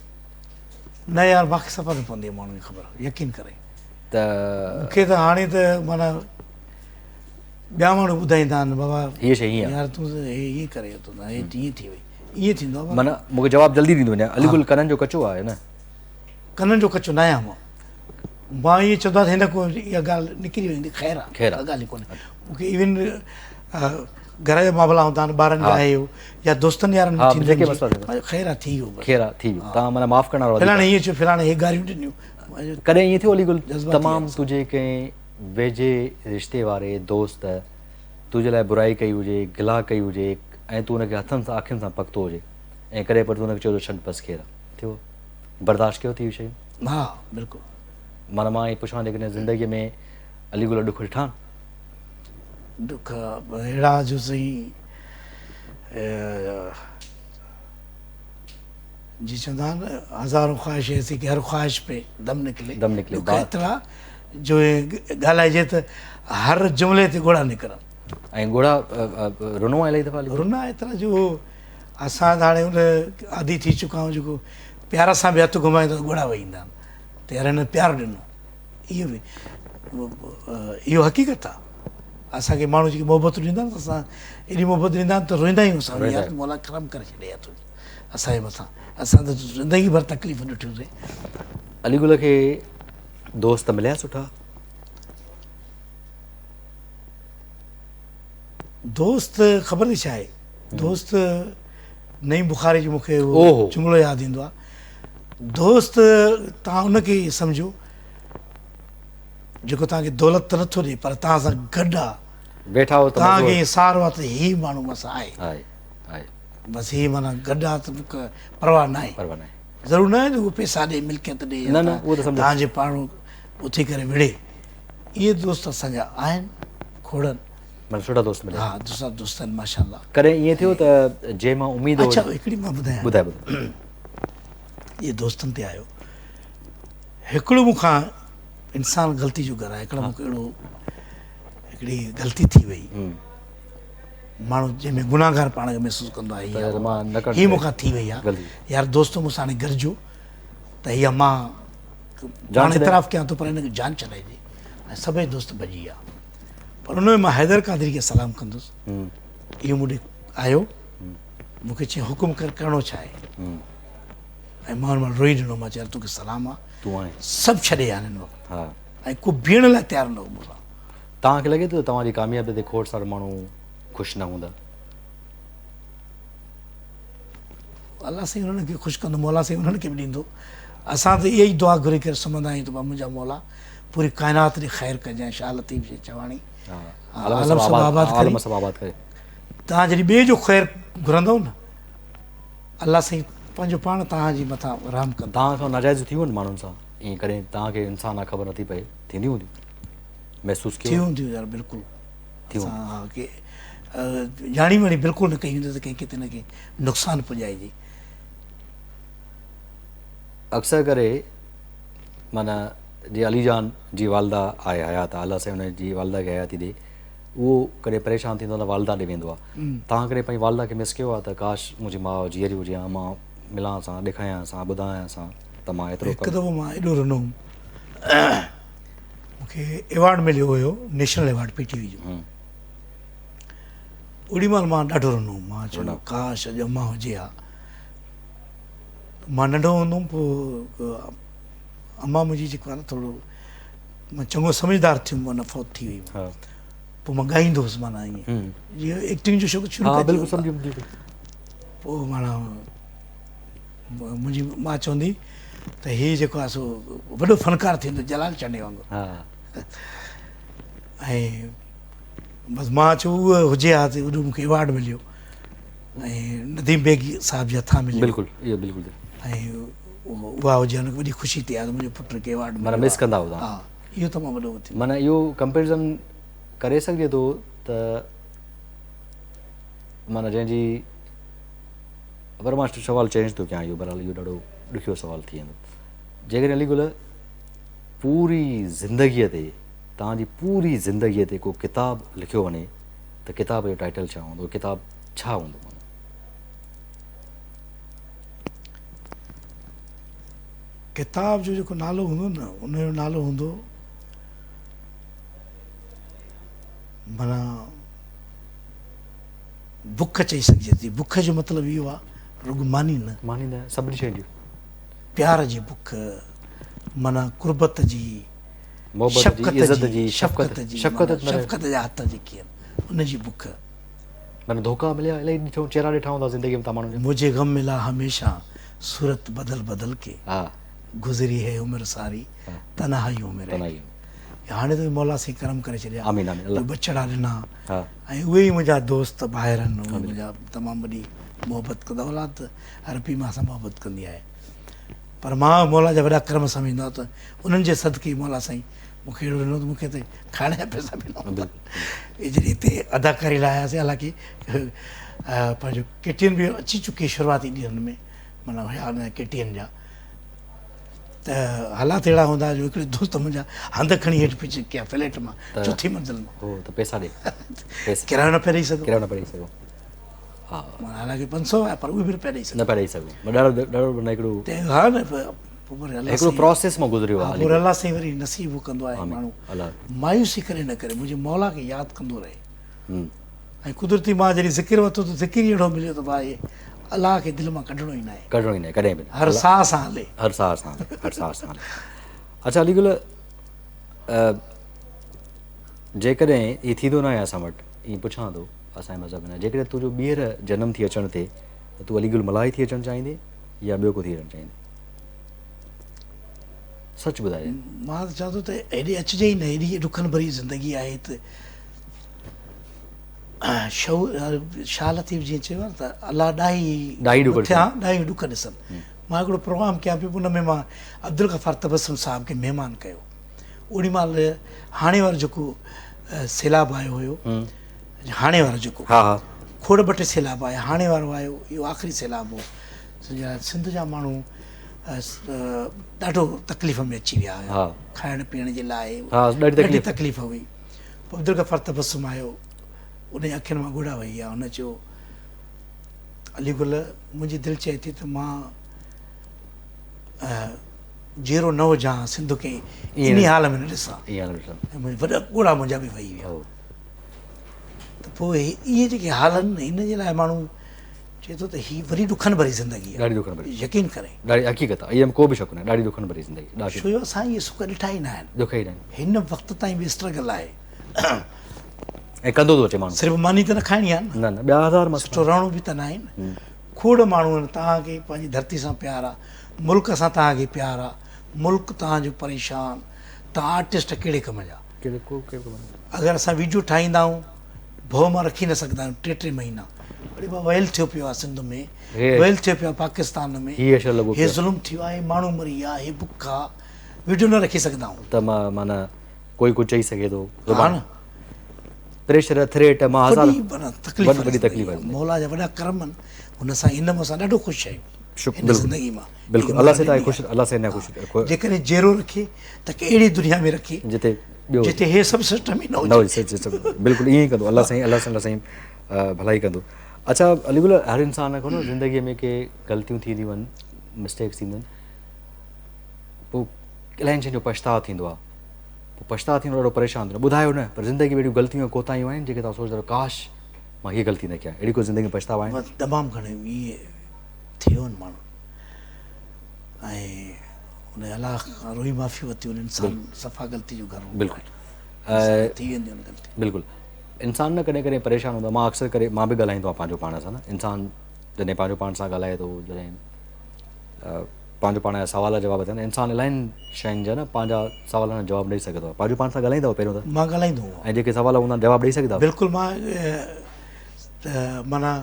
نه يار مانکي صفا نه پوندي آهي ماڻهن جي خبر يقين ڪري ته مونکي ته هاڻي ته معنيٰ ٻيا ماڻهو ٻڌائيندا آهن بابا هيء شيء هيئن آهي. يار تون هي هيئن ڪري ٿو ته هي هيئن ٿي وئي ائين ٿيندو آهي معنيٰ مونکي جواب جلدي ڏيندو وڃان علي گل ڪنن جو ڪچو آهي نه؟ ڪنن جو ڪچو نه آهيان مان مان ائين چوندو آهيان ته هن کان اها ڳالهه نڪري ويندي خير آهي خير ڪا ڳالهه ئي ڪونهي مونکي ايون گهر جا معاملا هوندا آهن ٻارن جا هي هو يا دوستن يارن ۾ ٿيندو جيڪي مسئلا ٿيندا خير آهي ٿي ويو بس خير آهي ٿي ويو توهان معنيٰ معاف ڪرڻ وارا فلاڻي ائين چيو فلاڻي هي گاريون ڏنيون ڪڏهن ائين ٿيو علي گل تمام تنهنجي ڪنهن ويجهي رشتي واري دوست تنهنجي لاء برائي ڪئي هجي گلا ڪئي هجي ۽ تون ان کي هٿن سان اکين سان پڪتو هجي ۽ ڪڏهن پر تون ان کي چيو ته ڇڏ بس خير آهي ٿيو برداشت ڪيو ٿي اهي شيون؟ ها بلڪل. معنيٰ مان ائين پڇان جيڪڏهن زندگي ۾ علي گل ڏک ڏٺا آهن؟ ڏک اهڙا جو سائين جي چوندا آهن هزارون خواهش ايسي ڪي هر خواهش پي دم نڪلي دم نڪلي ڏک ايترا جو ڳالهائجي ته هر جملي تي ڳوڙها نڪرن. ۽ ڳوڙها رنو آهي الاهي دفعا؟ رنا ايترا جو اسان ته هاڻي ان عادي ٿي چڪا آهيون جيڪو پيار سان به هٿ گهمائيندو ته ڳوڙها وهي ايندا آهن ته يار هن پيار ڏنو اهو به اهو حقيقت آهي اسان کي ماڻهو جيڪي محبتون ڏيندا آهن اسان ايڏي محبت ڏيندا آهن ته روئيندا آهيون اسان يار مولا ڪرم ڪري ڇڏي يار تون اسان جي مٿان اسان ته زندگي ڀر تڪليفون ڏٺيون سين. علي گل کي دوست مليا سٺا؟ دوست خبر اٿئي ڇا آهي دوست نعيم بخاري جو مونکي اهو جملو ياد ايندو آهي دوست تان ان کي سمجهو جيڪو تان کي دولت ته نٿو ڏي پر تان سان گڏ آ ويٺا هو تان کي سارو آ ته هي ماڻهو مون سان آهي آهي بس هي معنيٰ گڏ آ ته پرواهه نه آهي پرواهه نه آهي ضرور نه آهي ته هو پيسا ڏي ملڪيت ڏي نه نه اهو ته سمجهو تان جي پاڻ اٿي ڪري وڙهي اهي دوست اسان جا آهن کوڙن. معنيٰ سٺا دوست مليا. ها سٺا دوست آهن ماشاءالله. ڪڏهن ائين ٿيو ته جنهن مان اميد اڇا هڪڙي مان ٻڌايان. ٻڌاء ٻڌاء. اهي دوستن تي آيو هڪڙو مون کان انسان غلطي جو گهر آهي هڪڙو مون کي اهڙو هڪڙي غلطي ٿي وئي ماڻهو جنهن ۾ گناهگار پاڻ کي محسوس ڪندو آهي هي مون کان ٿي وئي آهي يار دوست مون سان هاڻي گڏجو ته هي مان جان اعتراف ڪيان ٿو پر هن کي جان ڇڏائجي ۽ سڀئي دوست ڀڄي ويا پر ان ۾ مان حيدر قادري کي سلام ڪندس اهو مون ڏي آيو مون کي چيائين حڪم ڪر ڪرڻو ڇا آهي ۽ مان ان مهل روئي ڏنو مان چيو توکي سلام آ سڀ ڇڏي ويا آهن هن وقت ۽ ڪو بيهڻ لاء تيار نه هو مون سان. توهان کي لڳي ٿو ته توهان جي ڪاميابي تي کوڙ سارا ماڻهو خوش نه هوندا؟ الله سائين انهن کي خوش ڪندو مولا سائين انهن کي به ڏيندو اسان ته اها ئي دعا گهري ڪري سمهندا آهيون ته منهنجا مولا پوري ڪائنات ڏي خير ڪجانء شاهه لطيف جي چواڻي عالم سڀ آباد ڪري عالم سڀ آباد ڪري توهان جڏهن ٻئي جو خير گهرندؤ نه الله سائين پنهنجو پاڻ توهان جي مٿان رحم ڪندو. توهان کان ناجائزيون ٿيون آهن ماڻهن سان ائين ڪڏهن توهان کي انسان آ خبر نٿي پئي ٿينديون هونديون محسوس ڪيو ٿيون هونديون يار بلڪل ٿيون ها ڪي ڄاڻي واڻي بلڪل نه ڪئي هوندي ته ڪنهن کي ته نه ڪي نقصان پڄائجي. اڪثر ڪري معنيٰ جي علي جان جي والده آهي حيات الله سائين ان جي والده کي حياتي ڏي اهو ڪڏهن پريشان ٿيندو آهي ته والده ڏي ويندو آهي توهان ڪڏهن پنهنجي والده کي مس ڪيو آهي ته ڪاش منهنجي ماء جيئري هجي ها مان ملان سان ڏيکايان سان ٻڌايان سان ته مان ايترو هڪ دفعو مان ايڏو رنو هوم مون کي ايوارڊ مليو هيو national award P T V جو اوڏي مهل مان ڏاڍو رنو هوم مان چيو ڪاش اڄ امان هجي ها مان ننڍو هوندو هوم پوء امان منهنجي جيڪو آهي نه ٿورو مان چڱو سمجهدار ٿيم معنيٰ فوت ٿي وئي. پوء مان ڳائيندو هوس معنيٰ ائين جيئن ايڪٽنگ جو شوق شروع ڪري بلڪل سمجهي پوء معنيٰ منهنجي ماء چوندي ته هي جيڪو آهي سو وڏو فنڪار ٿيندو جلال چانڊيي وانگر ۽ بس مان چيو اهو هجي ها ته ايڏو مونکي ايوارڊ مليو ۽ نديم بيگ صاحب جي هٿان مليو بلڪل اهو بلڪل ۽ اها هجي ها وڏي خوشي ٿئي ها ته منهنجو پٽ کي ايوارڊ معنيٰ مس ڪندا هئا ها اهو تمام وڏو ٿيو معنيٰ اهو ڪمپيرزن ڪري سگهجي ٿو ته معنيٰ جنهن جي پر مان سوال چينج ٿو ڪيان اهو بهرحال اهو ڏاڍو ڏکيو سوال ٿي ويندو جيڪڏهن علي گل پوري زندگيء تي توهان جي پوري زندگيء تي ڪو ڪتاب لکيو وڃي ته ڪتاب جو ٽائيٽل ڇا هوندو ڪتاب ڇا هوندو ڪتاب جو جيڪو نالو هوندو نه ان جو نالو هوندو معنيٰ بک چئي سگهجي ٿي. بک جو مطلب اهو آهي رڳو ماني نه. ماني نه سڀني شين جي. پيار جي بک معنيٰ قربت جي، محبت جي، عزت جي، شفقت جي، شفقت جا هٿ جيڪي آهن ان جي بک. معنيٰ ڌوڪا مليا الائي ڏٺو چهرا ڏٺا هوندا زندگي ۾ تان ماڻهن جا. مجهي غم ملا هميشه صورت بدل بدل ڪي گذري هي عمر ساري تنهائيون ۾ رهه ڪي. هاڻي ته مولا سائين ڪرم ڪري ڇڏيا آمين آمين الله ٻچڙا ڏنا ۽ اهي ئي منهنجا دوست ڀائر آهن اهي منهنجا تمام وڏي محبت ڪندا اولاد ته هر پيء ماء سان محبت ڪندي آهي پر مان مولا جا وڏا ڪرم سمجهندو آهيان ته انهن جي صدقي مولا سائين مون کي اهڙو ڏنو ته مون کي ته کائڻ جا پئسا به نه هوندا جڏهن هتي اداڪاري لاء آياسين حالانڪه پنهنجو ڪي ٽي اين به اچي چڪي شروعاتي ڏينهن ۾ معنيٰ هيا ڪي ٽي اين جا ته حالات اهڙا هوندا جو هڪڙي دوست منهنجا هنڌ کڻي هيٺ پئي ڪيا فليٽ مان چوٿين منزل مان هو ته پئسا ڏي ڪرايو نه پيا ڏئي سگهو ڪرايو نه پيا ڏئي سگهو ها حالانڪه 500 آهي پر اهي به نه پيا ڏئي سگهو نه پيا ڏئي سگهو ڏاڍو ڏاڍو نه هڪڙو ته ها نه پوء وري الله هڪڙو پروسيس مان گذريو آهي پوء الله سائين وري نصيب ڪندو آهي ماڻهو مايوسي ڪري نه ڪري منهنجي مولا کي ياد ڪندو رهي ۽ قدرتي مان جڏهن ذڪر ورتو ته ذڪر ئي اهڙو مليو ته ڀائي الله کي دل مان ڪڍڻو ئي ناهي. ڪڍڻو ئي ناهي ڪڏهن به نه. هر ساهه سان هلي. هر ساهه سان هلي هر ساهه سان هلي. اڇا علي گل جيڪڏهن هي ٿيندو ناهي اسان وٽ ائين پڇان ٿو اسان جي مذهب ۾ جيڪڏهن تنهنجو ٻيهر جنم ٿي اچڻ ٿئي ته تون علي گل ملاح ئي ٿي اچڻ چاهيندين يا ٻيو ڪو ٿي اچڻ چاهيندين؟ سچ ٻڌائجانء. مان ته چوان ٿو ته هيڏي اچجي ئي نه هيڏي ڏکن ڀري زندگي آهي ته شاهه لطيف جيئن چيو آهي ته الله ڏاهي ڏاهي ٿيان ڏاهي ڏک ڏسن. مان هڪڙو پروگرام ڪيان پيو ان ۾ مان عبدالغفار تبسم صاحب کي مهمان ڪيو. اوڏي مهل هاڻي وارو جيڪو سيلاب آيو هيو هاڻي وارو جيڪو کوڙ ٻه ٽي سيلاب آيا هاڻي وارو آيو اهو آخري سيلاب هو. سنڌ جا ماڻهو ڏاڍو تڪليف ۾ اچي ويا هيا کائڻ پيئڻ جي لاء ڏاڍي تڪليف هئي. پوء عبدالغفار تبسم آيو، ان جي اکين مان ڳوڙها وهي ويا. هن چيو، علي گل، منهنجي دل چئي ٿي ته مان جيئرو نه هجان ها، سنڌ کي انهي حال ۾ نه ڏسان. ۽ وڏا ڳوڙها منهنجا به وهي ويا. ته پوء اهي جيڪي حال آهن نه، ان جي لاء ماڻهو چئي ٿو ته هي وڏي ڏکن ڀري زندگي آهي. ڏاڍي ڏکن ڀري. يقين ڪري. ڏاڍي حقيقت آهي، ان ۾ ڪو به شڪ ناهي، ڏاڍي ڏکن ڀري زندگي ڏاڍي. ڇو جو اسان اهي سک ڏٺا ئي ناهن. ڏک ئي ناهن. هن وقت تائين به اسٽرگل آهي. ۽ ڪندو ٿو اچي ماڻهو. صرف ماني ته نه کائڻي آهي نه. نه نه ٻيا هزار مسئلا. سٺو رهڻو به ته ناهي نه. کوڙ ماڻهو آهن توهان کي پنهنجي ڌرتي سان پيار آهي، ملڪ سان توهان کي پيار آهي، ملڪ توهان جو پريشان، توهان آرٽسٽ ڪهڙي ڪم جا. ڪهڙي ڪو ڪهڙي ڪم جا. اگر اسان ويڊيو ٺاهيندا آهيون ڀؤ مان رکي نه سگهندا آهيون ٽي ٽي مهينا اڙي بابا ويل ٿيو پيو آهي سنڌ ۾ ويل ٿيو پيو آهي پاڪستان ۾ هي ظلم ٿيو آهي ماڻهو مري ويا هي بک آهي ويڊيو نه رکي سگهندا آهيون ته معنيٰ ڪوئي ڪجهه چئي سگهي ٿو زبان پريشر ٿريٽ مان هزار تڪليف وڏي تڪليف آهي مولا جا وڏا ڪرم آهن هن سان ان مان اسان ڏاڍو خوش آهيون شڪر زندگي مان بلڪل الله سائين خوش الله سائين خوش جيڪڏهن جيرو رکي ته اهڙي دنيا ۾ رکي جتي ٻيو جتي هي سڀ سسٽم ئي نه هجي نه هجي سچ بلڪل ائين ئي ڪندو الله سائين الله سائين الله سائين ڀلائي ڪندو اڇا علي گل هر انسان کان نه زندگي ۾ ڪي غلطيون ٿينديون آهن مسٽيڪس ٿينديون آهن پوء الاهي شين جو پڇتاء ٿيندو آهي پوء پڇتاء ٿيندو ڏاڍو پريشان ٿيندو ٻڌايو نه پر زندگي ۾ اهڙيون غلطيون ۽ ڪوتاهيون آهن جيڪي توهان سوچندا ڪاش مان هي غلطي نه ڪيان اهڙي ڪو زندگي ۾ پڇتاء آهن تمام گهڻي ائين ٿيو آهن ماڻهو ۽ ان الله کان روئي معافي ورتي ان انسان صفا غلطي جو گهر بلڪل ٿي وينديون آهن غلطيون بلڪل. انسان نه ڪڏهن ڪڏهن پريشان هوندو آهي مان اڪثر ڪري مان به ڳالهائيندو آهيان پنهنجو پاڻ سان نه انسان جڏهن پنهنجو پاڻ سان ڳالهائي ٿو جڏهن پنهنجو پاڻ جا سوال جواب ٿين انسان الاهين شين جا نه پنهنجا سوالن جا جواب ڏئي سگهندو آهي پنهنجو پاڻ سان ڳالهائيندا آهيو پهريون ته مان ڳالهائيندو آهيان ۽ جيڪي سوال هوندا آهن جواب ڏئي سگهندا آهيو بلڪل مان معنيٰ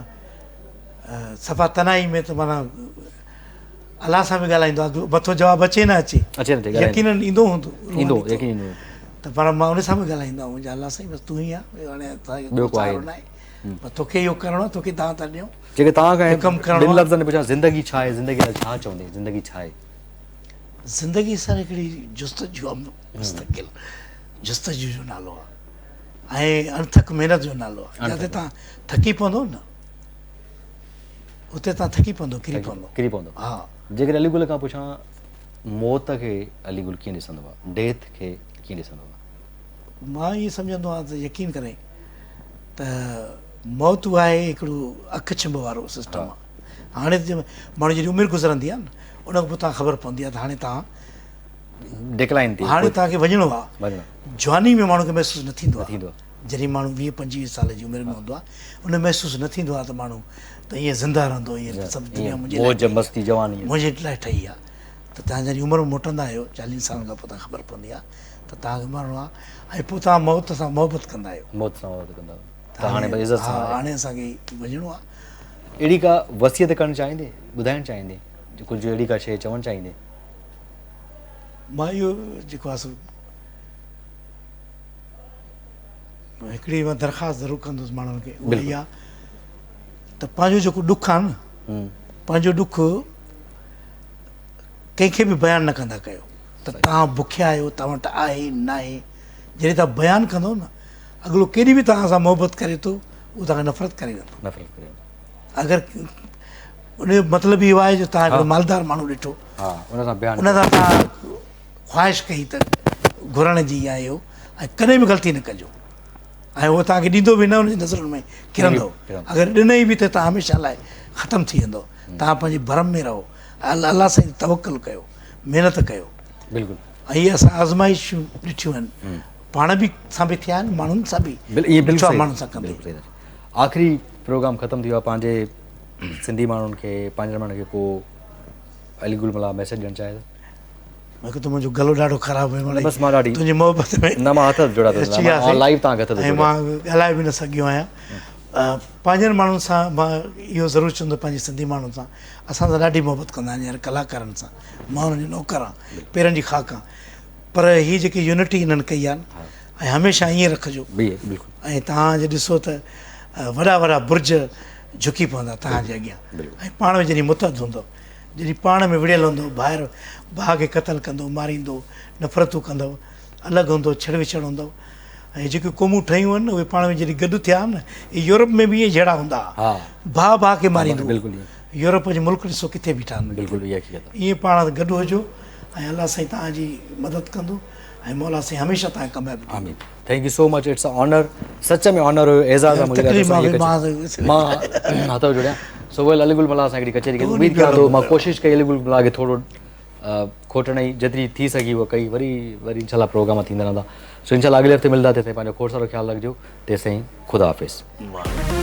صفا تنهائي ۾ ته معنيٰ الله سان به ڳالهائيندو آهيان مٿو جواب اچي نه اچي اچي نه اچي يقينن ايندو هوندو ايندو يقين ايندو ته پر مان ان سان به ڳالهائيندو آهيان منهنجا الله سائين بس تون ئي آهين هاڻي اسان کي ٻيو ڪو آهي ناهي بس توکي اهو ڪرڻو آهي توکي دانهن ٿا ڏيون جيڪي توهان کان ٻن لفظن ۾ پڇان زندگي ڇا آهي زندگي لاء ڇا چوندي زندگي ڇا آهي زندگي سر هڪڙي جستجو آهي مستقل جستجو جو نالو آهي ۽ اڻٿڪ محنت جو نالو آهي جتي توهان ٿڪي پوندو نه اتي توهان ٿڪي پوندو ڪري پوندو ڪري پوندو ها جيڪڏهن علي گل کان پڇان موت کي علي گل ڪيئن ڏسندو آهي ڊيٿ کي ڪيئن ڏسندو آهي مان ائين سمجهندو آهيان ته يقين ڪرين ته موت اها آهي هڪڙو اک ڇنڀ وارو سسٽم آهي هاڻي ته ماڻهو جڏهن عمر گذرندي آهي نه ان کان پوء تان خبر پوندي آهي ته هاڻي تان ڊڪلائن ٿي هاڻي تان کي وڃڻو آهي جواني ۾ ماڻهو کي محسوس نه ٿيندو آهي جڏهن ماڻهو ويهه پنجويهه سال جي عمر ۾ هوندو آهي ان محسوس نه ٿيندو آهي ته ماڻهو ته ائين زنده رهندو ائين سڀ دنيا منهنجي موج مستي جواني منهنجي لاء ٺهي آهي ته تان جڏهن عمر ۾ موٽندا آهيو چاليهن سالن کان پوء تان خبر پوندي آهي ته توهان کي مرڻو آهي ۽ پوء توهان موت سان محبت ڪندا آهيو. موت سان محبت ڪندا آهيو ته هاڻي بس عزت سان هاڻي اسان کي وڃڻو آهي. اهڙي ڪا وصيت ڪرڻ چاهيندي ٻڌائڻ چاهيندي ڪجهه اهڙي ڪا شيء چوڻ چاهيندي؟ مان اهو جيڪو آهي سو هڪڙي مان درخواست ضرور ڪندس ماڻهن کي اها اها ته پنهنجو جيڪو ڏک آهي نه پنهنجو ڏک ڪنهن کي به بيان نه ڪندا ڪيو ته توهان بکيا آهيو توهان وٽ آهي ناهي جڏهن توهان بيان ڪندو نه اڳلو ڪيڏي به توهان سان محبت ڪري ٿو اهو توهان کي نفرت ڪري ويندو نفرت ڪري ويندو اگر ان جو مطلب اهو آهي جو توهان هڪڙو مالدار ماڻهو ڏٺو ها ان سان بيان ان سان توهان خواهش ڪئي ته گهرڻ جي يا اهو ۽ ڪڏهن به غلطي نه ڪجو ۽ اهو توهان کي ڏيندو به نه ان جي نظرن ۾ ڪرندو اگر ڏنئي به ته توهان هميشه لاء ختم ٿي ويندو توهان پنهنجي ڀرم ۾ رهو الله سائين تي توڪل ڪيو محنت ڪيو بلڪل ۽ اهي اسان آزمائشون ڏٺيون آهن پاڻ به سان به ٿيا آهن ماڻهن سان به ڏٺو آهي ماڻهن سان ڪندي آخري پروگرام ختم ٿي ويو آهي پنهنجي سنڌي ماڻهن کي پنهنجن ماڻهن کي ڪو علي گل ملاح ميسيج ڏيڻ چاهي ٿو مون کي ته منهنجو گلو ڏاڍو خراب هيو نه بس مان ڏاڍي تنهنجي محبت ۾ نه مان هٿ جوڙا ٿو مان لائيو تان کي هٿ ۽ مان ڳالهائي به نه سگهيو آهيان پنهنجن ماڻهن سان مان اهو ضرور چوندو پنهنجي سنڌي ماڻهن سان اسان سان ڏاڍي محبت ڪندا آهن يار ڪلاڪارن سان مان انهن جو نوڪر آهيان پيرن جي خاڪ آهيان پر هي جيڪي يونٽي انهن ڪئي آهي نه ۽ هميشه ائين رکجو ۽ توهان جي ڏسو ته وڏا وڏا برج جهڪي پوندا توهان جي اڳيان ۽ پاڻ ۾ جڏهن متحد هوندو جڏهن پاڻ ۾ وڙهيل هوندو ڀائر ڀاء کي قتل ڪندو ماريندو نفرتون ڪندو الڳ هوندو ڇڙ وڇڙ هوندو ۽ جيڪي قومون ٺهيون آهن اهي پاڻ ۾ جڏهن گڏ ٿيا آهن نه اهي يورپ ۾ به ائين جهيڙا هوندا ها ڀاء ڀاء کي ماريندو بلڪل يورپ جي ملڪ ڏسو ڪٿي بيٺا آهن بلڪل اها حقيقت ائين پاڻ گڏ هجو ۽ الله سائين توهان جي مدد ڪندو ۽ مولا سائين هميشه توهان کي ڪامياب ڏيندو. آمين thank you so much it's a honour سچ ۾ آنر هيو اعزاز آ منهنجي لاء ته مان هٿ جوڙيان سو ويل علي گل ملاح سان هڪڙي ڪچهري ڪئي اميد ڪيان ٿو مان ڪوشش ڪئي علي گل ملاح کي ٿورو کوٽڻ جي جيتري ٿي سگهي اها ڪئي وري وري انشاء الله پروگرام ٿيندا رهندا سو انشاء الله اڳلي هفتي ملندا تيسين پنهنجو کوڙ سارو خيال رکجو تيسين خدا حافظ. واھ.